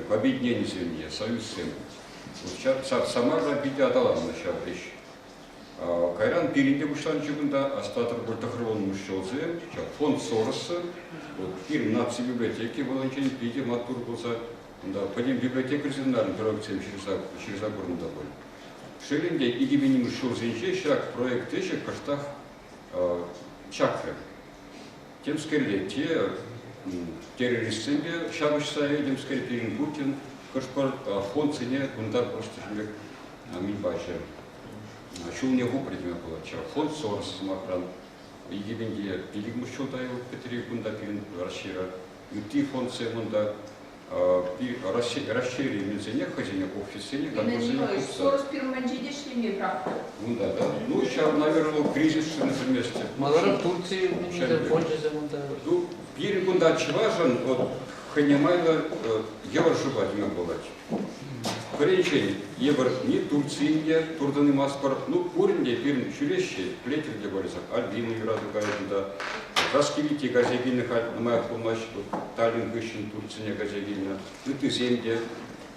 объединенисем те, союзсем. Самарра питӗ аталаннӑ ҫав ӗҫ. Кайран пирӗн те пуҫланчӗ кунта астатӑр пуль тӑхӑрвуннӑмӗш ҫулсем, ҫак фонд Сороса, вот пирӗн наци библиотеки вӑл питӗ маттур пулса, унта пӗтӗм библиотекарьсем проектсем ҫырса, ҫырса курнӑ пуль. Шел ӗнтӗ, 2000-мӗш ҫулсенче ҫак проект ӗҫӗ кӑштах чакрӗ. Темскерле те террористсемпе ҫапӑҫса, темскер пирӗн Путин хӑш-пӗр фондсене кунта просто пек мӗн пачӗ. Ҫулне хупрӗ теме пулать ҫав. Фонд Сорос, сӑмахран, икӗ пилӗкмӗш ҫулта пӗтри кунта пирӗн Раҫҫейра. Ытти фондсем унта Раҫҫейри мӗнсене хӑйсене офиссене, конторсене хупса.
Сорос пирманче те ӗҫлеме пӑрахнӑ.
Унта, да. Ну, ҫав, наверное, кризис пӗлместӗп.
Маларах Турци фончӗсем унта.
Ну, пирӗн кунта чӑвашӑн вот хӑйне майлӑ йывӑр шӑпа теме пулать. Пӗринчен йывӑр ни Турцин те туртӑнаймастпӑр. Ну, пурин те пирӗн ҫӳреҫҫӗ, плетер те пырса. Альбина юрату кайӑк унта. Краскевите кайса килнӗ халь нумаях пулмасть. Таллин хыҫҫӑн Турцине кайса килнӗ. Ыттисем те.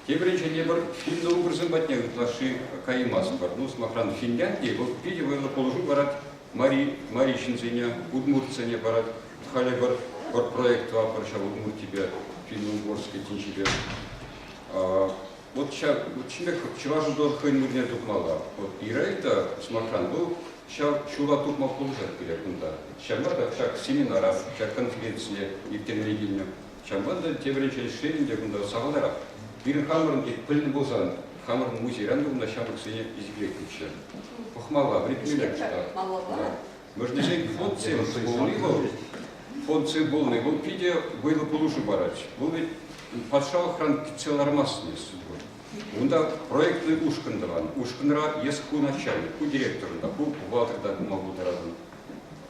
Тепринчен эпир финно-угрсем патне ытлашши каймастпӑр. Ну, сӑмахран, Финлянди вӑл питӗ вӑйлӑ пулӑшу парать Мари, Мари ҫынсене, удмуртсене парать. Халӗ пӗр, пӗр проект тӑватпӑр ҫав Удмуртипе, финно-угорский тӗнчипе. Вот ҫав, вот ҫын чӑваш тӑрӑх хӑйӗн вырӑнне тупмалла. Вот Ираида, сӑмахран, вӑл ҫав ҫула тупма пулӑшать пире кунта. Ҫавӑнпа та ҫак семинара, ҫак конференцине ирттерме килнӗ. Ҫавӑнпа та тепӗринчен шел те кунта сахалтарах. Пирӗн хамӑрӑн пӗлнӗ пулсан, хамӑрӑн музейран та кунта ҫамрӑксене илсе Пӑхмалла, вӗрентмелле кӑштах. Мӗншӗн фондсем пулни вӑл, фондсем пулни вӑл питӗ вӑйлӑ пулӑшу парать. Вӑл ведь патшалӑхран кӗтсе лармасть Унта проектный ушкӑн тӑван. Ушкӑнра эс ху начальник, ху директор та, ху бухгалтер та пулма пултаратӑн.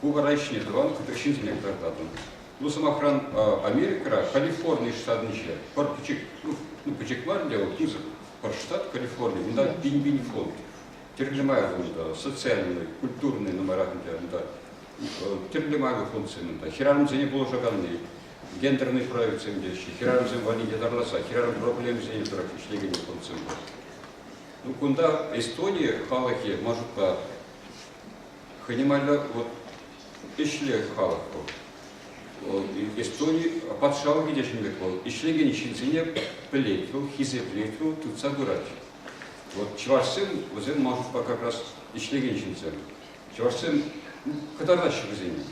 Ху вара ӗҫне тӑван, ҫынсене кӑтартатӑн. Ну, сӑмахран, Америкӑра, Калифорни штатӗнче пӗр пӗчӗк, ну, пӗчӗк мар ӗнтӗ вӑл, пысӑк пӗр штат Калифорни, унта пин-пин фонд. Тӗрлӗ майлӑ унта, социальный, культурный нумайрах ӗнтӗ унта. Тӗрлӗ майлӑ фондсем унта. Хӗрарӑмсене пулӑшаканни, гендерный проектсем теҫҫӗ, хӗрарӑмсем валли ятарласа хӗрарӑм проблемисене тӑрӑх ӗҫлекен фондсем пур. Ну, кунта Эстони халӑхӗ, ман шутпа, хӑйне майлӑ вот ӗҫлӗ халӑх вӑл. Эстони патшалӑхӗ те ҫын пек вӑл. Ӗҫлекен ҫынсене пӗлет вӑл, хисеплет вӑл, тытса пырать. Вот чӑвашсем, вӗсем ман шутпа как раз ӗҫлекен ҫынсем. Чӑвашсем кӑтартаҫҫӗ вӗсене.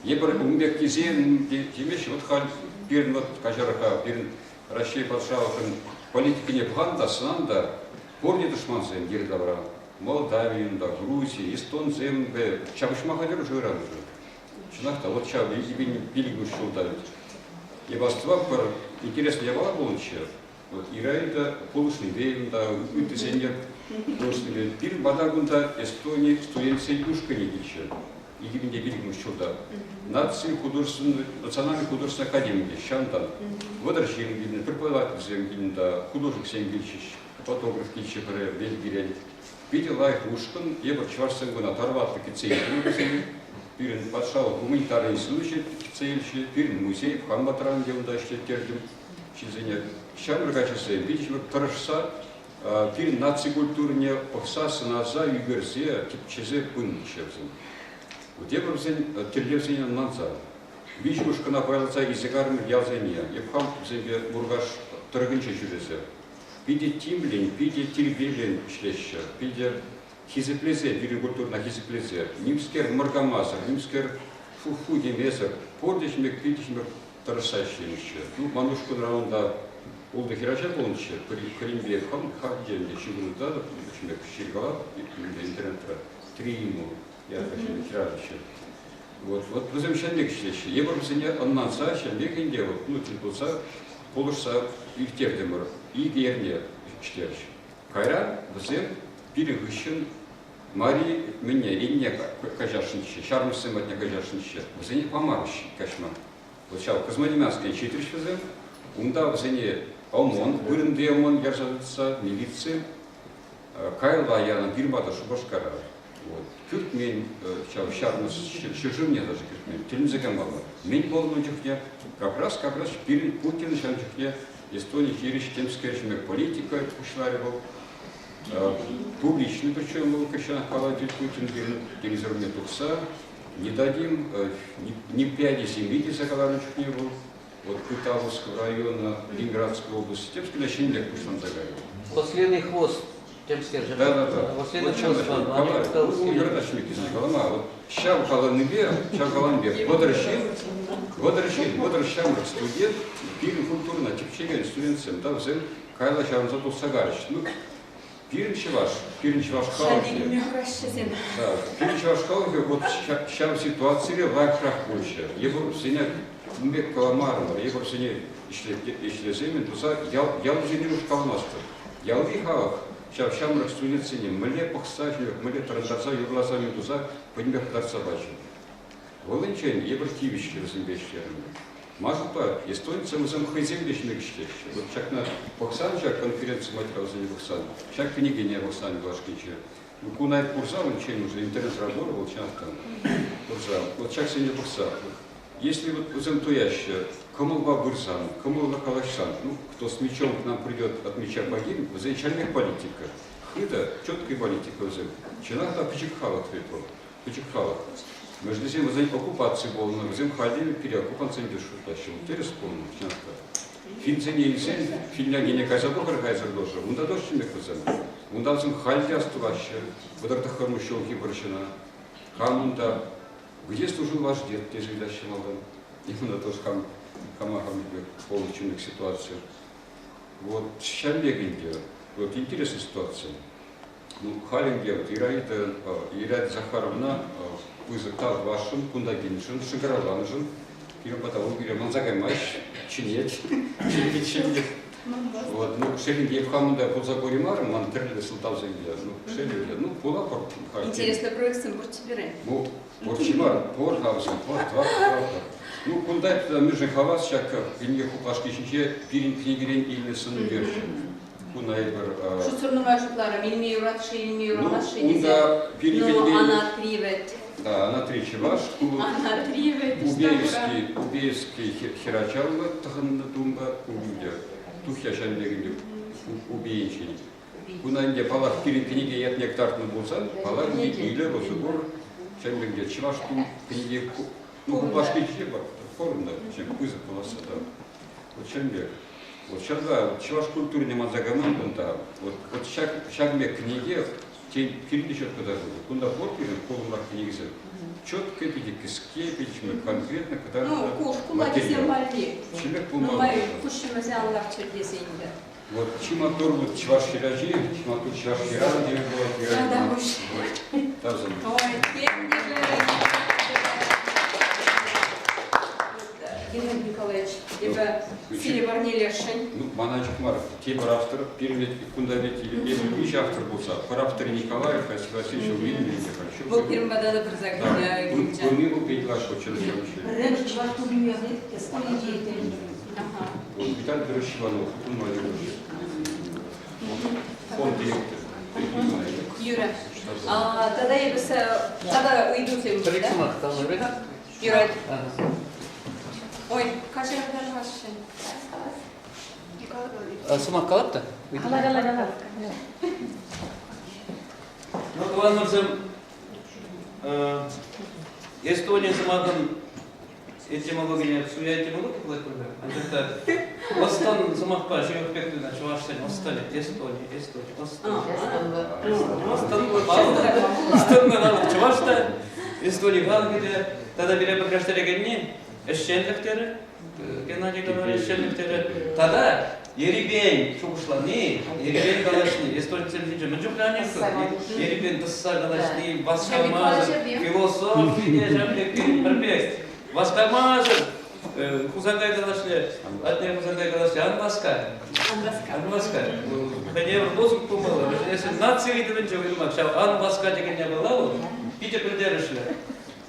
Эпир ун пек тесен темеҫҫӗ. Вот халь пирӗн вот каҫарӑр-ха, пирӗн Раҫҫей патшалӑхӗн политикине пӑхан та, сӑнан та, пурте тӑшмансем йӗри-тавра. Молдавийӗн та, Грузи, эстонсемпе ҫапӑҫма хатӗр уже ыран уже. Чӑнах та, вот ҫав 2005 ҫулта ведь. Эп астӑвап пӗр интереслӗ япала пулнӑччӗ. Вот Ираида пулӑшнипе та, ыттисене пулӑшнипе пирӗн пата кунта Эстони студентсен ушкӑнӗ килчӗ. 2005 ҫулта. Наци художественный, национальный художественный академийӗ ҫантан. 30 ҫын килнӗ, преподавательсем килнӗ та, художниксем килчӗҫ, фотограф килчӗ пӗрре Бельгирен. Питӗ лайӑх ушкӑн, эпир чӑвашсем кӑна тарватлӑ кӗтсе илтӗмӗр вӗсене. Пирӗн патшалӑх гуманитари институчӗ кӗтсе илчӗ, пирӗн музей хам патран те унта ӗҫлеттертӗм ҫынсене. Ҫамрӑк ачасем питӗ тӑрӑшса пирӗн наци культурине пӑхса, сӑнаса, ӳкерсе, тӗпчесе пынӑччӗ вӗсем. Тепӗр вӗсен тӗллевсене ӑнланса виҫӗ ушкӑна пайласа илсе карӑмӑр ялсене, эп хам вӗсемпе Муркаш тӑрӑхӗнче ҫӳресе. Питӗ тимлӗн, питӗ тирпейлӗн ӗҫлеҫҫӗ, питӗ хисеплесе, пирӗн культурӑна хисеплесе, нимскер мӑркамасӑр, нимскер фу-фу темесӗр, пурте ҫӗмек, питӗ ҫӗмек тӑрӑшса ӗҫленӗччӗ. Ну, ман ушкӑнра унта ултӑ хӗрача пулнӑччӗ, пӗринпе хам хам ҫыхӑну тытатӑп, ҫӗмек ҫыркалап интернетра, Трииму ятлӑ хӗрарӑмччӗ. Вот, вот вӗсем ҫӗнӗлӗх ӗҫлеҫҫӗ. Эпир вӗсене ӑнланса ҫӗнӗлӗх ӗнтӗ, вот, ну, тӗл пулса пулӑшса ирттертӗмӗр. Икӗ эрне ӗҫлерӗҫ. Кайран вӗсем пирӗн хыҫҫӑн Мари мӗнне, енне каҫасшӑнччӗ, ҫармӑссем патне каҫасшӑнччӗ. Вӗсене памарӗҫ каҫма. Вот ҫав Космодемьянские ҫитрӗҫ вӗсем. Унта вӗсене ОМОН, вырӑнти ОМОН ярса тытса, милици каялла янӑ пирӗн пата Шупашкара. Вот. Кӳртмен, ҫав ҫармӑс ҫӗршывне даже кӳртмен. Тӗлӗнсе каймалла. Мӗн пулнӑ чухне как раз, как раз пирӗн Путин ҫав чухне Эстони хирӗҫ темскер ҫӗмӗк политика пуҫларӗ вӑл. Публичный причем вӑл каҫанах калать Путин пирӗн телевизорне тухса не дадим ни пяди земли тесе каланӑ чухне вӑл вот Пыталовского района Ленинградской области темскене ҫӗнӗлӗх пуҫланса кайрӗ.
Ослиный хвост темскер.
Да, да, да.
Ослиный хвост.
Калама, вот ҫав каланипе, ҫав каланипе 30 ҫын, 30 ҫын, 30 ҫамрӑк студент пирӗн культурӑна тӗпчекен студентсем та вӗсем каялла ҫаврӑнса тухса карӗҫ. Ну, пирӗн чӑваш, пирӗн чӑваш халӑхӗ. Да, пирӗн чӑваш халӑхӗ вот ҫав ситуацире лайӑхрах пулчӗ. Эпир вӗсене ун пек каламарӑмӑр, эпир вӗсене ӗҫлесен туса ял, ялсене уж каламастпӑр. Ялти халӑх ҫав ҫамрӑк студентсене мӗнле пӑхса, мӗнле тӑрантарса, юрласа туса пӗтӗмпех кӑтартса пачӗ. Вӑл енчен эпир тивӗҫлӗ вӗсемпе ӗҫлерӗмӗр. Ман шутпа, эстонецсем вӗсем хӑйсем те ҫӗнӗ ӗҫлеҫҫӗ. Вот ҫакна пӑхсан, ҫак конференци материалӗсене пӑхсан, ҫак кӗнекене пӑхсан юлашкинче, ну, куна курса унччен уже интернетра пур, вӑл чӑнах та курса, вот ҫаксене пӑхса, если вот вӗсем туяҫҫӗ, кӑмӑлпа пырсан, кӑмӑллӑ калаҫсан, ну, кто с мечом к нам придет, от меча погибнет, вӗсен чӗрнех политика. Хытӑ, четкая политика вӗсем. Чӑнах та пӗчӗк халӑх вӗт вӑл. Пӗчӗк халӑх. Мӗншӗн вӗсен оккупаци пулнӑ, вӗсем халӗ пире оккупантсем те шутлаҫҫӗ. Тӗрӗс пулнӑ, чӑнах та. Финсене илсен, Финляндине кайса тухӑр кайсӑр тоже. Унта тоже чӗнмех вӗсем. Унта вӗсем халь те астӑваҫҫӗ. 39 ҫулхи вӑрҫӑна. Кам унта Где служил ваш дед, тесе ыйтаҫҫӗ малтан. Именно тоже хам, хама хам полный чунлӑх ситуация. Вот ҫав пек ӗнтӗ. Вот интересная ситуация. Ну, халь ӗнтӗ вот Ираида, Ираида Захаровна пысӑк тав вашшӑн, кунта килнӗшӗн, шӑнкӑравланӑшӑн. Пирӗн пата вӑл пире манса каймасть, чӗнет, чӗнет, чӗнет. Вот, ну, шел эп хамӑн та пулса кураймарӑм, ман тӗрлӗ сӑлтавсемпе. Ну, шел ну, пула пур.
Интереслӗ проектсем пур чипере.
Ну, пур чи мар, пур хавасем, пур, тӑватӑ, тӑватӑ. Ну, кунта мӗншӗн хавас ҫак кӗнеке хуплашки ҫинче пирӗн кӗнекерен илнӗ сӑн ӳкерчӗк. Куна эпир...
Шутсӑр нумай шутларӑм, илме юратши, илме юрамасши
ну, унта пирӗн
Ну,
кӗнеке...
анатри вӗт.
Да, анатри чӑваш. Ку
Анатри вӗт.
Убеевский, Убеевский хӗрачаллӑ тӑхӑннӑ тумпа ку ӗнтӗ. Тухья ҫавӑн пек ӗнтӗ Убейӗнчен. Куна ӗнтӗ, паллах, пирӗн кӗнеке ятне кӑтартнӑ пулсан, паллах, илӗр усӑ кур. Ҫавӑн пек ӗнтӗ чӑваш тум кӗнеке ну, хуплашки пурӑннӑ, чем пысӑк пуласса та. Вот ҫавӑн пек. Вот ҫапла чӑваш культурине манса кайман кунта. Вот, вот ҫак, ҫак пек кӗнеке тен, пирӗн те четко кӑтарту. Кунта пур пирӗн хулӑмлах кӗнекесем. Четко, питӗ кӗске, питӗ конкретно кӑтартнӑ
Ну, ку шкул ачисем валли.
Чимек пулмалла.
Нумай хушшимӗсем ан ларччӑр тесе ӗнтӗ.
Вот чи маттур вот чӑваш хӗрачи, чи маттур чӑваш хӗрарӑм теме пулать.
Да, уж.
Тав сана.
Ой, тем не Геннадий Николаевич, эпӗ сире парнелесшӗн.
Ну, мана чух мар, тепӗр автор, пирӗн ведь кунта ведь эпир виҫ автор пулса, пӗр авторӗ Николаев, Василий Васильевич Ильин хочу.
Вӑл пирӗн пата та пырса килчӗ.
Пырни вӑл пит лайӑх училище.
Пӗрремӗш чӑваш тумне Эстонире ирттернӗ.
Вот Виталий Петрович Иванов, он молодежь. Фонд директор.
Юра, тата эпӗ тата ыйтусем
Пӗр сӑмах каларӗ.
Юрать. Ой, каҫарӑр-тархасшӑн.
Сӑмах калап та?
Кала, кала, кала.
Ну, тӑванӑмсем, Эстония сӑмахӑн этимологине суя этимологи пулать пуль Анчах та ӑс-тӑн сӑмахпа ҫывӑх пек туйна чӑвашсен ӑс-тӑнӗ Эстони, Эстони, ӑс-тӑн. Ӑс-тӑнлӑ халӑх, ӑс-тӑнлӑ халӑх чӑваш та, Эстони халӑхӗ те тата пире пӗрлештерекенни ӗҫченлӗх терӗ, Геннадий Николаевич ӗҫченлӗх терӗ. Тата ерипен шухӑшлани, ерипен калаҫни, эстонецсем ҫинче мӗн чухлӗ анекдот, ерипен тӑсса калаҫни, васкамасӑр, философи те ҫав пек пӗр пек. Васкамасӑр, Хусанкай калашле, Атнер Хусанкай калашле, ан васка.
Ан васка.
Ан васка. Хӑйне евӗр лозунг пулмалла. Эсӗ наци ыйтӑвӗнче уйрӑмах ҫав ан васка текен япала вӑл питӗ пӗлтерӗшлӗ.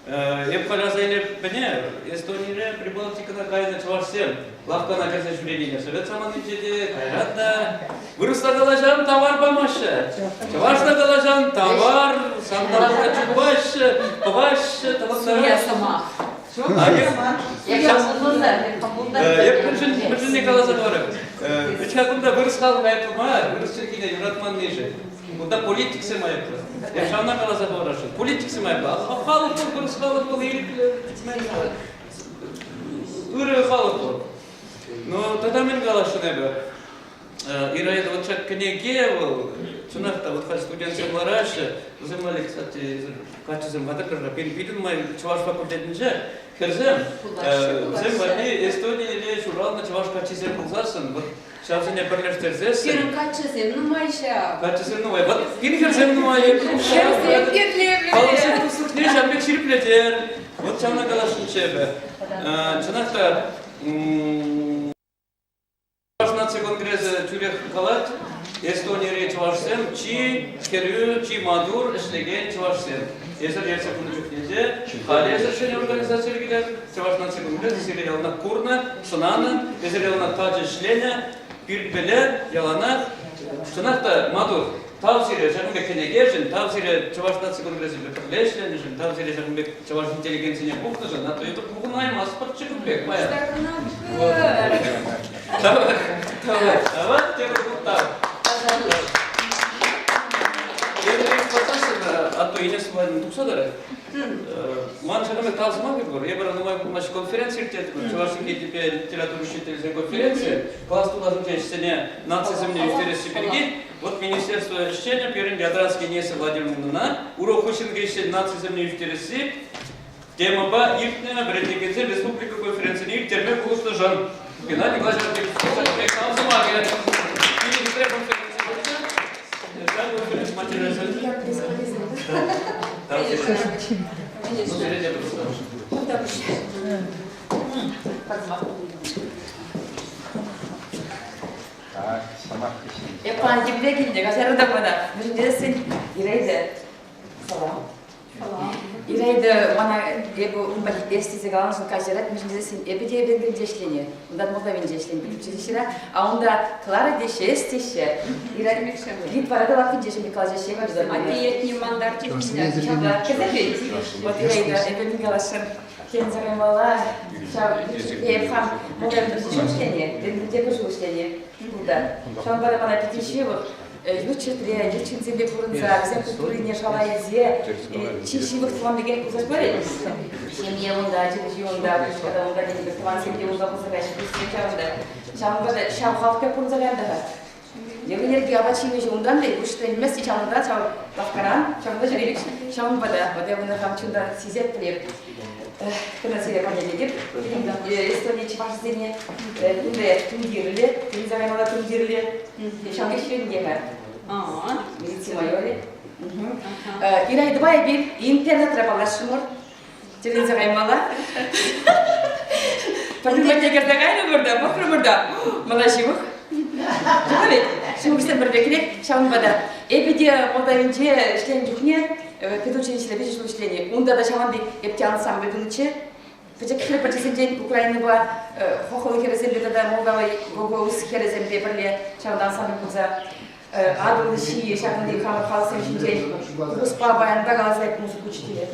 Эп халь аса илеппӗне, Эстонире Прибалтикӑна кайнӑ чӑвашсем лавккана кӗрсе ҫӳренине совет саманинче те, кайран та вырӑсла калаҫан тавар памаҫҫӗ, чӑвашла калаҫан тавар санталӑка чупаҫҫӗ, пӑваҫҫӗ,
Суя сӑмах.
Эп мӗншӗнне каласа хӑварам. Вӗт-ха кунта вырӑс халӑх айӑплӑ мар, вырӑс чӗлхине юратманнишӗн. Кунта политиксем айӑплӑ. Эп ҫавна каласа хӑварасшӑн. Политиксем айӑплӑ. Халӑх вӑл, вырӑс халӑх вӑл ирӗклӗ, ырӑ халӑх вӑл. Ну, тата мӗн каласшӑн эпӗ? Ираида, вот ҫак кӗнеке вӑл, чӑнах та, вот халь студентсем лараҫҫӗ, вӗсем валли, кстати, каччӑсем хатӗр пирӗн май чӑваш факультетӗнче хӗрсем, вӗсем валли Эстонире ҫуралнӑ чӑваш каччисем пулсассӑн, вот ҫавсене пӗрлештерсессӗн.
Пирӗн каччӑсем нумай ҫав.
Каччӑсем нумай. Вот пирӗн хӗрсем нумай.
Хӗрсем кирлӗ.
Халӑхсен туслӑхне ҫав пек ҫирӗплетер. Вот ҫавна каласшӑнччӗ эпӗ. Чӑнах та, Чӑваш наци конгресӗ тӳрех калать, Эстонири чӑвашсем чи хӗрӳ, чи маттур ӗҫлекен чӑвашсем. Эсир ертсе пынӑ чухне те, халӗ эсир ҫӗнӗ организаци йӗркелер, Чӑваш наци конгресӗ сире яланах курнӑ, сӑнанӑ, эсир яланах тачӑ ӗҫленӗ, пирпеле яланах, чӑнах та маттур. Тав сире ҫакӑн пек кӗнекешӗн, тав сире Чӑваш наци конгресӗпе пӗрле ӗҫленӗшӗн, тав сире ҫакӑн пек чӑваш интеллигенцине пухнӑшӑн, а то эпир пухӑнаймастпӑрччӗ кун пек паян. Давай, давай, давай, тепӗр хут тав. А то Инесса Владимировна тухса тӑрать. Ман ҫакӑн пек тав сӑмахӗ пур. Эпир нумай пулмасть конференци ирттертӗмӗр. Чӑваш чӗлхипе литература учителӗсен конференцийӗ. Класс тулашӗнче ӗҫсене нацисемне ӳстересси пирки Вот министерство ӗҫченӗ пирӗн Ядранский Инесса Владимировнӑна урок хыҫҫӑнхи ӗҫсен нацисемне ӳстересси темӑпа иртнӗ вӗрентекенсен республика конференцине ирттерме пулӑшнӑшӑн Геннадий Николаевич тав сӑмахӗ. Питӗ хитре конференци пулчӗ. Ҫак конференци материалӗсем. Тав сире. Ну, сире те
Эп паян темле килнӗ, каҫару та мана. Мӗншӗн тесен Ираида салам. Ираида мана эпӗ унпа эс тесе каланӑшӑн каҫарать, мӗншӗн тесен эпӗ те Венгринче ӗҫленӗ, унтан Молдавинче ӗҫленӗ училищӗре, а унта Клара теҫҫӗ, эс теҫҫӗ. Ира Литвара та Латвинче ӗҫленӗ калаҫаҫҫӗ.
Атте ятне мантарчӗ.
Ҫапла, кӗсӗрпет. Вот Ираида, эпӗ мӗн каласшӑн, Тенсе каймалла ҫав эп хам Молдавинче ҫул ӗҫленӗ, Венгринче пӗр ҫул ӗҫленӗ шкулта. Ҫавӑнпа та мана питӗ ҫывӑх. Ют ҫӗртре, ют ҫынсемпе пурӑнса, вӗсен культурине шала илсе чи ҫывӑх тӑван пекех пулса пырать. Ҫемье унта, ачи-пӑчи унта, тата унта тенӗ пек тӑвансем те унта пулса каҫҫӗ, туссем ҫавӑнта. Ҫавӑнпа та ҫав халӑх пек пурӑнса кайнӑ та-ха. Йӑли-йӗрки апат-ҫимӗҫӗ унтан та пуҫ тӗлӗнмест ҫавӑнта, ҫав лавккаран, ҫавӑнта ҫӳрет. Ҫавӑнпа та вот я хам чунтан сисет пӗлеп. Кӑна сире парнелетӗп. Эстони чӑвашсене кунта тумтирлӗ, тӗлӗнсе каймалла тумтирлӗ. Ҫавӑн пек ҫӳренте-ха. Милици майорӗ. Ираидӑпа эпир интернетра паллашрӑмӑр. Тӗлӗнсе каймалла. Пӗр-пӗрне кӗрсе кайрӑмӑр та, пӑхрӑмӑр та, мана ҫывӑх. Ҫавӑн ҫывӑхсем пӗр пекрех, ҫавӑнпа та эпӗ те Молдавинче ӗҫленӗ чухне педучилищӗре виҫӗ ҫул ӗҫленӗ. Унта та ҫавӑн пек эп те ансамбль тунӑччӗ. Пӗчӗк хӗр пӗрчисенчен Украинӑпа хохол хӗрӗсемпе тата Молдава Гогоус хӗрӗсемпе пӗрле ҫавӑнта ансамбль пулса Атӑл ҫийӗ ҫакӑнти халӑх халӑхсем ҫинчен купӑспа баянпа каласа музыка учителӗ.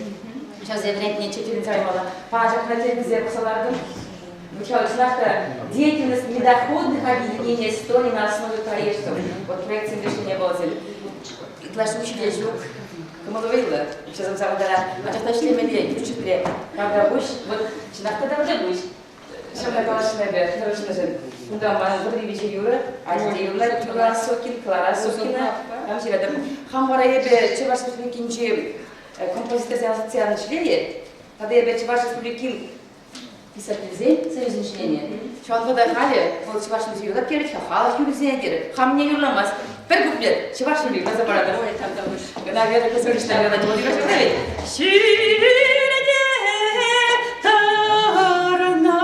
Ҫавсем вӗрентнӗ тӗлӗнсе каймалла. Паҫакна тӗлӗнсе пӑхса лартӑм. Чӑнах та деятельность недоходных объединений Эстонии на основе проектов. Вот проектсем вӗҫлене пуласем. Ытлашши учитель ҫук. Кӑмӑл вӑйлӑ. Часам савӑнтара. Анчах та ӗҫлемелле, ют Правда пуҫ. Вот чӑнах та тавра пуҫ. Ҫавна каласшӑн эпӗ, тӑрӑшнӑшӑн. Унта манӑн вӑтӑр виҫӗ юрӑ, Атте юрлать Юра Сокин, Клара Сокина, там ҫыратӑп. Хам вара эпӗ Чӑваш Республикинчи композиторсен ассоциацийӗн членӗ, тата эпӗ Чӑваш Республикин писательсен союзӗн членӗ. Ҫавӑнпа та халӗ вӑл чӑваш юрри юрлать терӗ, халӑх юррисене терӗ. Хам не юрламасть. Пӗр куплет чӑваш юрри юрласа паратӑп. Ой, там та уж. Наверное, Космонавтичная юрлать. Вот юрлать ведь. Ҫӳлте тӑрна,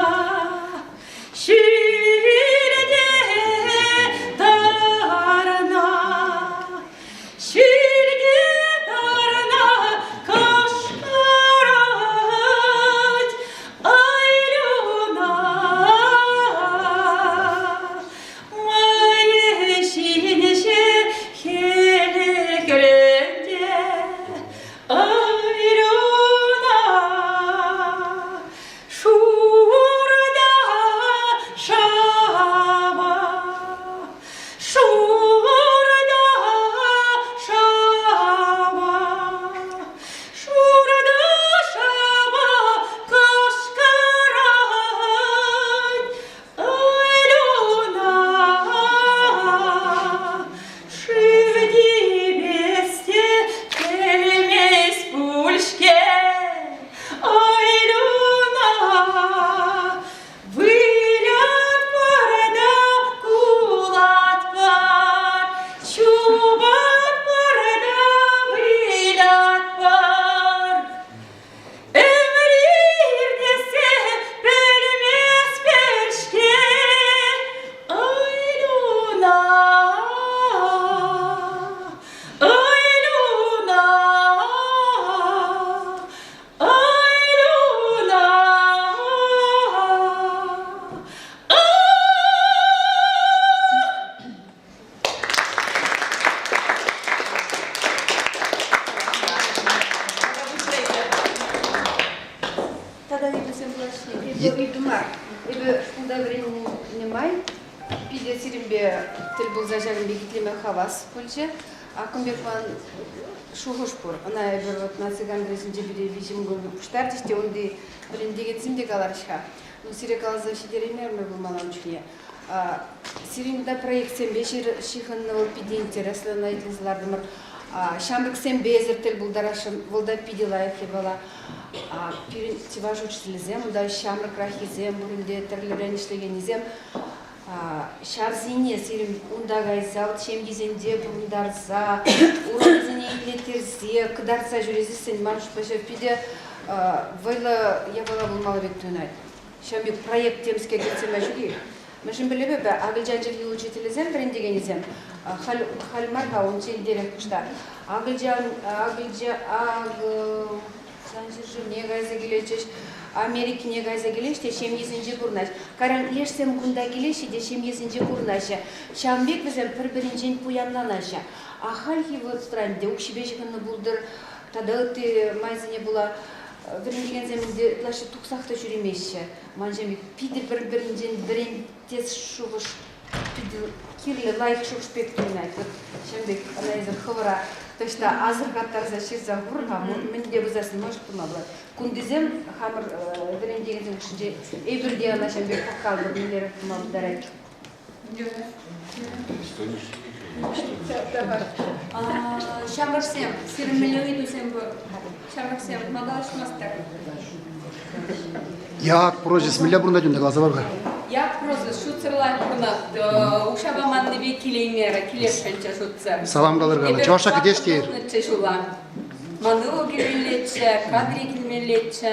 ҫӳлте тӑрна, ҫӳлте тӑрна кӑшкӑрать, Айлюна. Мӑйӗ ҫинче хӗлӗхрен те Айлюна шурӑ та шава, шурӑ та шава, шурӑ та шава кӑшкӑрать. Айлюна, шыв типес те пӗлмест пуль-ҫке. Айлюна, вылятпӑр та кулатпӑр, чупатпӑр та вылятпӑр. Ӗмӗр иртессе пӗлместпӗр-ҫке, Айлюна, Айлюна, Айлюна.
Тата ыйтусем пулаҫҫӗ. Эпӗ ыйту мар. Эпӗ шкулта вӗреннӗ май питӗ сирӗнпе тӗл пулса ҫакӑн пек итлеме хавас пулчӗ. Кун пек ман шухӑш пур. Ӑна эпир вот наци конгресӗнче пире виҫӗм кун пуҫтарчӗҫ те унти вӗрентекенсем те каларӗҫ-ха. Ну, сире каласа ҫитереймерӗмӗр пулмалла ун чухне. Сирӗн кунта проектсемпе ҫыхӑннӑ вӑл питӗ интереслӗ, ӑна итлесе лартӑмӑр. Ҫамрӑксемпе эсир тӗл пултарасшӑн, вӑл та питӗ лайӑх япала. Пирӗн чӑваш учителӗсем унта ҫамрӑкраххисем, пуринте тӗрлӗрен ӗҫлекеннисем ҫавсене сирӗн унта кайса вот ҫемйисенче пурӑнтарса, уроксене итлеттерсе, кӑтартса ҫӳресессӗн ман шутпа ҫав питӗ вӑйлӑ япала пулмалла пек туйӑнать. Ҫавӑн пек проект темскер кӗтсе ма ҫук-и? Мӗншӗн пӗлеп эпӗ, акӑлчан чӗлхи учителӗсем, вӗрентекенӗсем халь, халь мар-ха, унччентерех кӑштах акӑлчан, акӑлча, акӑлчан ҫӗршывне кайса килетчӗҫ, Америкине кайса килеҫ те ҫемйисенче пурӑнаҫ. Кайран лешсем кунта килеҫҫӗ те ҫемйисенче пурӑнаҫҫӗ. Ҫавӑн пек вӗсем пӗр-пӗринчен пуянланаҫҫӗ. А хальхи вӑхӑтра ӗнтӗ укҫипе ҫыхӑннӑ пултӑр тата ытти майсене пула вӗрентекенсем ӗнтӗ ытлашши тухсах та ҫӳремеҫҫӗ. Ман ҫемье питӗ пӗр-пӗринчен вӗрентес шухӑш. питӗ кирлӗ лайӑх шухӑш пек туйӑнать. Вот ҫавӑн пек ӑна эсир хӑвӑра таҫта асӑрхаттарса ҫырса хур-ха, мӗнле пулсассӑн может тума пулать. Кунтисем хамӑр вӗрентекенсем хушшинче эпир те ӑна ҫавӑн пек пӑхкалӑпӑр, мӗнлерех тума пултарать.
Ҫамрӑксем, сирӗн мӗнле ыйтусем пур? Ҫамрӑксем, ма калаҫмастӑр?
Як прозис мӗнле пурӑнать унта каласа пар-ха.
Як прозис шутсӑрлать пурӑнать. Укҫа паманнипе килеймерӗ, килесшӗнччӗ шутсӑр.
Салам калӑр-ха. Чӑвашра кӗтес тейӗр.
Ҫула. Маныло килмеллеччӗ, кадри килмеллеччӗ.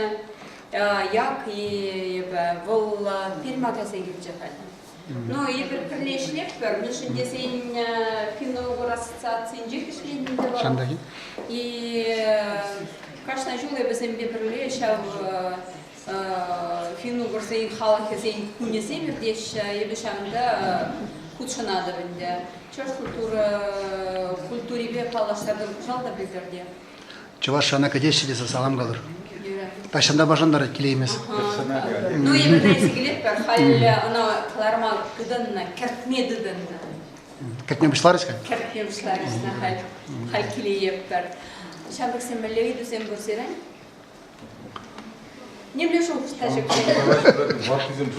Як и эпӗ вӑл Перьма кайса килчӗ халь. Ну, эпир пӗрле ӗҫлетпӗр, мӗншӗн тесен финно-угор ассоциацийӗнчех ӗҫлетӗн те вӑл. И кашни ҫул эпӗ пӗрле ҫав финно-угорсен халӑхӗсен кунӗсем иртеҫҫӗ. Эпӗ ҫавӑнта хутшӑнатӑп ӗнтӗ. Чӑваш культура культурипе паллаштартӑм кӑҫал та пӗлтӗр те.
Чӑваш шана кӗтеҫҫӗ тесе салам калӑр. Таҫтан пашантарать килеймес.
Ну, эпир кайса килетпӗр. Халь ӑна кӑларма тытӑннӑ, кӗртме тытӑннӑ.
Кӗртме пуҫларӗҫ-ха?
Кӗртме пуҫларӗҫ, халь, халь килейӗпӗр. Ҫамрӑксем мӗнле ыйтусем пур сирӗн? Нимле шухӑш та ҫук.
Ваттисем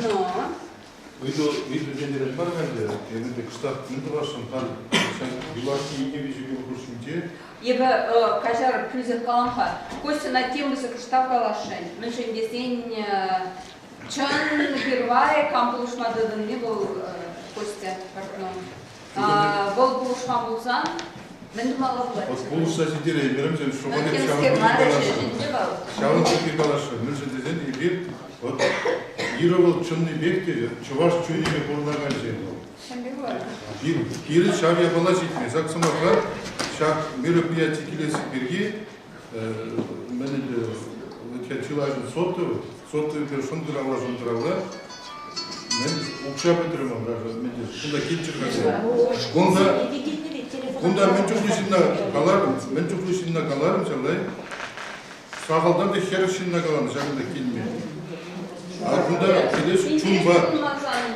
Ну.
Ыйту ыйту мар ӗнтӗ. Эпӗ те кӑштах мӗн тӑвасшӑн халь ҫак юлашки икӗ-виҫӗ ҫул хушшинче.
Эпӗ каҫар пӳлсех калам-ха. Костьӑна тем пысӑкӑш тав каласшӑн. Мӗншӗн тесен чӑн пирвай кам пулӑшма тытӑнни вӑл Костя Портнов. Вӑл пулӑшма пулсан мӗн тумалла пулать?
Вот пулӑшса ҫитереймерӗм, ҫавӑн пирки каласшӑн. Мӗншӗн тесен эпир вот Ира вӑл чӑннипех те чӑваш чунӗпе пурӑнакан ҫын вӑл. Пирӗн ҫав япала ҫитмест. Ҫак сӑмахра ҫак мероприяти килес пирки мӗн ӗнтӗ чылайӑшӗн сотовый, сотовый шӑнкӑравла-шӑнкӑравла мӗн укҫа пӗтрӗм даже мӗн кунта килчӗ-ха. Кунта кунта мӗн чухлӗ ҫынна каларӑм, мӗн чухлӗ ҫынна каларӑм ҫавна Сахалтан та 40 ҫынна каланӑ ҫакӑнта килме. А кунта килес чунпа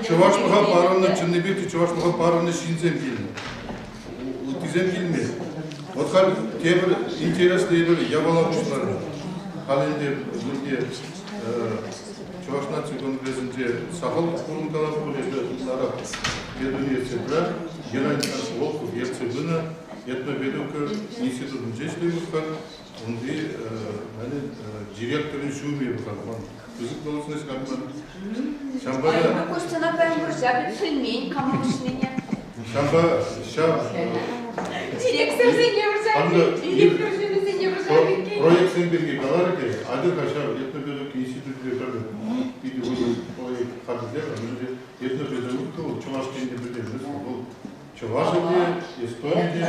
чӑвашлӑха парӑннӑ, чӑннипе те чӑвашлӑха парӑннӑ ҫынсем килнӗ. Ыттисем килмен. Вот халь тепӗр интереслӗ эпир япала пуҫларӑмӑр. Халь ӗнтӗ мӗнте Чӑваш наци конгресӗнче сахал курӑнкалас пуль эпӗ ытларах педуниверситетра Геннадий Волков ертсе пынӑ этнопедагогика институтӗнче ӗҫлемӗп-ха. Унти директорӗн ҫумӗ пулсан, пысӑк должность капман. Ҫавӑнпа та...
Костьӑна паян вӑрҫа пӗтсенмен, кама вӑрҫнине.
Ҫавӑнпа ҫав...
Директорсене вӑрҫа директор ҫумӗсене вӑрҫа
Проектсем пирки каларӗ те, атьӑр-ха ҫав этнопедагогика институчӗпе пӗрле питӗ вӑйлӑ проект хатӗрлерӗ. Мӗншӗн этнопедагогика вӑл чӑваш енне пӗлтермест, вӑл Чӑвашӗ те, Эстони те,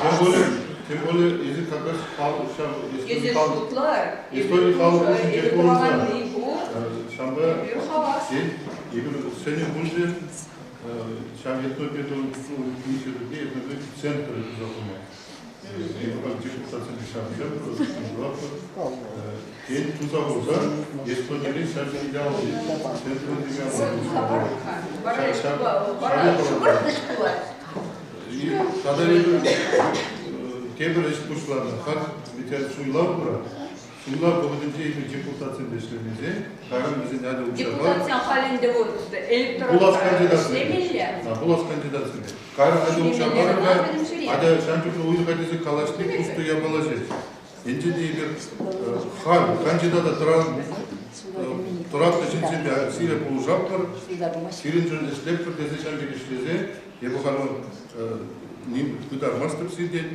тем более, тем более, эсир как раз ҫав
Эсир шутлӑр.
Эстони халӑх хушшинче пурӑнса, ҫавӑнпа эпир сӗнӗ пулчӗ ҫав этнопедагогика институтне этнопедагогика центрӗ туса хума. Эпир депутатсемпе ҫавсем тен туса хурсан Эстонире ҫав идеал центрӗн Тата эпир тепӗр ӗҫ пуҫланӑ. Халь ведь суйлав пырать. Суйлав вӑхӑтӗнче эпир депутатсемпе ӗҫлемесен, кайран вӗсен али укҫапа...
Депутатсен халь ӗнтӗ вот электронпа ӗҫлемелле.
Пулас кандидатсемпе. Кайран ача укҫа парӑр-ха, атя ҫав чухлӗ уйӑх-ха тесе калаҫни пустуй япала ҫеҫ. Енчен те эпир халь кандидата тӑратнӑ ҫынсемпе сире пулӑшатпӑр, сирӗншӗн ӗҫлетпӗр тесе ҫав пек ӗҫлесе, эпӗ халь ним пытармастӑп сиртен,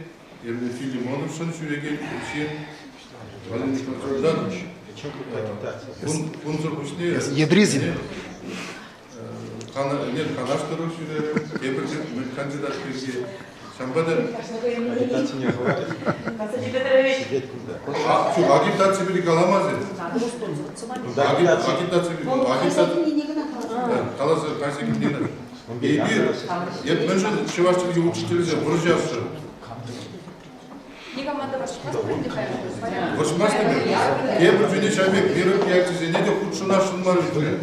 эпӗ Филимоновшӑн ҫӳрекен ҫын, Валерий Николаевич, кунсӑр пуҫне...
Едризин.
Ӗнер Канаш тӑрӑх ҫӳрерӗм, тепӗр кандидат пирки. Ҫавӑнпа та...
Агитацине хӑварӗ. Сидеть кунта.
Ҫук, агитаци пирки каламасть. Агитаци пирки. Каласа кайса килнӗ. Эпир, эп мӗншӗн чӑваш чӗлхи учителӗсем вӑрҫасшӑн?
Никама та вӑрҫмасть.
Вӑрҫмастӑн Тепӗр чухне ҫав пек мероприятисене те хутшӑнасшӑн мар вӗт.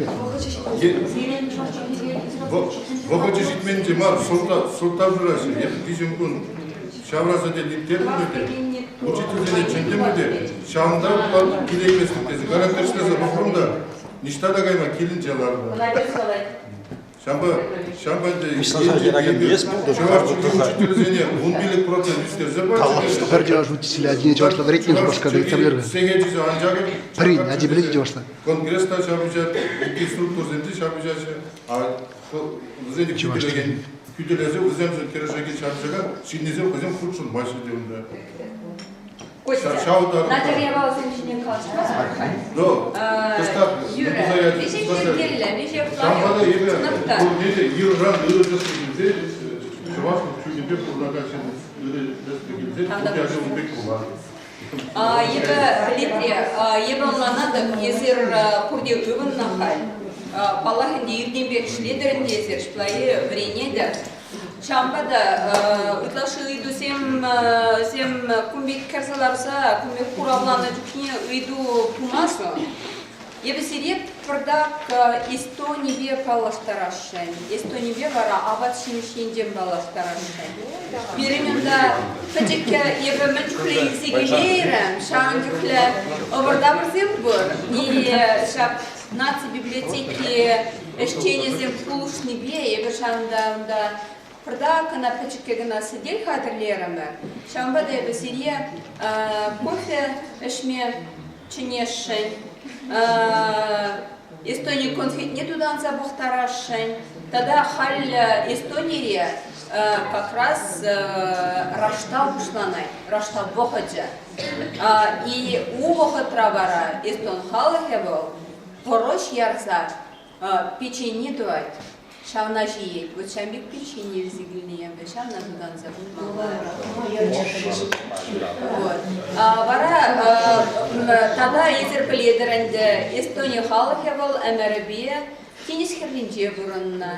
Вӑхӑчӗ ҫитмен те мар, сӑлтав шыраҫҫӗ. Эпӗ виҫӗм кун ҫавра сӗтел ирттертӗмӗр те, учительсене чӗнтӗмӗр те, ҫавӑнта килейместӗп тесе кайран тӗрӗслесе пӑхрӑм та, ниҫта та кайма килӗнче лартӑм. Ҫавӑнпа ҫавӑнпа ӗнтӗ чӑваш чӗлхи учителӗсене 15% ӳстерсе пачӗ.
Пӗр чӑваш учителӗ ачине чӑвашла вӗрентнӗ Шупашкарта ыйтса
Сехечӗсем анчах
Пӗрин ачи пӗлет чӑвашла.
Конгресс та ҫапӑҫать, ытти структурӑсем те ҫапӑҫаҫҫӗ. А вӗсене хӳтӗлекен хӳтӗлесе вӗсемшӗн кӗрешекен ҫапӑҫакан ҫыннисем хӑйсем хутшӑнмаҫҫӗ те унта.
Костя, Надя япаласем ҫине калаҫмастпӑр-ха.
Ну, кӑштах
Юрӗ, веҫех йӗркеллӗ, веҫех лайӑх. Чӑнах та.
Пурне те йывӑрран ырӑ тӗслӗх илсе, чӑваш чунӗпе пурӑнакан ҫын ырӑ тӗслӗх илсе, пурте ун пек пулман.
Эпӗ пӗлетре, эпӗ ӑнланатӑп, эсир пурте ывӑннӑ халь. Паллах ӗнтӗ, иртенпех ӗҫлетӗр ӗнтӗ эсир, ҫапла-и, вӗренетӗр. Ҫавӑнпа та ытлашши ыйтусем сем кун пек кӗрсе ларса, кун пек хуравланӑ чухне ыйту пулмасӑр. Эпӗ сире пӑртак Эстонипе паллаштарасшӑн. Эстонипе вара апат-ҫимӗҫ енчен паллаштарасшӑн. Пирӗн унта пӗчӗккӗ эпӗ мӗн чухлӗ илсе килейрӗм, ҫавӑн чухлӗ ӑпӑр-тапӑрсем пур. И ҫак наци библиотеки ӗҫченӗсем пулӑшнипе эпир ҫавӑнта унта пӑртак кӑна пӗчӗккӗ кӑна сӗтел хатӗрлерӗмӗр. Ҫавӑнпа та эпӗ сире кофе ӗҫме чӗнесшӗн, Эстони конфетне тутанса пӑхтарасшӑн. Тата халь Эстонире как раз раштав пуҫланать, раштав вӑхӑчӗ. И у вӑхӑтра вара эстон халӑхӗ вӑл пӑрӑҫ ярса печени тӑвать. Ҫавна ҫиет. Вот ҫав пек печени илсе килнӗ эпӗ, ҫавна тутанса пӑхмалла. Вот. Вара тата эсир пӗлетӗр ӗнтӗ, Эстони халӑхӗ вӑл ӗмӗрӗпе тинӗс хӗрринче пурӑннӑ.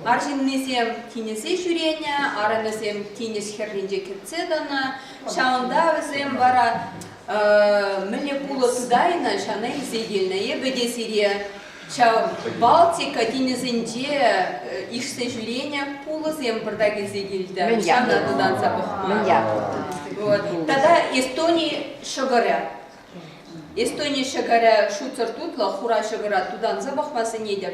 Арҫыннисем тинӗсе ҫӳренӗ, арӑмӗсем тинӗс хӗрринче кӗтсе тӑнӑ. Ҫавӑнта вӗсем вара мӗнле пулӑ тытайнӑ, ҫавна илсе килнӗ. Эпӗ те сире ҫав Балтика тинӗсӗнче ишсе ҫӳренӗ пулӑсем пӑртак илсе килтӗм. Ҫавна тутанса пӑхма. Вот. Тата Эстони ҫӑкӑрӗ. Эстони ҫӑкӑрӗ шутсӑр тутлӑ, хура ҫӑкӑра тутанса пӑхма сӗнетӗп.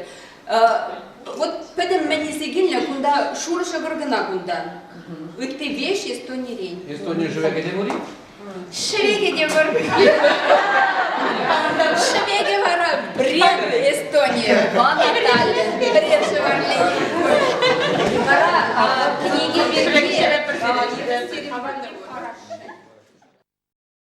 Вот пӗтӗм мӗн илсе килнӗ, кунта шурӑ ҫӑкӑр кӑна кунта. Ытти веҫ Эстонирен.
Эстони шӗвекӗ те пур-и?
Шӗвекӗ те пур. Шӗвекӗ вара бред Эстония. Вана Таллин. Бред шӗвӗрлени.